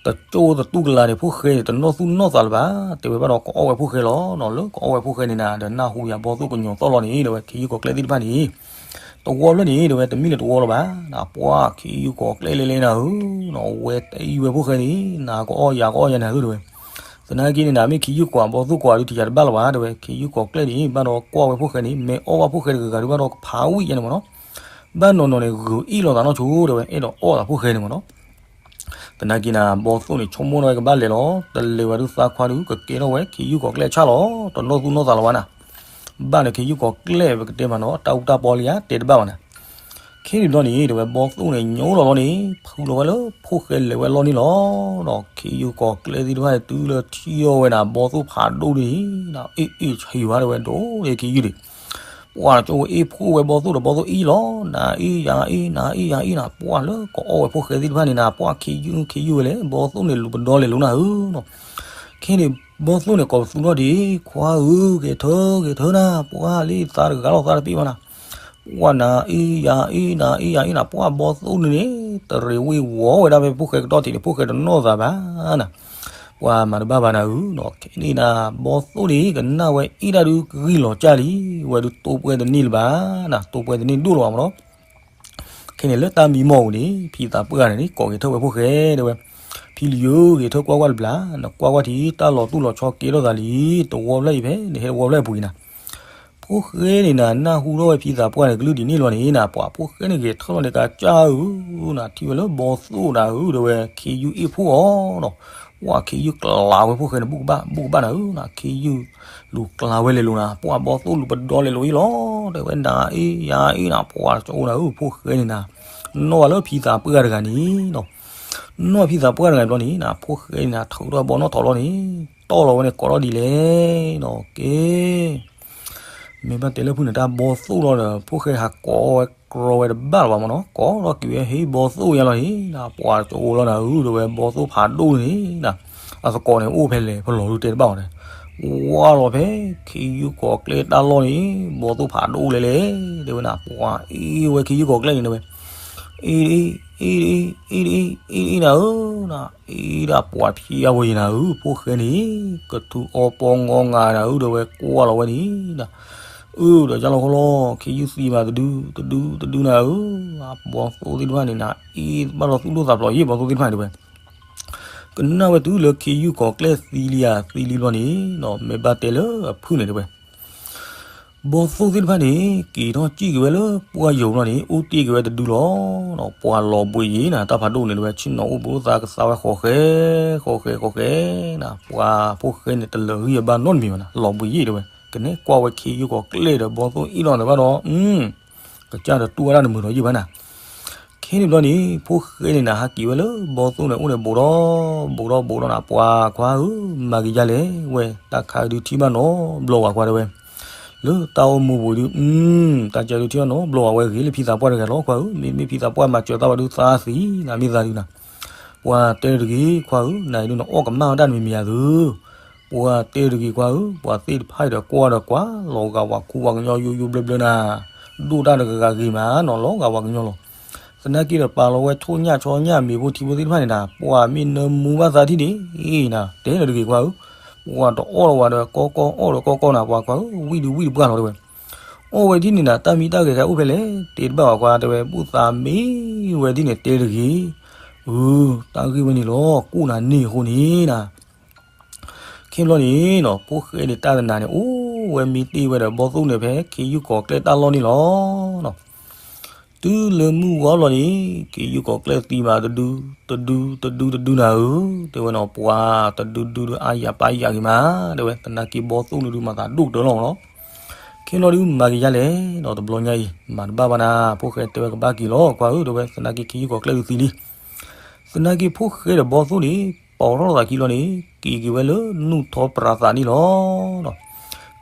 တကၠိတတူၢ်ကလာ်န့ၣ် ဖိၣ်ဃဲန့ၣ် တနီၢ်သူၣ်နီၢ်သးလၢၤဘၣ်, တဲဝဲဘၣ်ဒီးကအီၣ်ဝဲဖိၣ်ဃဲလီၤနီၤ, လၢကအီၣ်ဝဲဖိၣ်ဃဲန့ၣ်နၤ ဒီးနၢ်ဟူယၤဘီသိၣ်ကညီၤသီၣ်လီၤန့ၣ် တဲဝဲ ခ့ယုၢ်ကိးကျဲၢ်သ့ၣ်တဖၣ်န့ၣ် တဝီဖျၢၣ်န့ၣ် တဲဝဲ တမ့ၢ်လၢတဝီလၢၤဘၣ်နီၤ, ပှၤခ့ယုၢ်ကိးကျဲၢ်လဲၤလဲၤနၤဧၢနီၤ, ဝဲတအံၤဝဲဖိၣ်ဃဲန့ၣ် နၤကအီၣ်ယၤကအီၣ်ယၤနၤဧၢ တဲဝဲ. သနာ်က့န့ၣ်နၤ မ့ၢ်ခ့ယုၢ်ကိးဘီသိၣ်ကိးဒုးတယၤတဘၣ်လၢၤဘၣ် တဲဝဲ, ခ့ယုၢ်ကိးကျဲၢ်န့ၣ် ဘၣ်ဒီးကွၢ်ဝဲဖိၣ်ဃဲန့ၣ် မ့ၢ်အီၣ်ဘၣ်ဖိၣ်ဃဲတဂၤဂၤဒုးဘၣ်ဒီးကဖးဝံၣ်ယဲန့ၣ်မ့ၢ်နီၤ, ဘၣ်နီၢ်နီၢ်န့ၣ် ဂုာ်အ့ၣ်လိာ်သးနီၢ်ဆိ တဲဝဲ အဲၣ်ဒိးအီၣ်သးဖိၣ်ဃဲန့ၣ်မ့ၢ်နီၤ. သနာ်က့နၤ ဘီသိၣ်န့ၣ် ဆိကမိၣ်ထီၣ်ဝဲကဘၣ်လဲၤလီၤ, တလဲၤဝဲဒုးသါခွါဒုး ကကဲထီၣ်ဝဲခ့ယုၢ်ကိးကျဲၢ်ဆၣ်လီၤ, တနီၢ်သူၣ်နီၢ်သးလၢၤဘၣ်နၤ, ဘၣ်န့ၣ်ခ့ယုၢ်ကိးကျဲၢ် ပကတဲမးနီၤ တၢ်အူတၢ်ပီလံဧါ တဲတဘၣ်ဘၣ်နၤ. ခဲန့ၣ်ဘျီန့ၣ် တဲဝဲ ဘီသိၣ်န့ၣ် ညိလီၤလီၤန့ၣ် ဖုလီၤဝဲလၢဖိၣ်ဃဲလဲၤဝဲလီၢ်န့ၣ်လီၤနီၤ, ခ့ယုၢ်ကိးကျဲၢ်သ့ၣ်တဖၣ်န့ၣ် တုၤလၢထံၣ်အီၣ်ဝဲနၤ ဘီသိၣ်ဖးဒိၣ်န့ၣ် အ့ၣ်အ့ၣ်ဆံးဝဲ တဲဝဲ ဒိၣ်န့ၣ်ခ့ယုၢ်န့ၣ် ပှၤကၠိဝဲအ့ၣ်ဖှိၣ်ဝဲဘီသိၣ်ဒီး ဘီသိၣ်အ့ၣ်လီၤ, နၤအ့ၣ်ယၤအ့ၣ် နၤအ့ၣ်ယၤအ့ၣ်နၤ, ပှၤလၢကအီၣ်ဝဲဖိၣ်ဃဲသ့ၣ်တဖၣ်န့ၣ်နၤ ပှၤခ့ယုၢ်ခ့ယုၢ်ဝဲလဲၣ်, ဘီသိၣ်န့ၣ်လူၤပဒီလဲၤလိၤနၤဧၢနီၤ. ခဲန့ၣ် ဘီသိၣ်န့ၣ် ကိးပသူထီၣ်ဒံး ခွါဧၢ ဂဲၤထၢဂဲၤထၢနၤ, ပှၤလၢသးတဂၤလီၤ သးတပ့ၢ်ဘၣ်နၤ, ပှၤနၤအ့ၣ်ယၤအ့ၣ် နၤအ့ၣ်ယၤအ့ၣ်နၤ, ပှၤဘီသိၣ်န့ၣ်န့ၣ် တရံးဝ့ၤဝီၤဝဲဒၣ်ဖဲဖိၣ်ဃဲကတီၢ်ထံးန့ၣ် ဖိၣ်ဃဲတနီၢ်သးဘၣ်နၤ ပှၤမၤတဘၣ်ဘၣ်နၤဧၢနီၤ. ခဲန့ၣ်နၤ ဘီသိၣ်န့ၣ် ကနၣ်ဝဲအ့ၣ်တၢ်ဒုးကဂံၢ်လီၤကၢ်လံ, ဝဲဒုးတိၢ်ပှဲၤတန့ၢ်လၢၤဘၣ်နၤ, တိၢ်ပှဲၤတန့ၢ်ဒိၣ်လၢၤဘၣ်မ့ၢ်နီၤ. ခဲန့ၣ်လၢတၢ်မံမီၢ်ပူၤန့ၣ် ဖံသးပှၢ်န့ၣ် ကိးဂဲၤထၢၣ်ဝဲဖိၣ်ဃဲတဲဝဲ, ဖံလံၤဧၢ ဂဲၤထၢၣ်ကွၢ်ကွၢ်တဘျီ, နကွၢ်ကွၢ်ထံ တၢ်လီၤတူၢ်လီၤဆီကဲထီၣ်သးလံ, တဝီဖျၢၣ်အံၤဖဲ နဟဲတဝီဖျၢၣ်အပူၤအံၤနၤ ဖိၣ်ဃဲန့ၣ်နၤ နၢ်ဟူထီၣ်ဝဲဖံသးပှၢ်န့ၣ် ကလုၢ်ဒ်န့ၣ်လီၤန့ၣ်နၤ, ပှၤဖိၣ်ဃဲန့ၣ်ဂဲၤထၢၣ်လီၤန့ၣ် ကစၢ်ဧၢနၤ, ထံၣ်ဝဲလၢဘီသိၣ်နၤဧၢ တဲဝဲ ခ့ယုၢ်အ့ၣ်ဖှိၣ်အီၤနီၤ, ပှၤခ့ယုၢ်ကျးဝဲဖိၣ်ဃဲန့ၣ် ဘူၣ်ကဘၣ် ဘူၣ်ကဘၣ်နၤဧၢနၤ, ခ့ယုၢ်လူၤကျးဝဲလဲၤလိၤနၤ, ပှၤဘီသိၣ်လူၤပဒီလဲၤလိၤအံၤလီၤ, တဲဝဲ နၤအ့ၣ်ယၤအ့ၣ်နၤ, ပှၤကၠိနၤဧၢ ဖိၣ်ဃဲန့ၣ်နၤ, နီၣ်ဝဲလၢဖံသးပှၢ်တဂၤန့ၣ်နီၤ, နီၣ်ဖံသးပှၢ်တဂၤန့ၣ်ဘျီန့ၣ်နၤ ဖိၣ်ဃဲန့ၣ်နၤ ထုးထီၣ်ဘီနီၣ်ထီၣ်လီၤန့ၣ် တီၢ်လီၤဝဲန့ၣ် ကိးထီၣ်ဒ်လဲၣ်နီၤ, ကဲ မ့ၢ်ဘၣ်တဲလၢဖုန့ၣ် တၢ်ဘီသိၣ်လီၤဒီး ဖိၣ်ဃဲဟးကိးဝဲကြီဝဲတဘၣ်လၢၤဘၣ်မ့ၢ်နီၤ, ကိးထီၣ်က့ၤဝဲဟ့ၣ်ဘီသိၣ်ယါလီၤန့ၣ်နၤ, ပှၤကၠိလီၤနၤဧၢ တဲဝဲ ဘီသိၣ်ဖးဒိၣ်န့ၣ်နၤ, အသကိးန့ၣ်အိၣ်ဖဲလဲၣ် ပလီၢ်ဒုးတဲတဘၣ်အီၤန့ၣ်, ဝါလီၤဖဲ ခ့ယုၢ်ကိးကျဲၢ်တၢ်လီၢ်န့ၣ် ဘီသိၣ်ဖးဒိၣ်လဲၣ်လဲၣ် တဲဝဲနၤ, ပှၤအ့ၣ်ဝဲခ့ယုၢ်ကိးကျဲၢ်န့ၣ်တဲဝဲ အ့ၣ်တအ့ၣ် အ့ၣ်တအ့ၣ် အ့ၣ်တအ့ၣ် အ့ၣ်တအ့ၣ်နၤဧၢနၤ, အ့ၣ်ဒၣ်ပှၤဖံးအဝဲယံၤနၤဧၢ ဖိၣ်ဃဲန့ၣ် ကထူအီပီငီငၤနၤဧၢ တဲဝဲ ကွၢ်လီၤဝဲန့ၣ်နၤ, အၢ ဒီးယါလီၤဃီလီၤ ခ့ယုၢ်သံမးတဒု တဒု တဒုနၤဧၢ, ဘီသိၣ်သ့ၣ်တဖၣ်န့ၣ်နၤ အ့ၣ်ဘၣ်လီၤသူၣ်ဒိၣ်သးဖျိးယံၤ ဘီသိၣ်သ့ၣ်တဖၣ်န့ၣ်တဲဝဲ ကနၣ်ဝဲတုၤလၢခ့ယုၢ်ကိးကျဲၢ်သံလံဧါ သံလံဘျီန့ၣ်နီၤ, မ့ၢ်ဘၣ်တဲလၢအဖုၣ်န့ၣ်တဲဝဲ ဘီသိၣ်သ့ၣ်တဖၣ်န့ၣ် က့ၤထီၣ်စံၣ်က့ၤဝဲလၢပှၢ်ယိာ်ဘျီန့ၣ် အိၣ်တ့ၢ်က့ၤဝဲတဒုလီၤ. ပှၤလီၤဘှံးယံၤနၤ တၢ်ဖးဒိၣ်န့ၣ်တဲဝဲ ဆ့ၣ်နီၤအိၣ်ဘှံးအိၣ်သါကသါဝဲဃီဃဲ ဃီဃဲဃီဃဲနၤ, ပှၤဖိၣ်ဃဲန့ၣ် တလၢာ်ဂံၢ်အဘါနီတမံၤဘၣ်နၤ လီၤဘှံးယံၤတဲဝဲ, ကနဲၣ်ကွၢ်ဝဲခ့ယုၢ်ကိးကျဲၢ်ဒီးဘီသိၣ်အ့ၣ်လီၤန့ၣ်ဘၣ်ဒီး ကစၢ်တတူၢ်ဝဲဒၣ်နမုာ်ဒီးယံာ်ဘၣ်နၤ ခဲန့ၣ်ဘျီန့ၣ် ဖိၣ်ဃဲန့ၣ်နၤ ဟးက့ၤဝဲလၢဘီသိၣ်န့ၣ်အိၣ်န့ၣ် ဘူးဒီး ဘူးဒီးဘူးဒီးနၤ ပှၤခွါဧၢ မၤက့ၤယါလဲၣ်ဝဲ တၢ်ခါဒုးထံၣ်ဘၣ်နီတဘျီဝဲခွါတဲဝဲ, လၢတၢ်အိၣ်မူပူၤဒုး တၢ်ကဲဒုးထံၣ်ဘၣ်နီတဘျီဝဲ ဂ့ၤလၢဖံသးပှၢ်တဂၤလီၤခွါဧၢ, မ့မ့ၢ်ဖံသးပှၢ်မၤစၢၤသးဝဲဒုးသးသံနၤ မ့ၢ်သးဒုးနၤ ပှၤတဲတဂ့ၤခွါဧၢ, နၤအံၤဒုးနအီၣ်ကမၣ်ဝဲဒၣ်နမံၤမံၤယၤသု, ပှၤတဲတဂ့ၤခွါဧၢ, ပှၤသ့ၣ်တဖၣ်အံၤဒီးကွၢ်ဒီးကွၢ် လီၤဂာ်ဝၤခူဝၤကညီယိယိဘျၢဘျၢနၤ, ဒိၣ်တၢ်တဂၤဂၤဂ့ၤမးနီၤ လီၤဂာ်ဝၤကညီလီၤ. သနာ်က့ဒီးပာ်လီၤဝဲဆိၣ်ညၣ်ဆီညၣ်မ့ၤဖိထံဖိသ့ၣ်တဖၣ်န့ၣ်နၤ ပှၤမ့ၢ်နၢမူဘၣ်သးထံၣ်န့ၣ် အံၤနၤ တဲနၤတဂ့ၤခွါဧၢ, ပှၤတအီၣ်လီၤဝဲဒီးကီကီ အီၣ်ဒီးကီကီနၤ ပှၤခွါဧၢ ဝံၣ်ဒုးဝံၣ်တပှၢ်လီၤတဲဝဲ အီၣ်ဝဲဒ်န့ၣ်နၤ တၢ်မံတၢ်ဂဲၤတၢ်အိၣ်ဖဲလဲၣ် တဲတဘၣ်ဝဲခွါ တဲဝဲ ဘူၣ်သးမံဝဲဒ်န့ၣ်တဲတဂ့ၤ, အၢ တၢ်ဂ့ၢ်ဝဲန့ၣ်လီၤ ကိၣ်နၤန့ၢ်အဃိန့ၣ်နၤ. ခဲဘျီန့ၣ်နီၤ ဖိၣ်ဃဲန့ၣ်တၢ်တနၤန့ၣ် အိၣ်ဝဲမ့ၢ်တ့ၢ်ဝဲဒီးဘီသိၣ်န့ၣ်ဖဲ ခ့ယုၢ်ကိးကျဲၢ်တၢ်လီၢ်န့ၣ်လီၤ. တုၤလၢမုၢ်ဂီၤလီၤန့ၣ် ခ့ယုၢ်ကိးကျဲၢ်သံမးတဒု တဒု တဒု တဒုနၤဧၢ, တဲဝဲနီၤ ပှၤတဒုဒုဒုအါယၤပာ်ယၤဂ့ၤမး တဲဝဲ သနာ်က့ဘီသိၣ်န့ၣ်ဒုးမၤသးဒိၣ်ကတၢၢ်လီၤနီၤ. ခဲလီၤဒုးမၤက့ၤယါလဲၣ်နီၤ တဘျီညါအံၤ မၤတဘၣ်ဘၣ်နၤ ဖိၣ်ဃဲတဲဝဲကဘၣ်က့ၤလီၤ ကွၢ်ဧၢ တဲဝဲ သနာ်က့ခ့ယုၢ်ကိးကျဲၢ်ဒုးသံလံ သနာ်က့ဖိၣ်ဃဲဒီးဘီသိၣ်န့ၣ် ပိာ်ထီၣ်သးခံလီၤန့ၣ် က့ၤက့ၤဝဲလၢနူၢ်ထီပြးသးန့ၣ်လီၤ.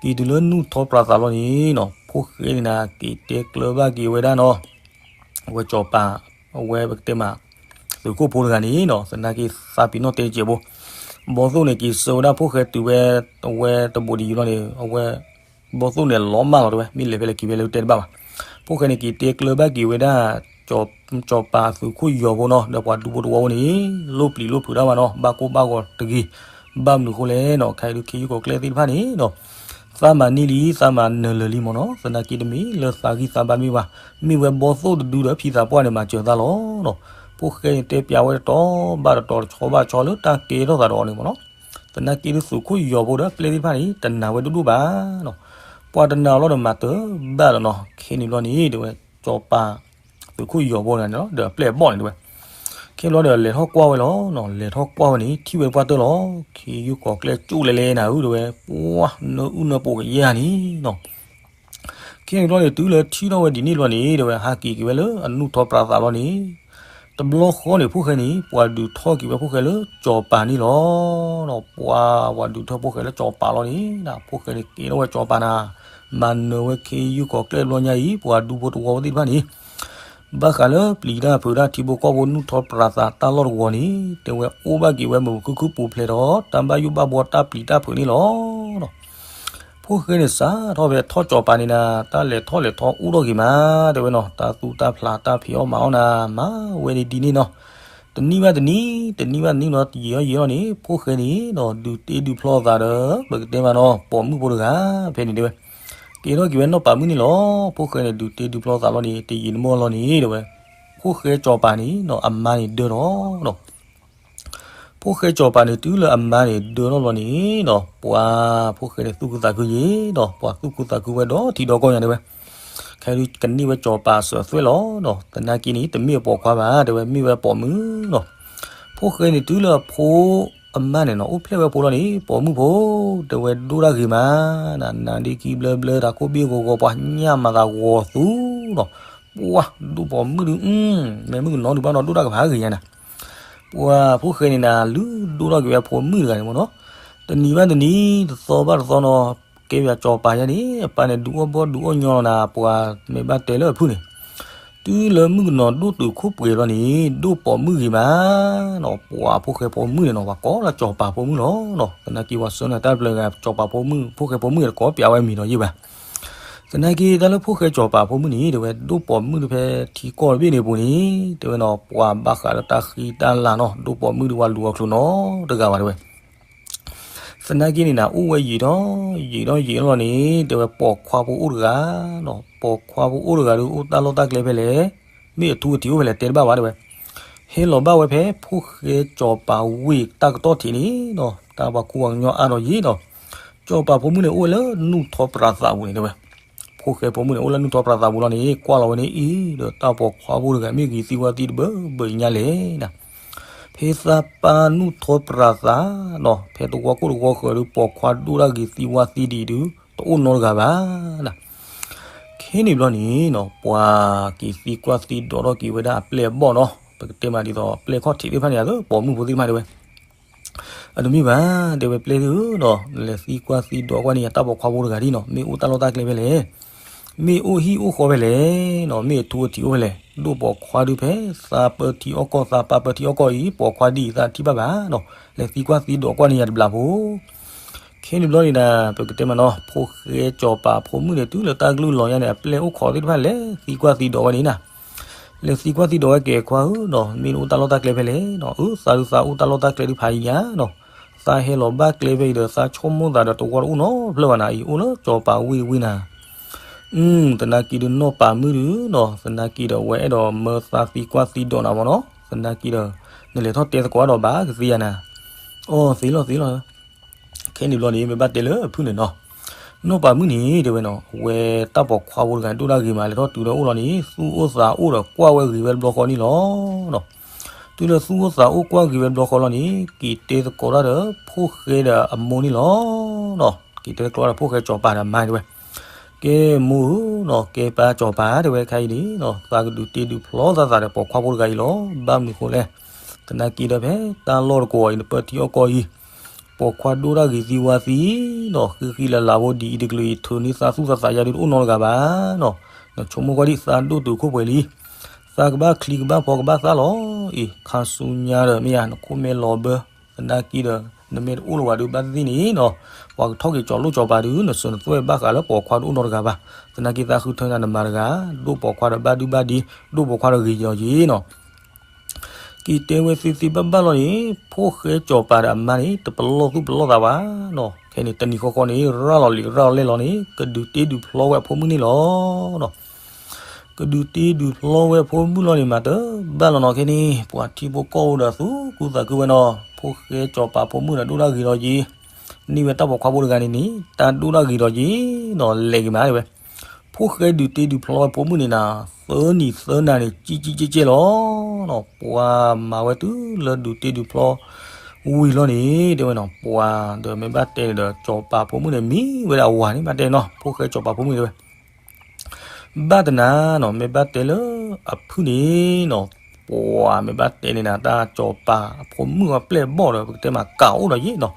က့ၤတုၤလၢနူၢ်ထီပြးသးလီၤန့ၣ်နီၤ, ဖိၣ်ဃဲန့ၣ်နၤ က့ၤတဲကျၢၤဘၣ်က့ၤဝဲဒၣ်နီၤ, အဝဲစီၤပၤ, အဝဲပကတဲမး, သုးခိၣ်ဖိတဂၤန့ၣ်နီၤ, သနာ်က့သးပ့ၤနီၣ်တဲတစဲးဖိ, ဘီသိၣ်န့ၣ်က့ၤဆှၢဝဲဒၣ်ဖိၣ်ဃဲတုၤဝဲ, အဝဲတဘူးတယံၤလီၤန့ၣ် အဝဲ, ဘီသိၣ်န့ၣ်လီၤမၢ်လီၤတဲဝဲ, မ့ၢ်လဲၤဖဲလဲၣ်က့ၤဖဲလဲၣ်တဲတဘၣ်ဘၣ်, ဖိၣ်ဃဲန့ၣ်က့ၤတဲကျၢၤဘၣ်က့ၤဝဲဒၣ် စီၤပၤသုးခိၣ်ယီၤဖိနီၤ ဒီးပှၤဒူဖိတဝီဖိန့ၣ်, လိၣ်ပျံၤလိၣ်ဖုးတၢ်ဘၣ်နီၤ, ဘၣ်ကိၢ်ဘၣ်ဂီၤတဂ့ၤ, ဘၣ်မနုၤဃိလဲၣ်နီၤ, ခဲအံၤဒုးခ့ယုၢ်ကီၤကျဲသ့ၣ်တဖၣ်န့ၣ်နီၤ, သးမၤန့ၢ်လံ သးမၤနၢၤလၢာ်လံမ့ၢ်နီၤ, သနာ်က့တမ့ၢ်လၢသးဂံၢ်သးဘါတမ့ၢ်ဘၣ်, မ့ၢ်ဝဲဘီသိၣ်တဒုဒီးဖံသးပှၢ်န့ၣ်မၤစၢၤသးလီၤနီၤ, ဖိၣ်ဃဲန့ၣ်တဲပျးဝဲတတီၤဘၣ်တတီၤ တဆီဘၣ်ဆီလၢတၢ်ကဲထီၣ်သးဒီးအီၤန့ၣ်မ့ၢ်နီၤ, သနာ်က့ဒုးသုးခိၣ်ယီၤဖိဒီးအပျဲၢ်သ့ၣ်တဖၣ်န့ၣ် တနာ်ဝဲဒိၣ်ဒိၣ်ဘၣ်နီၤ, ပှၤတနာ်အီၤလီၤဒီးမၤတၢ်ဘၣ်လီၤနီၤ, ခဲန့ၣ်ဘျီန့ၣ် တဲဝဲ, စီၤပၤ, သုးခိၣ်ယီၤဖိန့ၣ်လီၤ ဒီးအပျဲၢ်အဘီၣ်န့ၣ်တဲဝဲ, ခဲန့ၣ်ဘျီဒီးလဲၤထီၣ်ကွၢ်ဝဲလီၤနီၤ, လဲၤထီၣ်ကွၢ်ဝဲန့ၣ် ထံၣ်ဝဲပှၢ်တၢၢ်လီၤ, ခ့ယုၢ်ကီၤကျဲကၠိၣ်လဲၤလဲၤနၤဧၢတဲဝဲ, ပှၤနၢအုၣ်နၢပှိၤကယဲၢ်န့ၣ်နီၤ ခဲန့ၣ်ဘျီန့ၣ် တုၤလၢထံၣ်ထီၣ်ဝဲဒ်န့ၣ်ဘျီန့ၣ် တဲဝဲ ဟးက့ၤက့ၤဝဲလၢအနူၢ်ထီပြးသးလီၤန့ၣ်, တဘျီဃီန့ၣ် ဖိၣ်ဃဲန့ၣ် ပှၤဒုးထီၣ်က့ၤဝဲဖိၣ်ဃဲလၢစီၤပၤန့ၣ်လီၤ. ပှၤ ပှၤဒုးထီၣ်ဖိၣ်ဃဲလၢစီၤပၤလီၤန့ၣ် ဖိၣ်ဃဲန့ၣ်က့ၤထီၣ်ဝဲစီၤပၤနၤ, မၤနၢၤဝဲခ့ယုၢ်ကီၤကျဲဘျီညါအံၤ ပှၤဒူဖိတဝီဖိသ့ၣ်တဖၣ်န့ၣ် ဘၣ်ဃးလၢပျံၤတၢ်ဖုးတၢ်ထံဖိကီၢ်ဖိနူၢ်ထီပြးသးတၢ်လီၢ်တဝီၤန့ၣ် တဲဝဲအိၣ်ဘၣ်က့ၤဝဲမုာ်မုာ်ခုၣ်ခုၣ်ပူၤဖျဲးဒီး တၢ်ဘၣ်ယိၣ်ဘၣ်ဘှီတၢ်ပျံၤတၢ်ဖုးန့ၣ်လီၤ. ဖိၣ်ဃဲန့ၣ်စးထီၣ်ဖဲထီၣ်စီၤပၤန့ၣ်နၤ တၢ်လဲၤထီၣ်လဲၤထီအိၣ်ထီၣ်ဂ့ၤမး တဲဝဲနီၤ, တၢ်သူၣ်တၢ်ဖျးတၢ်ဖံးအီၣ်မၤအီၣ်နၤ မၤဝဲန့ၣ်ဒ်န့ၣ်နီၤ, တနံၣ်ဘၣ်တနံၣ် တနံၣ်ဘၣ်တနံၣ်နီၤ တယံာ်အီၣ်ယံာ်အီၣ်န့ၣ် ဖိၣ်ဃဲန့ၣ်နီၤ ဒုးတ့ဒုးဖျီသးဒီး ပကတဲမးနီၤ ပိာ်မုၣ်ဖိတဂၤ ဖဲန့ၣ်တဲဝဲ, ကဲထီၣ်က့ၤဝဲနီၢ်ပၤမုၣ်န့ၣ်လီၤ. ဖိၣ်ဃဲန့ၣ် ဒုးတ့ဒုးဖျီသးလီၤန့ၣ် တယံာ်တမီၢ်လီၤန့ၣ် တဲဝဲ, ဖိၣ်ဃဲစီၤပၤန့ၣ်နီၤ အမါန့ၣ်ဒၢထီၣ်နီၤ ဖိၣ်ဃဲစီၤပၤန့ၣ် တုၤလၢအမါန့ၣ်ဒၢထီၣ်လီၤန့ၣ်နီၤ ပှၤ ဖိၣ်ဃဲန့ၣ်သူၣ်ခုသးခုယံာ်ဒီး ပှၤသူၣ်ခုသးခုဝဲဒီးထံဒီကီၢ်ညါတဲဝဲ, ခဲဒုးကန့ၢ်ဝဲစီၤပၤစၢၤသွဲၣ်လီၤနီၤ, သနာ်က့န့ၣ် တမ့ၢ်အပိာ်ခွါဘၣ် တဲဝဲ မ့ၢ်ဝဲပိာ်မုၣ်နီၤ. ဖိၣ်ဃဲန့ၣ် တုၤလၢအဖိ အမါန့ၣ်နီၤ အိၣ်ဖျဲၣ်ဝဲဖိလီၤန့ၣ် ပိာ်မုၣ်ဖိ တဲဝဲဒိၣ်တၢ်ဂ့ၤမး, နၤနါဒ့ခံဘျၢဘျၢ တၢ်ခိၣ်ဘ့ၣ်ဂီၤဂီၤ ပှၤညၣ်မၤသးဂီၤသူနီၤ, ပှၤဒိၣ်ပိာ်မုၣ်ဒုး မ့ၢ်မုၣ်ကနီၤဒုးဘၣ်နီၤ ဒိၣ်တၢ်ကဖးဂ့ၤညါနၤ ပှၤဖိၣ်ဃဲန့ၣ်နၤ လုၢ်ဒိၣ်ထီၣ်က့ၤဝဲအဖိမုၣ်တဂၤန့ၣ်မ့ၢ်နီၤ, တနံၤဘၣ်တနံၤ တသီဘၣ်တသီနီၤ, ကဲပၠးစီၤပၤယါန့ၣ် အပၢ်န့ၣ်ဒုးအီၣ်ဘီဒုးအီၣ်ညီလီၤနၤ ပှၤမ့ၢ်ဘၣ်တဲလၢအဖုၣ်န့ၣ်, တုၤလၢမုၣ်ကနီၤဒိၣ်တုာ်ခိၣ်ပှဲၤလီၤန့ၣ် ဒိၣ်ပိာ်မုၣ်ဂ့ၤမးနီၤ, ပှၤဖိၣ်ဃဲဖိမုၣ်န့ၣ်နီၤ ပှၤကိးလၢစီၤပၤဖိမုၣ်လီၤနီၤ, သနာ်က့ပှၤဆၢနၤတၢ်တဖျၢၣ်ဂၤ စီၤပၤဖိမုၣ် ဖိၣ်ဃဲဖိမုၣ်တကိးပၠးဝဲမံၤနီၤယ့ၢ်ဘၣ် သနာ်က့တၢ်လၢဖိၣ်ဃဲစီၤပၤဖိမုၣ်န့ၣ် တဲဝဲ ဒိၣ်ပိာ်မုၣ်ဒုးဖဲထံကီၢ်တဘ့ၣ်န့ၣ်အပူၤန့ၣ် တဲဝဲနီၤ ပှၤဘၣ်ဃးလၢတၢ်ဃံတၢ်လၤနီၤ ဒိၣ်ပိာ်မုၣ်ဒုးဝဲလူၤအီၤချုးနီတဂၤဘၣ်တဲဝဲ, သနာ်က့န့ၣ်နၤ အိၣ်ဝဲယံာ်ထီၣ် ယံာ်ထီၣ်ယံာ်ထီၣ်လီၤန့ၣ် တဲဝဲပိာ်ခွါဖိအိၣ်တဂၤနီၤ ပိာ်ခွါဖိအိၣ်တဂၤဒုးအိၣ်တၢ်လီၢ်တၢ်ကျဲဖဲလဲၣ်, မ့ၢ်အထူအထံးအိၣ်ဖဲလဲၣ်တဲတဘၣ်ဘၣ်တဲဝဲ ဟဲလီၤဘၣ်ဝဲဖဲဖိၣ်ဃဲစီၤပၤဝ့ၢ်တၢ်ကတီၢ်ထံးန့ၣ်နီၤ တၢ်ပှၤကူပှၤကညီအါထီၣ်ယံာ်ဒီး စီၤပၤဖိမုၣ်န့ၣ်အိၣ်ဝဲလၢနူၢ်ထီပြးသးပူၤန့ၣ်တဲဝဲ, ဖိၣ်ဃဲဖိမုၣ်န့ၣ် အိၣ်လၢနူၢ်ထီပြးသးပူၤလီၤန့ၣ် ကွၢ်လီၤဝဲန့ၣ်အံၤ ဒီးတၢ်ပိာ်ခွါဖိတဂၤမ့ၢ်ဂ့ၤသံဝါသံတဘၢဘၢညါလဲၣ်နၤ, ဖဲသးပၢ်နူၢ်ထီပြးသးနီၤ ဖဲတဝီခိၣ်တဝီဃၢၤဒုး ပိာ်ခွါဒိၣ်တၢ်ဂ့ၤသံဝါသံဒ်အံၤဒုး တအိၣ်နီတဂၤဘၣ်နၤ ခဲန့ၣ်ဘျီန့ၣ်နီၤ ပှၤက့ၤသံကွၢ်သံဒိးထီၣ်က့ၤဝဲဒၣ်အပျဲၢ်အဘီၣ်နီၤ ပကတဲမးဒ်သိး ပျဲၢ်ခီၣ်ထံးသ့ၣ်တဖၣ်န့ၣ် ပိာ်မုၣ်ဖိသ့ၣ်တဖၣ်တဲဝဲ အတမ့ၢ်ဘၣ် တဲဝဲပျဲၢ်သ့ၣ်ဧၢနီၤ လဲၤသံကွၢ်သံဒိးကွၢ်န့ၢ်ယၤတၢ်ပိာ်ခွါဖိတဂၤဒ်နီၤ မ့ၢ်အိၣ်တၢ်လီၢ်တၢ်ကျဲဖဲလဲၣ်, မ့ၢ်အိၣ်ဟံၣ်အိၣ်ဃီဖဲလဲၣ်နီၤ မ့ၢ်အထူအထံးအိၣ်ဖဲလဲၣ်, ဒိၣ်ပိာ်ခွါဒုးဖဲ သးပၢထံအီၣ်ကီၢ် သးပၢထံအီၣ်ကီၢ်အံၤ ပိာ်ခွါဒ်အံၤသးထံၣ်ဘၣ်ဘၣ်နီၤ လဲၤသံကွၢ်သံဒိးကွၢ်န့ၢ်ယၤတဘျီဖိ ခဲန့ၣ်ဘျီန့ၣ်ဒီး ပကတဲမးနီၤ ဖိၣ်ဃဲစီၤပၤဖိမုၣ်န့ၣ် တုၤလၢတၢ်ကလုၢ်လီၤညါန့ၣ် အပျဲၢ်အိၣ်ခိးသ့ၣ်တဖၣ်လဲၤသံကွၢ်သံဒိးဝဲန့ၣ်နၤ လဲၤသံကွၢ်သံဒိးဝဲကဲခွါဧၢနီၤ မ့ၢ်နအိၣ်တၢ်လီၢ်တၢ်ကျဲဖဲလဲၣ်နီၤ အၢ သးဒုးသးအိၣ်တၢ်လီၢ်တၢ်ကျဲဒုးဖးယံၤညါနီၤ သးဟဲလီၤဘၣ်ကျဲဖဲအံၤဒီး သးဆိကမိၣ်သးဒီးတဝီတအိၣ်နီတဖျၢၣ်ဘၣ်နၤ အံၤအိၣ်လၢစီၤပၤဝ့ၢ်တဝ့ၢ်နၤ သနာ်က့ဒီးနီၢ်ပၤမုၣ်ဒုးနီၤ သနာ်က့ဒီးအဝဲအဲၣ်ဒိးမၢသးသံကွၢ်သံဒိးနၤမ့ၢ်နီၤ သနာ်က့ဒီး နလဲၤထီၣ်တဲသကိးဒီးဘၣ်ကသ့ဧါနၤ အီ သ့လီၤသ့လီၤ ခဲန့ၣ်ဘျီန့ၣ် မ့ၢ်ဘၣ်တဲလၢအဖုၣ်န့ၣ်နီၤ နီၢ်ပၤမုၣ်န့ၣ် တဲဝဲနီၤ အဝဲတၢ်ပိာ်ခွါဖိတဂၤဒိၣ်တၢ်ဂ့ၤမး လဲၤထီၣ်တုၤဒီးအိၣ်လီၤန့ၣ် သူၣ်အိၣ်သးအိၣ်ဒီးကွၢ်ဝဲဂ့ၤဝဲတဘျီဃီန့ၣ်လီၤ. တုၤလၢသူၣ်အိၣ်သးအိၣ်ကွၢ်ဂ့ၤဝဲတဘျီဃီလီၤန့ၣ် က့ၤတဲသကိးတၢ်ဒီးဖိၣ်ဃဲဒီးအမိၢ်န့ၣ်လီၤ. က့ၤတဲသကိးတၢ်ဒီးဖိၣ်ဃဲစီၤပၤဒီးအမါန့ၣ်တဲဝဲ ကဲမိၢ်ဧၢနီၤ ကဲပၢ်စီၤပၤတဲဝဲ ခဲအံၤန့ၣ်နီၤ သးကဒုးတ့ဒုးဖျီသးသးဒီးပိာ်ခွါဖိတဂၤအံၤလီၤ. ဘၣ်မနုၤဃိလဲၣ် သနာ်က့ဒီးဖဲတၢ်လီၢ်တကိးအံၤ နပၢထံအီၣ်ကီၢ်အံၤ ပိာ်ခွါဒိၣ်တၢ်ဂ့ၤသံဝါသံနီၤ, ဃံဃံလၤလၤဖိဒ်အံၤတကလုာ်အံၤ ထုးန့ၢ်သးသူၣ်သးသးယါဒုးတအိၣ်နီတဂၤဘၣ်နီၤ. နဆိကမိၣ်ကွၢ်ဒံး သးဒိၣ်တုာ်ခိၣ်ပှဲၤလံ, သးကဘၣ်ချံကဘၣ်ဖီကဘၣ်သၣ်လီၤ. အံၤ ခါဆူညါဒီး မ့ၢ်ယါ နခိၣ်မဲလီၤဘၢ သနာ်က့ဒီး နမ့ၢ်တအိၣ်လၢၤဝဲဒုးဘၣ်သ့ၣ်သ့ၣ်န့ၣ်နီၤ, ပှၤကထီၣ်က့ၤကၠီၤလိၣ်ကၠီၤပၤဒုး နစၢၤနသွဲၣ်ဘၣ်ဃးလၢပိာ်ခွါတအိၣ်နီတဂၤဘၣ်. သနာ်က့သးဃုထၢနၤနမၤတဂၤ, ဒိၣ်ပိာ်ခွါဒီးဘၣ်ဒုဘၣ်ဒံ, ဒိၣ်ပိာ်ခွါဒီးဂ့ၤက့ၤလီၤက့ၤနီၤ. က့ၤတဲဝဲသ့သ့ဘၣ်ဘၣ်လီၤန့ၣ် ဖိၣ်ဃဲကၠီၤပၤဒီးအမါန့ၣ် တပလီၢ်သူၣ်ပလီၢ်သးဘၣ်နီၤ. ခဲန့ၣ် တနံၤဃီဃီန့ၣ် ရၤလီၤလံာ်ရၤလီၤလဲၢ်လီၤန့ၣ် ကဒုးတ့ဒုးဖျီဝဲအဖိမုၣ်န့ၣ်လီၤနီၤ. ကဒုးတ့ဒုးဖျီဝဲအဖိမုၣ်လီၤန့ၣ် မၤတဘၣ်လီၤနီၤ. ခဲန့ၣ် ပှၤထံဖိကီၢ်ဖိဒီးသူၣ်ခုသးခုဝဲနီၤ, ဖိၣ်ဃဲကၠီၤပၤဖိမုၣ်ဒီးဒိၣ်တၢ်ဂ့ၤလီၤက့ၤ, န့ၢ်ဝဲတၢ်ပိာ်ခွါဖိတဂၤန့ၣ်န့ၣ် တၢ်ဒိၣ်တၢ်ဂ့ၤလီၤက့ၤနီၤ, လဲၤက့ၤမးတဲဝဲ. ဖိၣ်ဃဲဒုးတ့ဒုးဖျီဝဲဖိမုၣ်န့ၣ်နၤ, သၢနံၤသၢနၤန့ၣ် ကံကံကဲကဲလီၤနီၤ. ပှၤမၤဝဲတုၤလၢဒုးတ့ဒုးဖျီဝံၤလီၤန့ၣ် တဲဝဲနီၤ, ပှၤဒီးမ့ၢ်ဘၣ်တဲန့ၣ်ဒီး ကၠီၤပၤဖိမုၣ်န့ၣ် မံဝဲဒၣ်အဝၤန့ၣ် ဘၣ်တဲနီၤ, ဖိၣ်ဃဲကၠီၤပၤဖိမုၣ်တဲဝဲ ဘၣ်တနၤနီၤ, မ့ၢ်ဘၣ်တဲလၢအဖုၣ်န့ၣ်နီၤ, ပှၤမ့ၢ်ဘၣ်တဲန့ၣ်နၤ, တၢ်ကၠီၤပၤအဖိမုၣ်အပျဲၢ်ဘီၣ်ဒီး ပကတဲမးကးအိၣ်ဒီးယ့ၣ်နီၤ.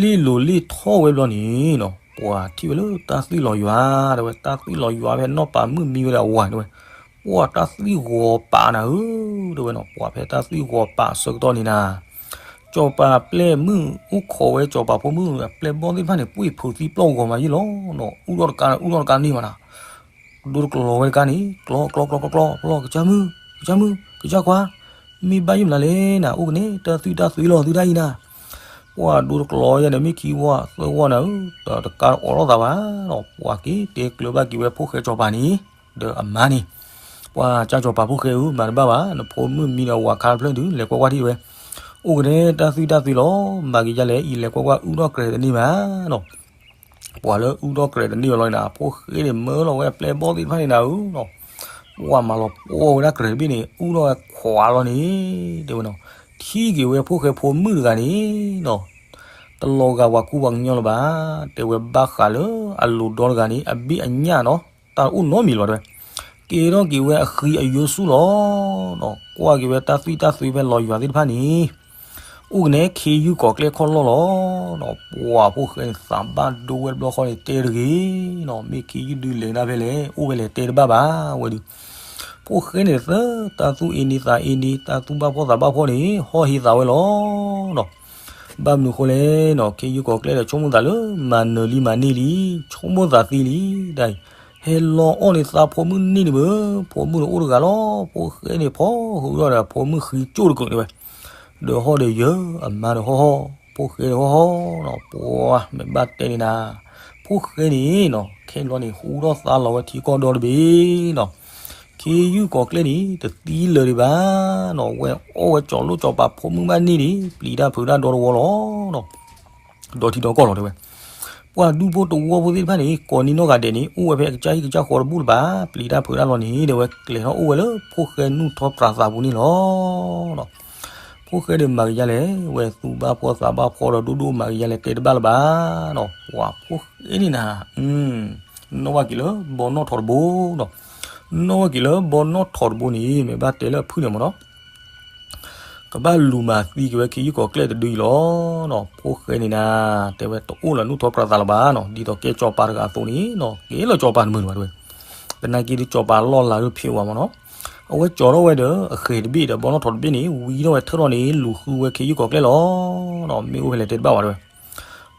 လ့ၣ်လိၤလ့ၣ်ထီၣ်ဝဲဘျီန့ၣ်နီၤ, ပှၤထံၣ်ဝဲလၢတၢ်သွံၣ်လီၤယွၤတဲဝဲ, တၢ်သွံၣ်လီၤယွၤဖဲနီၢ်ပၤမုၣ်မံဝဲဒၣ်အဝၤတဲဝဲ, ပှၤတၢ်သွံၣ်ဂီၤပာ်နၤဧၢ, တဲဝဲနီၤ, ပှၤဖဲတၢ်သွံၣ်ဂီၤပာ်အဆၢကတီၢ်န့ၣ်နၤ ကၠီၤပၤအပျဲၢ်မုၣ် အိၣ်ခိးဝဲကၠီၤပၤဖိမုၣ်အပျဲၢ်ဘီၣ်သ့ၣ်တဖၣ်န့ၣ် ပှ့ၢ်ဖုးသံပျီၢ်ဂီၤမးယ့ၣ်လီၤနီၤ, အူၣ်ထီၣ်တကါ အူၣ်ထီၣ်တကါန့ၢ်မးနၤ, ဒိတကျီၤဝဲတကါန့ၣ် ကျီ ကျီ ကျီ ကျီ ကျီ ကျီ ကစၢ်မုၣ် ကစၢ်မုၣ် ကစၢ်ခွါ, မ့ၢ်ဘၣ်ယိၣ်မနုၤလဲၣ်နၤ, အိၣ်ကန့ၣ် တၢ်သွံၣ်တၢ်သွံၣ်လီၤသုတၢ်အံၤနၤ, ပှၤဒိတကျီၤယဲန့ၣ် မ့ၢ်ခံဝီသၢဝီနၤဧၢ, တကါအိးထီၣ်သးဘၣ်နီၤ, ပှၤက့ၤတဲကျၢၤဘၣ်က့ၤဝဲဖိၣ်ဃဲကၠီၤပၤန့ၣ် ဒီးအမါန့ၣ်, ပှၤကၢ်ကၠီၤပၤဖိၣ်ဃဲဧၢ, မၤတဘၣ်ဘၣ်, နဖိမုၣ်မံဒီးဝၤခါတဖျၢၣ်ဒုး လဲၤကွၢ်ကွၢ်ထံၣ်ဝဲ, အိၣ်ကန့ၣ် တၢ်သွံၣ်တၢ်သွံၣ်လီၤ, မၤက့ၤဒ်လဲၣ်, အံၤလဲၤကွၢ်ကွၢ် အူၣ်ထီၣ်ကြဲးတန့ၢ်ဘၣ်နီၤ. ပှၤလၢအူၣ်ထီၣ်ကြဲးတန့ၢ်ဝဲလီၤန့ၣ်နၤ, ဖိၣ်ဃဲန့ၣ် မၢလီၤဝဲအပျဲၢ်ဘီၣ်သ့ၣ်တဖၣ်န့ၣ်နၤဧၢနီၤ, ပှၤမၤလီၤပှီၢ်ဝဲဒၣ်ကြဲးတဘ့ၣ်န့ၣ် အူၣ်ထီၣ်ဝဲခွးလီၤန့ၣ် တဲဝဲနီၤ, ထံၣ်က့ၤဝဲဖိၣ်ဃဲဖိမုၣ်တဂၤန့ၣ်နီၤ, တလီၤဂာ်ပှၤကူပှၤကညီလၢၤဘၣ်, တဲဝဲဘၣ်ဃးလၢအလိၤဒီတဂၤန့ၣ် အဘ့ၣ်အညၣ်နီၤ, တၢ်တအိၣ်နီတမံၤလၢၤဘၣ်တဲဝဲ, ကဲထီၣ်က့ၤဝဲအဃံအယိဆူၣ်လီၤနီၤ, ကွၢ်က့ၤဝဲတၢ်သွံၣ်တၢ်သွံၣ်ဖဲလီၤယွၤသ့ၣ်တဖၣ်န့ၣ် အိၣ်ကန့ၣ် ခ့ယုၢ်ကီၤကျဲၢ်ခီၣ်လီၢ်လီၤနီၤ, ပှၤဖိၣ်ဃဲန့ၣ် သးဘၣ်ဒိဝဲတဘျီဃီန့ၣ် တဲတဂ့ၤနီၤ, မ့ၢ်ခ့ယုၢ်ဒုးလဲၤနၢ်ဖဲလဲၣ် အိၣ်ဝဲလဲၣ်တဲတဘၣ်ဘၣ်ဝဲဒုး, ဖိၣ်ဃဲန့ၣ်သၢ တၢ်သူၣ်အ့န့သးအ့န့ တၢ်သူၣ်ဘၣ်ဖှီၣ်သးဘၣ်ဖှီၣ်န့ၣ် ဟီၣ်ဟ့သးဝဲလီၤနီၤ, ဘၣ်မနုၤဃိလဲၣ်နီၤ, ခ့ယုၢ်ကီၤကျဲၢ်ဒီးဆိကမိၣ်သးလၢ မၤနၢၤလံမၤန့ၢ်လံ, ဆိကမိၣ်သးသံလံ, တၢ်အံၤ ဟဲလီအီၣ်န့ၢ်သးဖိမုၣ်န့ၢ်န့ၣ်ဘၣ်, ဖိမုၣ်န့ၣ်အိၣ်တဂၤလီၤ, ဖိၣ်ဃဲန့ၣ်ဖီဃုာ်ဒီး ဖိမုၣ်ဃံကၠိၣ်တကိးန့ၣ်ဝဲ, ဒီးဟီၣ်ဒီးယၢၤ အမါဒီးဟီၣ်ဟီၣ်, ဖိၣ်ဃဲန့ၣ်ဟီၣ်ဟီၣ်နီၤ, ပှၤမ့ၢ်ဘၣ်တဲန့ၣ်နၤ, ဖိၣ်ဃဲန့ၣ်နီၤ ခဲဘျီန့ၣ် ဟူထီၣ်သါလီၤဝဲထံကီၢ်ဒီတဘ့ၣ်နီၤ, ခ့ယုၢ်ကီၤကျဲၢ်န့ၣ် တသံလၢၤဒံးဘၣ်နီၤ, ဝဲအီၣ်ဝဲကၠီၤလိၣ်ကၠီၤပၤဖိမုၣ်ဘၣ်န့ၢ်န့ၣ် ပျံၤတၢ်ဖုးတၢ်ဒီတဝီလီၤနီၤ ဒီထံဒီကီၢ်လီၤတဲဝဲ, ပှၤဒူဖိတဝီဖိသ့ၣ်တဖၣ်န့ၣ် ကိးနံၤနီၢ်ဂၤဒဲးန့ၣ် အိၣ်ဝဲဖဲအကစၢ်ဟံၣ်ကစၢ်ဃီတဘူၣ်လၢၤဘၣ်, ပျံၤတၢ်ဖုးတၢ်လီၤန့ၣ် ဒီးဝဲကျဲၤထီၣ်အိၣ်ဝဲလၢဖိၣ်ဃဲနူၢ်ထီပြးသးပူၤန့ၣ်လီၤ. ဖိၣ်ဃဲဒီးမၤကယါလဲၣ်, ဝဲသူၣ်ဘၣ်ဖှီၣ်သးဘၣ်ဖှီၣ်ဒီးဒိၣ်ဒိၣ်မၤကယါလဲၣ်တဲတဘၣ်လၢၤဘၣ်နီၤ, ပှၤဖိၣ်ဃဲန့ၣ်နၤ, နီၣ်ဘၣ်က့ၤလၢဘီနီၣ်ထိးတဘိနီၤ, နီၣ်ဘၣ်က့ၤလၢဘီနီၣ်ထိးတဘိန့ၣ် မ့ၢ်ဘၣ်တဲလၢအဖုၣ်န့ၣ်မ့ၢ်နီၤ ကဘၣ်လူၤမၤသံက့ၤဝဲခ့ယုၢ်ကီၤကျဲၢ်တဒုအံၤလီၤနီၤ, ဖိၣ်ဃဲန့ၣ်နၤ, တဲဝဲတအိၣ်လၢနူၢ်ထီပြးသးလၢၤဘၣ်နီၤ, ဒ်သိးကဲကၠီၤပၤတဂၤအသိးန့ၣ်နီၤ, ကဲလၢကၠီၤပၤတမုာ်လၢၤဘၣ်တဲဝဲ, သနာ်က့ဒုးကၠီၤပၤလီၢ်လၤဒုးဖံးဝဲမ့ၢ်နီၤ, အဝဲကၠီၤထီၣ်ဝဲဒီးအဃဲၤတဘ့ၣ်ဒီးဘီနီၣ်ထိးတဘ့ၣ်န့ၣ် ဝံထီၣ်ဝဲထၢၣ်ထီၣ်န့ၣ် လူၤဃုဝဲခ့ယုၢ်ကီၤကျဲၢ်လီၤနီၤ, မ့ၢ်အိၣ်ဖဲလဲၣ်တဲတဘၣ်ဝဲတဲဝဲ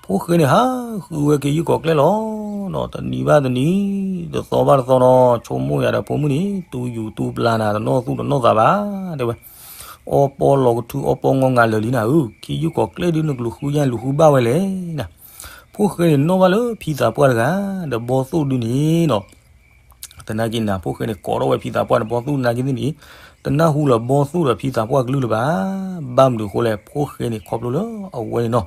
ဖိၣ်ဃဲန့ၣ်ဟးဃုဝဲခ့ယုၢ်ကီၤကျဲၢ်လီၤနီၤ, တနံၤဘၣ်တနံၤ, တသီဘၣ်တသီနီၤ, ဆိကမိၣ်ယၤဒီးဖိမုၣ်န့ၣ် တူၢ်ယူၤတူၢ်ပျၢ်နၤ တနီၣ်သူၣ်တနီၣ်သးဘၣ်တဲဝဲ, အီပီလီၤကထုအီပီငီၢ်ငါလၢာ်လံနၤဧၢ, ခ့ယုၢ်ကီၤကျဲၢ်ဒုးနကလူၤဃုယါလူၤဃုဘၣ်ဝဲလဲၣ်နၤ, ဖိၣ်ဃဲန့ၣ်နီၣ်ဘၣ်လၢဖံသးပှၢ်တဂၤ, ဒီးဘီသိၣ်ဒုးန့ၣ်နီၤ သနာ်က့နၤ ဖိၣ်ဃဲန့ၣ် ကိးထီၣ်ဝဲဖံသးပှၢ်န့ၣ် ဘီသိၣ်သနာ်က့သ့ၣ်န့ၣ်, တနၢ်ဟူလၢၤဘီသိၣ်ဒီးဖံသးပှၢ်ကလုၢ်လၢၤဘၣ်. ဘၣ်မနုၤအဃိလဲၣ်, ဖိၣ်ဃဲန့ၣ် ခီဖျိလၢအဝဲန့ၣ်နီၤ,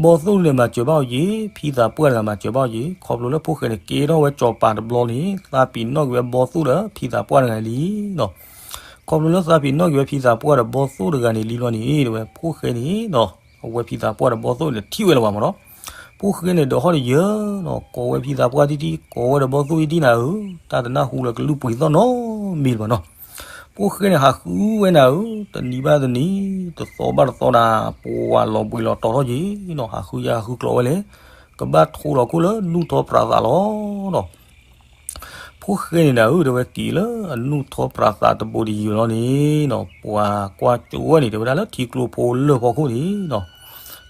ဘီသိၣ်န့ၣ်မၤစၢၤဘၣ်အီၤက့ၤ, ဖံသးပှၢ်တဂၤမၤစၢၤဘၣ်အီၤက့ၤ, ခီဖျိလၢဖိၣ်ဃဲန့ၣ် ကဲထီၣ်ဝဲကၠီၤပၤတဘျီန့ၣ် သးပ့ၤနီၣ်က့ၤဝဲဘီသိၣ်ဒီးဖံသးပှၢ်တဂၤလံနီၤ. ခီဖျိလၢသးပ့ၤနီၣ်က့ၤဝဲဖံသးပှၢ်ဒီးဘီသိၣ်တဂၤန့ၣ်လံဘျီန့ၣ် တဲဝဲ ဖိၣ်ဃဲန့ၣ်နီၤ အဝဲဖံသးပှၢ်ဒီးဘီသိၣ်န့ၣ် ထံၣ်ဝဲလၢၤဘၣ်မ့ၢ်နီၤ. ဖိၣ်ဃဲန့ၣ် ဒီးဟီၣ်ဒီးယၢၤနီၤ, ကိးဝဲဖံသးပှၢ်တံၢ်တံၢ်, ကိးဝဲဒီးဘီသိၣ်တံၢ်တံၢ်နၤဧၢ, တၢ်တနၢ်ဟူလၢၤကလုၢ်ပှ့ၤသီၣ်နီတမံၤလၢၤဘၣ်နီၤ. ဖိၣ်ဃဲန့ၣ်ဟးဃုဝဲနၤဧၢ, တနံၤဘၣ်တနံၤ, တသီဘၣ်တသီနၤ, ပှၤလီၤဘှံးလီၤတီၤထီၣ်က့ၤနီၤ, ဟးဃုယဟးဃုကျိးဝဲလဲၣ်, ကဘၣ်ထိးလီၤခိၣ်လၢနူၢ်ထီၣ်ပြးသးလီၤနီၤ. ဖိၣ်ဃဲန့ၣ်နၤဧၢ, တဲဝဲက့ၤလၢအနူၢ်ထီၣ်ပြးသးတဘိးတယံၤလီၤန့ၣ်နီၤ, ပှၤကွၢ်ကၠိဝဲန့ၣ် တဲဝဲဒၣ်လၢထံကျိဖိလၢၢ်ဖီခိၣ်န့ၣ်နီၤ,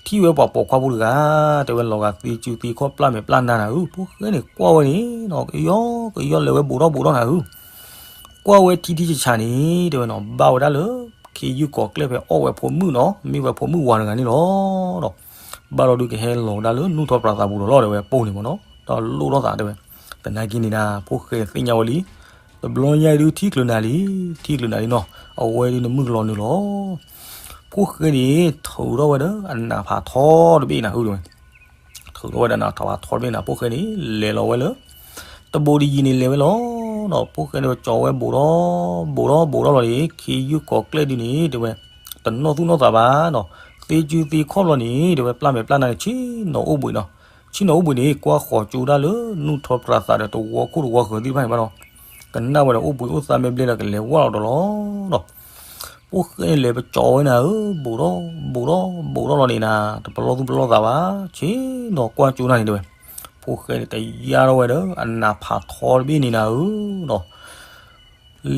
ထံၣ်ဝဲပှၤပိာ်ခွါဖိတဂၤ, တဲဝဲလီၤဂာ်သ့စုသ့ခီၣ်ပျၢ်မဲာ်ပျၢ်နါနၤဧၢ, ဖိၣ်ဃဲန့ၣ်ကွၢ်ဝဲန့ၣ်နီၤ, ကယီကယီလဲၤဝဲဘိးထီၣ်ဘိးထီၣ်နၤဧၢ ကွၢ်ဝဲထံထံဆးဆးန့ၣ် တဲဝဲနီၤ, ဘၣ်ဝဲဒၣ်လၢ ခ့ယုၢ်ကီၤကျဲၢ်ဖဲအီၣ်ဝဲဖိမုၣ်နီၤ, မ့ၢ်ဝဲဖိမုၣ်ဝၤတဂၤန့ၣ်လီၤ. ဘၣ်ဒီးဒုးကဟဲလီၤဝဲဒၣ်လၢနူၢ်ထီၣ်ပြးသးပူၤဒီးလီၤ တဲဝဲပိၢ်န့ၣ်မ့ၢ်နီၤ, ဒီးလိၣ်ထီၣ်သးတဲဝဲ, သနာ်က့န့ၣ်ဒၣ် ဖိၣ်ဃဲသ့ၣ်ညါဝဲလံ, တဘျီညါအံၤဒုးထံၣ်ချုးနၤလံ, ထံၣ်ချုးနၤလံနီၤ, အဝဲဒုးနမုၢ်ကလီၤနုာ်လီၤ. ဖိၣ်ဃဲန့ၣ် ထုးထီၣ်ဝဲဒီးအနးဖးထီတဘ့ၣ်နၤဧၢ တဲဝဲ ထုးထီၣ်ဝဲဒီးနးထီၣ်ဖးထီတဘ့ၣ်န့ၣ် ဖိၣ်ဃဲန့ၣ် လဲၤလီၤဝဲလၢ တဘိးတယံၤန့ၣ်လဲၤဝဲလီၤနီၤ, ဖိၣ်ဃဲန့ၣ် ကၠီၤဝဲဘိးထီၣ် ဘိးထီၣ် ဘိးထီၣ်လီၤန့ၣ် ခ့ယုၢ်ကီၤကျဲၢ်ဒုးန့ၣ် တဲဝဲ တနီၣ်သူၣ်နီၣ်သးဘၣ်နီၤ, သ့စုသ့ခီၣ်ဘျီန့ၣ် တဲဝဲပျၢ်မဲာ်ပျၢ်နါန့ၣ် ဆ့ၣ်နီၤအိၣ်ဘှံးနီၤ, ဆ့ၣ်နီၤအိၣ်ဘှံးန့ၣ် ကွၢ်ဃီၤကၠိဒၣ်လၢနူၢ်ထီၣ်ပြးသးဒီးတဝီခိၣ်တဝီဃၢၤသ့ၣ်တဖၣ်န့ၣ်ဘၣ်ဒီး ကနၣ်ဝဲဒီးအိၣ်ဘှံးအိၣ်သါမဲာ်ဘျဲၣ်ဒီးကလဲၤဝဲလီၤဒီးလီၤနီၤ. ဖိၣ်ဃဲန့ၣ်လဲၤပကၠီၤဝဲနၤဧၢ, ဘိးထီၣ် ဘိးထီၣ် ဘိးထီၣ်လီၤန့ၣ်နၤ, တပလီၢ်သူၣ်ပလီၢ်သးဘၣ်, ဆ့ၣ်နီၤကွၢ်ကၠိနၤန့ၣ်တဲဝဲ, ဖိၣ်ဃဲန့ၣ်တယါထီၣ်ဝဲဒီးအနးဖးထီတဘ့ၣ်န့ၣ်နၤဧၢနီၤ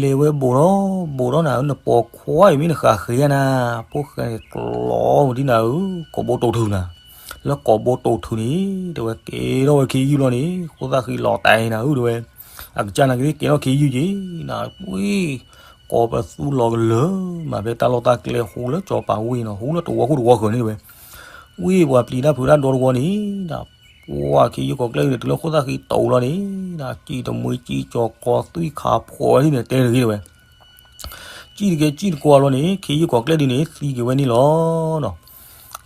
လဲၤဝဲဘိးထီၣ် ဘိးထီၣ်နၤဧၢ, နပိာ်ခွါအံၤမ့ၢ်နဃးဃ့ယါနၤ, ဖိၣ်ဃဲန့ၣ်ကျီဝဲဒ်နၤဧၢ, ကိာ်ဘိတိာ်ထုးနၤ, လၢကိာ်ဘိတိာ်ထုးန့ၣ် တဲဝဲကဲထီၣ်ဝဲခ့ယုၢ်လီၤန့ၣ် ဃိသၣ်ဃံလီၤတဲာ်နၤဧၢ တဲဝဲ, အကစၢ်နာ်က့ၤကဲထီၣ်ခ့ယုၢ်က့ၤနၤ, ဝံၤ ကိာ်ပသူလီၤကလၢာ် မၤဖဲတၢ်လီၢ်တၢ်ကျဲဟူလၢကၠီၤပၤဝ့ၢ်နီၤ, ဟူလၢတဝီခိၣ်တဝီဃၢၤန့ၣ်တဲဝဲ, ဝံၤပှၤပျံၤတၢ်ဖုးတၢ်ဒီတဝီန့ၣ် ပှၤခ့ယုၢ်ကီၤကျဲၢ်န့ၣ် တုၤလၢဃိသၣ်ဃံတိာ်လီၤန့ၣ် ကံၣ်တမှံကံၣ်ကၠီၤကီသွံၣ်ခးဖှီၣ်ဝဲဒ်န့ၣ် တဲတဂ့ၤတဲဝဲ, ကံၣ်တကဲကံၣ်တကွါလီၤန့ၣ် ခ့ယုၢ်ကီၤကျဲၢ်ဒုးန့ၣ် သံက့ၤဝဲန့ၣ်လီၤနီၤ.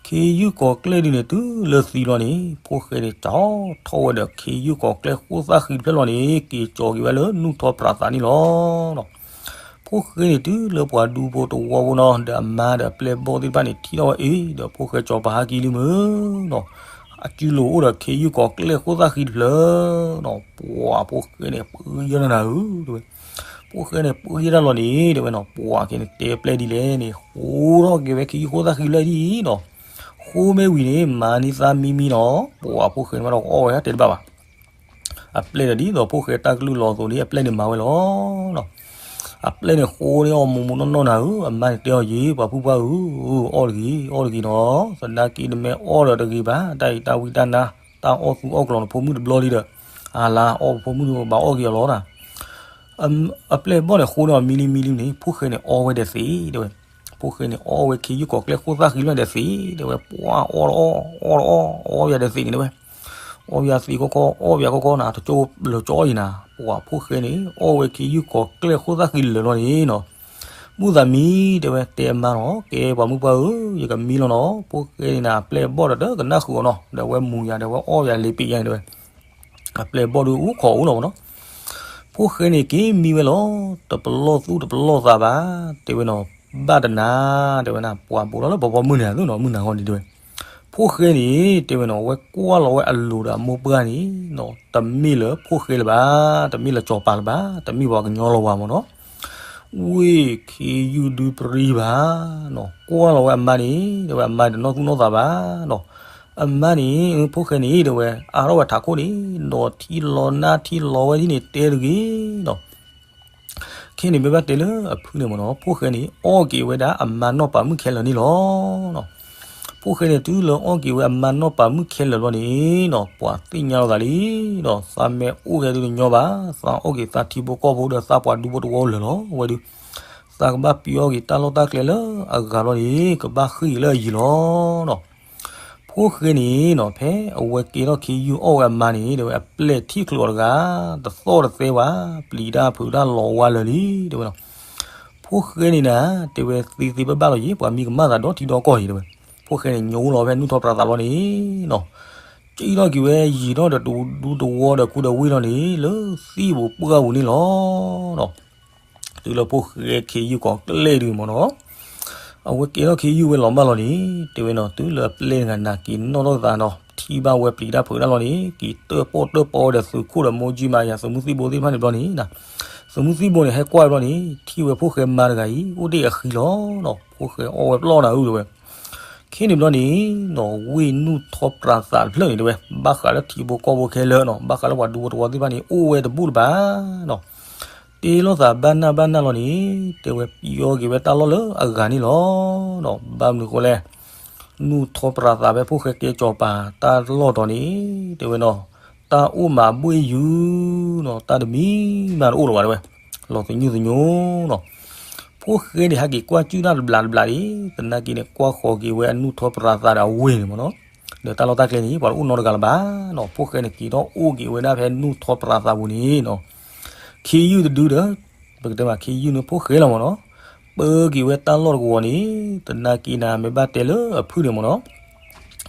ခ့ယုၢ်ကီၤကျဲၢ်ဒုးန့ၣ် တုၤလၢသံလီၤန့ၣ် ဖိၣ်ဃဲန့ၣ် ကၠီထီၣ်ဝဲဒီးခ့ယုၢ်ကီၤကျဲၢ်ဃိသၣ်ဃံတဖျၢၣ်လီၤန့ၣ် က့ၤကၠီၤက့ၤဝဲလၢနူၢ်ထီၣ်ပြးသးန့ၣ်လီၤနီၤ. ဖိၣ်ဃဲန့ၣ် တုၤလၢပှၤဒူဖိတဝီဖိနီၤ ဒီးအမါဒီးအပျဲၢ်ဘီၣ်သ့ၣ်တဖၣ်န့ၣ် ထံၣ်ထီၣ်ဝဲအံၤ ဒီးဖိၣ်ဃဲကၠီၤပၤဟးက့ၤလံမုၢ်နီၤ, အစုလိၤအိၣ်ဒီးခ့ယုၢ်ကီၤကျဲၢ်ဃိသၣ်ဃံတဖျၢၣ်နီၤ, ပှၤဖိၣ်ဃဲန့ၣ် ပၢယဲၢ်တၢ်နၤဧၢ တဲဝဲ, ဖိၣ်ဃဲန့ၣ်ပၢယဲၢ်တၢ်လီၤန့ၣ် တဲဝဲနီၤ, ပှၤက့ၤန့ၣ်တဲပျဲၢ်ဒ်လဲၣ်န့ၣ် ဃိထီၣ်က့ၤဝဲခ့ယုၢ်ဃိသၣ်ဃံတဖျၢၣ်ဒ်အံၤနီၤ, ဃိမ့ၢ်ဝံၤန့ၣ် မၤန့ၢ်သးမံမံနီၤ, ပှၤဖိၣ်ဃဲန့ၣ်မးဒီးကအီၣ်ဝဲတဲတဘၣ်ဘၣ် အပျဲၢ်ဒီးဒ်သိးဖိၣ်ဃဲတၢ်ကလုၢ်လီၤအသိးန့ၣ် အပျဲၢ်န့ၣ်မၤဝဲလီၤနီၤ. အပျဲၢ်န့ၣ်ဃိန့ၢ်အီၣ်မိၢ်မိၢ်နီၢ်နီၢ်နၤဧၢ, အမါန့ၣ်တဲအီၤယ့ၤ ပှၤဖုပှၢ်ဧၢ, အီၣ်တဂ့ၤ အီၣ်တဂ့ၤနီၤ, သနာ်က့နမ့ၢ်အီၣ်ဒီးတဂ့ၤဘၣ်, တၢ်အံၤတၢ်ဝံတၢ်နါ တၢ်အီၣ်သူအီၣ်ကျီၤနဖိမုၣ်တဘျီလံဒီး, အလါအီၣ်ဖိမုၣ်ဘၣ်အီၣ်က့ၤအီၤလီၤနၤ. အပျဲၢ်ဘီၣ်န့ၣ် ဃိန့ၢ်အီၤမံလံမံလံန့ၣ် ဖိၣ်ဃဲန့ၣ်အီဝဲဒီးသ့ၣ်တဲဝဲ, ဖိၣ်ဃဲန့ၣ်အီဝဲခ့ယုၢ်ကီၤကျဲၢ်ဃိသၣ်ဃံတဖျၢၣ်ဒီးသ့ၣ်တဲဝဲ, ပှၤအီၣ်တအီၣ် အီၣ်တအီၣ် အီဝဲဒီးသ့ၣ်န့ၣ်တဲဝဲ, အီဝဲသ့ၣ်ခီခီ အီဝဲခီခီနၤ, တကၠိလၢကၠီအီၣ်ယံၤနၤ, ပှၤဖိၣ်ဃဲန့ၣ် အီဝဲခ့ယုၢ်ကီၤကျဲၢ်ဃိသၣ်ဃံလၢာ်လီၤန့ၣ်နီၤ. မုၢ်သးမံ တဲဝဲ တဲအမါနီၤ, ကဲပှၤမုၢ်ပှၢ်ဧၢ, ယကမံလီၤနီၤ, ဖိၣ်ဃဲန့ၣ်နၤ အပျဲၢ်ဘီၣ်ဒီးတကနၣ်ဃုာ်အီၤနီၤ, ဒီးအဝဲမူၤယၤဒီးအဝဲအီၣ်ယၤလ့ၤပ့ၤယၤန့ၣ်တဲဝဲ အပျဲၢ်ဘီၣ်ဒုးအူခိးအူလီၤမ့ၢ်နီၤ. ဖိၣ်ဃဲန့ၣ်က့ၤမံဝဲလီၤ, တပလီၢ်သူၣ်တပလီၢ်သးဘၣ်, တဲဝဲနီၤ, ဘၣ်တနၤ, တဲဝဲနၤ, ပှၤဘိးထီၣ်လၢပှၤဖီမုၢ်န့ၣ်အသိးနီၤ, မုၢ်နၤဂီၢ်ဒံးတဲဝဲ. ဖိၣ်ဃဲန့ၣ် တဲဝဲနီၤ, အဝဲကွၢ်လီၤဝဲအလိၤဒီးအမိၢ်ပှၢ်န့ၣ်နီၤ, တမ့ၢ်လၢဖိၣ်ဃဲလၢၤဘၣ်, တမ့ၢ်လၢကၠီၤပၤလၢၤဘၣ်, တမ့ၢ်ပှၤကညီလီၤဝဲမ့ၢ်နီၤ. ဝ့ၢ်ခ့ယုၢ်ဒုးပြံဘၣ်နီၤ, ကွၢ်လီၤဝဲအမါန့ၣ် တဲဝဲ အမါန့ၣ်တနီၢ်သူၣ်နီၢ်သးဘၣ်နီၤ. အမါန့ၣ် ဖိၣ်ဃဲန့ၣ် တဲဝဲ အါထီၣ်ဝဲထးခိၣ်န့ၣ် ဒီးထံလီၤနါထံလီၤဝဲဒ်န့ၣ်တဲတဂ့ၤနီၤ. ခဲန့ၣ်မ့ၢ်ဘၣ်တဲလၢအဖုန့ၣ်မ့ၢ်နီၤ, ဖိၣ်ဃဲန့ၣ် အီၣ်က့ၤဝဲဒၣ်အမါနီၢ်ပၤမုၣ်ခဲလၢာ်န့ၣ်လီၤ. ဖိၣ်ဃဲန့ၣ် တုၤလၢအီၣ်က့ၤဝဲအမါနီၢ်ပၤမုၣ်ခဲလၢာ်လီၤန့ၣ်နီၤ, ပှၤသ့ၣ်ညါလီၤသးလံဒီး သးမ့ၢ်အိၣ်က့ၤဒုးညီဘၣ်, သးအီၣ်က့ၤသးထံဖိကီၢ်ဖိဒီးသးပှၤဒူဖိတဝီလၢာ်လီၤဝဲဒုး, သးကဘၣ်ပျံၤအီၣ်က့ၤတၢ်လီၢ်တၢ်ကျဲလၢအဂၤလီၤန့ၣ် ကဘၣ်ဃ့ၢ်လၢအယံၤလီၤနီၤ. ဖိၣ်ဃဲန့ၣ်နီၤ ဖဲအဝဲကဲထီၣ်ခ့ယုၢ်အီၣ်ဝဲအမါန့ၣ် တဲဝဲအပျဲၢ်ထံၣ်ချုးအီၤတဂၤ, တသီၣ်တသဲဘၣ်, ပျံၤတၢ်ဖုးတၢ်လီၤဝါလၢာ်လံ တဲဝဲနီၤ. ဖိၣ်ဃဲန့ၣ်နၤ တဲဝဲသ့သ့ဘၣ်ဘၣ်လီၤယံၤ, ပှၤမံကမၣ်သးဒီထံဒီကီၢ်ယံၤ တဲဝဲ. ဖိၣ်ဃဲန့ၣ် ညိလီၤဖဲနူၢ်ထီၣ်ပြးသးလီၤန့ၣ်နီၤ, ကံၣ်ထီၣ်က့ၤဝဲယံၤထီၣ်ဒီးတဒူတဝီဒီးကူဒီးဝ့ၢ်လီၤန့ၣ် လၢသံၣ်ပူၤပှၢ်ပူၤန့ၣ်လီၤနီၤ. တုၤလၢဖိၣ်ဃဲခ့ယုၢ်ကီၤကျဲၢ်ဒုးမ့ၢ်နီၤ, အဝဲကဲထီၣ်ခ့ယုၢ်ဝဲလီၤမၢ်လီၤန့ၣ် တဲဝဲနီၤ, တုၤလၢအပျဲၢ်တဂၤနၤက့ၤနီၣ်ထီၣ်သးနီၤ, ထံၣ်ဘၣ်ဝဲပျံၤတၢ်ဖုးတၢ်လီၤန့ၣ် က့ၤတၢၣ်ပီၣ်တၢၣ်ပီဝဲဒီးသုးခိၣ်ဒီးမိၢ်ကၠံမၤယၤ သုးမုၢ်သံၣ်ဘိသ့ၣ်တဖၣ်န့ၣ်ဘျီန့ၣ်နၤ, သုးမုၢ်သံၣ်ဘိန့ၣ် ဟဲကွၢ်ဘျီန့ၣ် ထံၣ်ဝဲဖိၣ်ဃဲမါတဂၤအံၤ အိၣ်တ့ၢ်အဃံလီၤနီၤ. ဖိၣ်ဃဲအီၣ်ဝဲပျီၢ်နၤဧၢ တဲဝဲ. ခဲန့ၣ်ဘျီန့ၣ်နီၤ ဝ့ၢ်နူၢ်ထီပြးသးတဖျၢၣ်န့ၣ် တဲဝဲ ဘၣ်ဃးလၢထံဖိကီၢ်ဖိခဲလၢာ်နီၤ ဘၣ်ဃးလၢပှၤဒူဖိသဝီသ့ၣ်တဖၣ်န့ၣ် အိၣ်ဝဲတဘူၣ်တဘၣ်နီၤ. တ့လီၤသးဘၣ်နၢ်ဘၣ်နၢ်လီၤန့ၣ် တဲဝဲ ပယီၤက့ၤဝဲတၢ်လီၢ်လၢအဂၤန့ၣ်လီၤ. ဘၣ်မနုၤဃိလဲၣ် နူၢ်ထီပြးသးဖဲဖိၣ်ဃဲကဲစီၤပၤတၢ်လီၢ်တီၤန့ၣ် တဲဝဲနီၤ တၢ်အိၣ်မးဘှ့ၣ်ယုာ်နီၤ တၢ်တမံၤမးတအိၣ်လၢၤဘၣ် တဲဝဲ လီၤသညိၣ်သညိနီၤ. ဖိၣ်ဃဲန့ၣ် ဟဲက့ၤကွၢ်ကၠုၣ်တၢ်တဘျးတဘျးဒံး သနာ်က့န့ၣ် ကွၢ်ဃီၤက့ၤဝဲအနူၢ်ထီပြးသးဒီးအဝ့ၢ်န့ၣ်မ့ၢ်နီၤ. ဒီးတၢ်လီၢ်တၢ်ကျဲန့ၣ် ပှၤတအိၣ်နီတဂၤလၢၤဘၣ်နီၤ. ဖိၣ်ဃဲန့ၣ် က့ၤထီၣ်အိၣ်က့ၤဝဲဒၣ်ဖဲနူၢ်ထီပြးသးပူၤန့ၣ်နီၤ ခ့ယုၢ်တဒုဒီး ပကတဲမးခ့ယုၢ်န့ၣ်ဖိၣ်ဃဲလီၤမ့ၢ်နီၤ. ပၢက့ၤဝဲတၢ်လီၢ်တကဝီၤန့ၣ် သနာ်က့နၤ မ့ၢ်ဘၣ်တဲလၢအဖုၣ်န့ၣ်မ့ၢ်နီၤ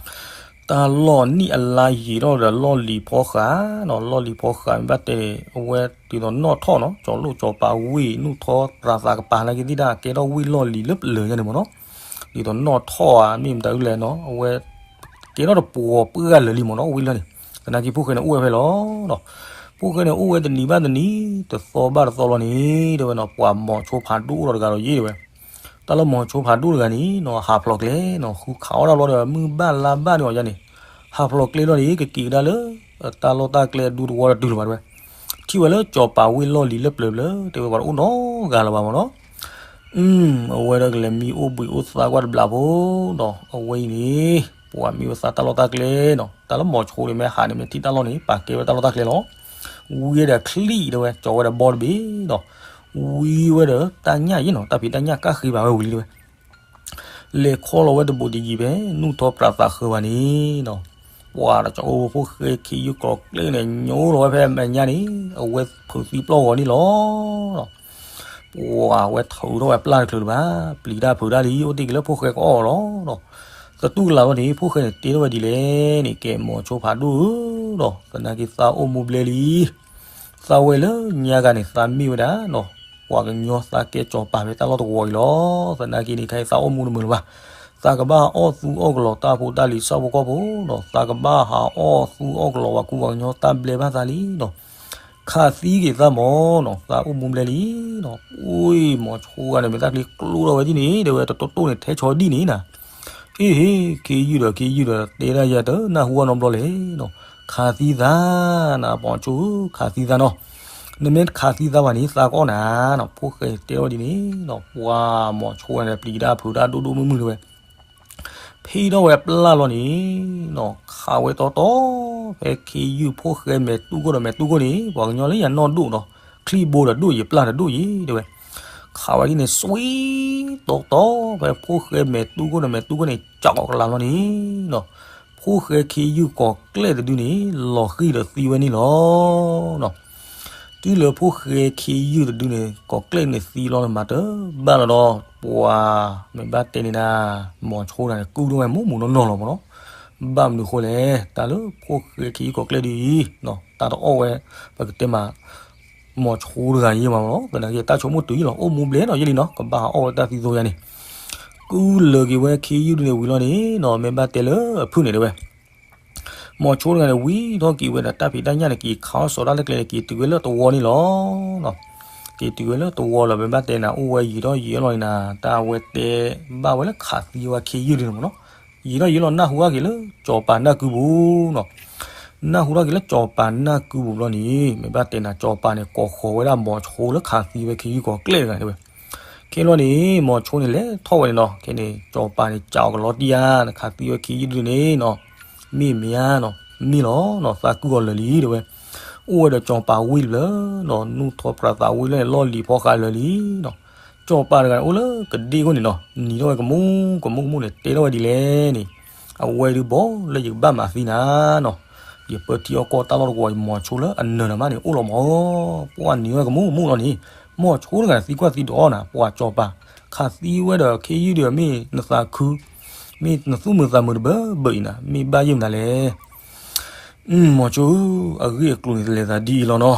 တၢ်လီၢ်နံၣ်အလါယံာ်ထီၣ်ဒီးလီၢ်လံၤဖီဃးနီၤ လီၢ်လံၤဖီဃးမ့ၢ်ဘၣ်တဲန့ၣ် အဝဲဒ်သိးနီၣ်ထီၣ်နီၤ ကၠီၤလိၣ်ကၠီၤပၤဝ့ၢ် နူၢ်ထီပြးသးကပၤနာ်က့သ့ၣ်တၢ် ကဲထီၣ်ဝ့ၢ်လီၢ်လံၤလၢပျၢၤညါန့ၣ်မ့ၢ်နီၤ. ဒ်သိးနီၣ်ထီၣ်ဧါ မ့ၢ်မတၤဒ်လဲၣ်နီၤ အဝဲ ကဲထီၣ်တပှီၤပှၢ်လၢာ်လံမ့ၢ်နီၤ ဝ့ၢ်လၢန့ၣ် သနာ်က့ဖိၣ်ဃဲန့ၣ်အိၣ်ဝဲဖဲလီၤနီၤ. ဖိၣ်ဃဲန့ၣ်အိၣ်ဝဲတနံၤဘၣ်တနံၤ တသီဘၣ်တသီလီၤန့ၣ် တဲဝဲနီၤ ပှၤမိၤဆိဖးဒိၣ်အိၣ်ဒီးတဂၤဒီးယ့ၢ်တဲဝဲ တၢ်လၢမိၤဆိဖးဒိၣ်တဂၤန့ၣ်နီၤ ဟးဖျိးကျဲနီၤ ဃုခးအီၣ်တၢ်ဘျီဒီး မုၢ်ဘၣ်လါဘၣ်န့ၣ်အီၤယါန့ၣ် ဟးဖျိးကျဲလီၤန့ၣ် ကက့ၤကဒါလၢ တၢ်လီၢ်တၢ်ကျဲဒူသဝီတတုၤလၢၤဘၣ်တဲဝဲ ထံၣ်ဝဲလၢကၠီၤပၤဝ့ၢ်လီၢ်လံၤလၢပျၢၤဘျၢၤ တဲဝဲပှၤတအိၣ်နီတဂၤလၢၤဘၣ်မ့ၢ်နီၤ. အဝဲဒီးကလဲၤမံအိၣ်ဘှံးအိၣ်သါကွၢ်တဘျီဖိဒီး အဝဲအံၤန့ၣ် ပှၤမံဝဲသါတၢ်လီၢ်တၢ်ကျဲနီၤ တၢ်လၢမိၤဆိန့ၣ် မ့ၢ်ဟးန့ၣ် မ့ၢ်ထံၣ်တၢ်လီၢ်န့ၣ် ပာ်ကဲဝဲတၢ်လီၢ်တၢ်ကျဲလီၤ. ဝံဝဲဒီးချံၣ်တဲဝဲ ကၠီၤဝဲဒီးဘီတဘ့ၣ်ဒီး ဝံဝဲဒီးတၢ်ညၣ်ယ့ၢ်နီၤ တၢ်ဖံးတၢ်ညၣ်ကၣ်ဃ့ဘၣ်ဝဲဝံၤလံတဲဝဲ လဲၤခီလီၤဝဲတဘူးတယံၤဖဲ နူၢ်ထီပြးသးဃၢၤဘၣ်န့ၣ်နီၤ ပှၤဒီးကၠီၤအိၣ်ဖိၣ်ဃဲခ့ယုၢ်ကီၤကျဲၢ်န့ၣ် ညိလီၤဝဲဖဲအမဲာ်ညါန့ၣ် အဝဲဖုးသံပျီၢ်ဂီၤန့ၣ်လီၤ. ပှၤဝဲထုးထီၣ်ဝဲပျၢ်တချုးလၢၤဘၣ် ပျံၤတၢ်ဖုးတၢ်လံ အိၣ်တ့ၢ်က့ၤလၢဖိၣ်ဃဲကအီၣ်လီၤ. သတူၢ်ကလာ်လီၤန့ၣ် ဖိၣ်ဃဲန့ၣ်တဲထီၣ်ဝဲဒ်လဲၣ်န့ၣ် ကဲမိၤဆိဖးဒိၣ်ဧၢဒီး သနာ်က့သးအိၣ်မူဘျဲလံ သးဝဲလၢညါဂၤန့ၣ် သးမ့ၢ်ဝဲဒၣ်နီၤ ပှၤကညီသးကဲကၠီၤပၤဖဲတၢ်လီၢ်တဝီၤအံၤလီၤ. သနာ်က့န့ၣ် ခဲအံၤသးအိၣ်မူတမုာ်လၢၤဘၣ်. သးကဘၣ်အီၣ်သူအီၣ်ကလီၤတၢ်ဖိတၢ်လံၤဆၣ်ဖိကီၢ်ဖိနီၤ သးကဘၣ်ဟးအီၣ်သူအီၣ်ကလီၤပှၤကူပှၤကညီတၢ်ဘျဲဘၣ်သးလံနီၤ ခးသံက့ၤသးမ့ၢ်နီၤ သးအိၣ်မူဘျဲလံနီၤ. အိၣ်မိၤဆိဂၤန့ၣ် မ့ၢ်တၢ်ချံကျိထီၣ်ဝဲဒ်န့ၣ် တဲဝဲတတိၢ်တိၢ်န့ၣ် ထဲဆီဒံၣ်န့ၣ်နၤ အ့ဟ့ ခ့ယုၢ်ဒီးခ့ယုၢ်ဒီး တဲဒၣ်ယၤတနၢ်ဟူအီၤနီတဘျီလဲၣ်နီၤ. ခးသံသးနၤ မိၤဆိဧၢ ခးသံသးနီၤ. နမ့ၢ်တခးသံသးဘၣ်န့ၣ် သးကအီၣ်နၤနီၤ. ဖိၣ်ဃဲတဲထီၣ်ဒ်န့ၣ်နီၤ ပှၤမိၤဆိဂၤန့ၣ် ပျံၤတၢ်ဖုးတၢ်ဒိၣ်ဒိၣ်မုၢ်မုၢ်တဲဝဲ ဖံးထီၣ်ဝဲပျၢ်လီၤန့ၣ်နီၤ ခးဝဲတီတီ ဖဲခ့ယုၢ်ဖိၣ်ဃဲမဲာ်တူၢ်ခိၣ်ဒီးမဲာ်တူၢ်ခိၣ်န့ၣ် ပှၤကညီလၢယၤနီၢ်ဒိၣ်နီၤ ချံၣ်ဘိဒီးဒိၣ်ယံၤ ပျၢ်ဒီးဒိၣ်ယံၤတဲဝဲ ခးဝဲဒ်န့ၣ် စွံတီတီ ဖဲဖိၣ်ဃဲမဲာ်တူၢ်ခိၣ်ဒီးမဲာ်တူၢ်ခိၣ်န့ၣ် ကးကလၤလီၤန့ၣ်နီၤ ဖိၣ်ဃဲခ့ယုၢ်ကိးကျဲၢ်တဒုန့ၣ် လီၤဃံၤဒီးသံဝဲန့ၣ်လီၤနီၤ. တုၤလၢဖိၣ်ဃဲခ့ယုၢ်တဒုန့ၣ် ကိးကျဲၢ်န့ၣ်သံလီၤန့ၣ် မၤတဘၣ်လီၤဒီး ပှၤမ့ၢ်ဘၣ်တဲန့ၣ်နၤ မိၤဆိတဂၤန့ၣ် ကုၢ်ထီၣ်ဝဲမူးမူးနီၢ်နီၢ်လီၤမ့ၢ်နီၤ. ဘၣ်မနုၤဃိလဲၣ် တၢ်လၢဖိၣ်ဃဲခ့ယုၢ်ကိးကျဲၢ်ဒ်အံၤနီၤ တၢ်တအီၣ်ဝဲ ပကတဲမး မိၤဆိတဂၤယဲၢ်မးမ့ၢ်နီၤ သနာ်က့တၢ်ဆိကမိၣ်တုၤယဲၢ်လီၤ အိၣ်မူဘျဲနီၤ ယဲၢ်လံနီၤ ကဘၣ်ဟးအီၣ်ဝဲတၢ်သံသိယါန့ၣ် ကုၢ်လၢာ်က့ၤဝဲခ့ယုၢ်ဒုန့ၣ်ဝံၤလီၤန့ၣ်နီၤ မ့ၢ်ဘၣ်တဲလၢအဖုၣ်န့ၣ်တဲဝဲ မိၤဆိတဂၤန့ၣ် ဝံၤထီၣ်က့ၤဝဲဒီးတၢ်ဖံးတၢ်ညၣ်န့ၣ် က့ၤခးအီၣ်စီၤတၢ်လၢကျဲန့ၣ် က့ၤတုၤဝဲလၢတဝီန့ၣ်လီၤ. က့ၤတုၤဝဲလၢတဝီလီၤ မ့ၢ်ဘၣ်တဲနၤ အိၣ်ဝဲယံာ်ထီၣ်ယံာ်လီၤန့ၣ်နၤ တၢ်ဝဲတဲဘၣ်ဝဲလၢခးသံဝဲခ့ယုၢ်ဒုန့ၣ်မ့ၢ်နီၤ. ယံာ်ထီၣ်ယံာ်လီၤ နၢ်ဟူထီၣ်က့ၤလၢစီၤပၤနၢ်ကုပူၤနီၤ. နၢ်ဟူထီၣ်က့ၤလၢစီၤပၤနၢ်ကုပူၤဘျီန့ၣ် မ့ၢ်ဘၣ်တဲနၤ စီၤပၤန့ၣ် ကိးဃီၤဝဲဒၣ်မိၤဆိလၢခးသံဝဲခ့ယုၢ်ကိးကျဲၢ်တဂၤတဲဝဲ ခဲလီၤန့ၣ် မိၤဆိန့ၣ်လဲၤထီၣ်ဝဲန့ၣ်နီၤ. ခဲန့ၣ် စီၤပၤန့ၣ် ကးအီၤကလီတံၢ်ဧါ နခးသံဝဲခ့ယုၢ်ဒုန့ၣ်နီၤ. မ့ၢ်မ့ၢ်ဧါနီၤ မ့ၢ်လီၤနီၤ သးကုၢ်အီၤလၢာ်လံတဲဝဲ. အိၣ်ဝဲဒီးစီၤပၤဝ့ၢ်လၢနီၤ နူၢ်ထီပြးသးဝ့ၢ်လၢန့ၣ် လီၢ်လံၤဖီဃးလၢာ်လံနီၤ. စီၤပၤတဂၤန့ၣ် အိၣ်လၢကဒ့အဂီၢ်န့ၣ်နီၤ နံၤထီၣ်ဝဲကမူၣ်ကမူၣ်ကမူၣ်န့ၣ် တဲထီၣ်ဝဲဒ်လဲၣ်န့ၣ် အဝဲဒုးဘီလၢယကဘၣ်မၤသံနၤနီၤ. ယပၢထံအီၣ်ကီၢ်တၢ်လီၢ်တဝီၤ ယမိၤဆိလၢအနၢၤနၤမးန့ၣ် အိၣ်လီၤမး. ပှၤနံၤထီၣ်ဝဲကမူၣ်ကမူၣ်လီၤန့ၣ် မိၤဆိတဂၤန့ၣ် သံကွၢ်သံဒိးနၤ ပှၤစီၤပၤ ခးသံဝဲဒီးခ့ယုၢ်ဒီး မ့ၢ်နသးခု မ့ၢ်နသူၣ်မုာ်သးမုာ်တဘၢဘၢအံၤနၤ မ့ၢ်ဘၣ်ယဲၢ်မနုၤလဲၣ်. မိၤဆိဧၢ အဂ့ၢ်အကျိၤန့ၣ် တလဲၤသးဒ်အံၤလီၤနီၤ.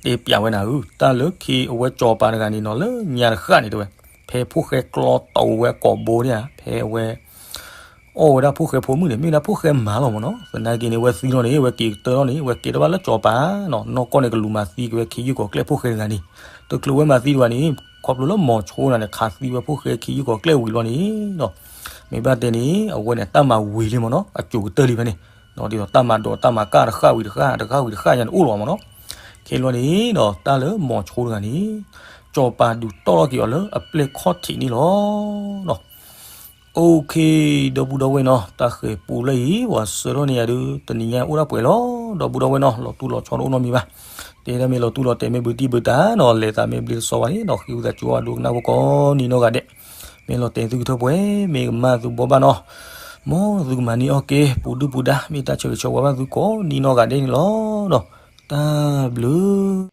တဲပျးဝဲနၤဧၢ တၢ်လၢခ့အဝဲစီၤပၤတဂၤန့ၣ်နီၤ လၢညါတဃၣ်န့ၣ်တဲဝဲ ဖဲဖိၣ်ဃဲကျီတီဝဲကိာ်ဘိန့ၣ်ဧါ ဖဲအဝဲ အီၣ်ဝဲဒၣ်ဖိၣ်ဃဲဖိမုၣ်န့ၣ် မ့ၢ်ဝဲဒၣ်ဖိၣ်ဃဲမၤလီၤမ့ၢ်နီၤ. သနာ်က့န့ၣ် ဝဲသံလီၤန့ၣ် ဝဲက့ၤကတၢၢ်လီၤန့ၣ် ဝဲက့ၤတဘၣ်လၢစီၤပၤနီၤ. နီၢ်ကီၢ်န့ၣ် ကလူၤမၤသံက့ၤဝဲခ့ယုၢ်ကီၤကျဲၢ်ဖိၣ်ဃဲတဂၤန့ၣ်, တချုးဝဲမၤသံတဂၤန့ၣ် ခီဖျိလၢမိၤဆိတဂၤန့ၣ် ခးသံဝဲဖိၣ်ဃဲခ့ယုၢ်ကီၤကျဲၢ်ဝံၤလီၤန့ၣ်နီၤ. မ့ၢ်ဘၣ်တဲန့ၣ် အဝဲန့ၣ် တၢ်မၤဝံၤလံမ့ၢ်နီၤ, အစိၤကတၢၢ်လံဖဲန့ၣ်, ဒ်သိးတၢ်မၤဒိးတၢ်မၤကၢ်တဃၣ်ဝံၤတဃၣ် တဃၣ်ဝံၤတဃၣ်ညါန့ၣ်အိၣ်လီၤမ့ၢ်နီၤ. ခဲလီၤန့ၣ်ဒီး တၢ်လၢမိၤဆိတဂၤန့ၣ် စီၤပၤဒုးတီၢ်ထီၣ်က့ၤအီၤလၢအပျဲၢ်ခီၣ်ထံးန့ၣ်လီၤ. OK, ဒီပုၢ်ဒီဝဲၢ်နီၤ, တၢ်ဃဲၤပူလၢအံၤ ပှၤဆှၢထီၣ်န့ၢ်ယၤဒုး တနံၤညါအိၣ်ဒၣ်ပှဲၤလီၤ. ဒီပုၢ်ဒီဝဲၢ်နီၤ, လီၤတူၢ်လီၤဆီတအိၣ်နီတမံၤဘၣ်. တဲဒၣ်မ့ၢ်လီၤတူၢ်လီၤတဲာ်မ့ၢ်ဘုတံၢ်ဘုတၢ်နီၤ, လဲၤသးမ့ၢ်ဘျ့တဆီဘၣ်န့ၣ်နီၤ, ဃ့ဝံသးစူၤအဒိကနၣ်ဖိကိးနံၤနီၢ်ဂၤဒဲး, မ့ၢ်လီၤတဲာ်သုကထၢပှဲၤ မ့ၢ်ကမၣ်သုဘိးဘၣ်နီၤ, မ်သုကမၤန့ၢ်အီၣ်က့ၤ ပူၤဒုၣ်ပူၤဒါ မ့ၢ်တၢ်ဆၢဂ့ၤဆၢဝါဘၣ်သုကိးနံၤနီၢ်ဂၤဒဲးန့ၣ်လီၤ. တၢ်ဘျုး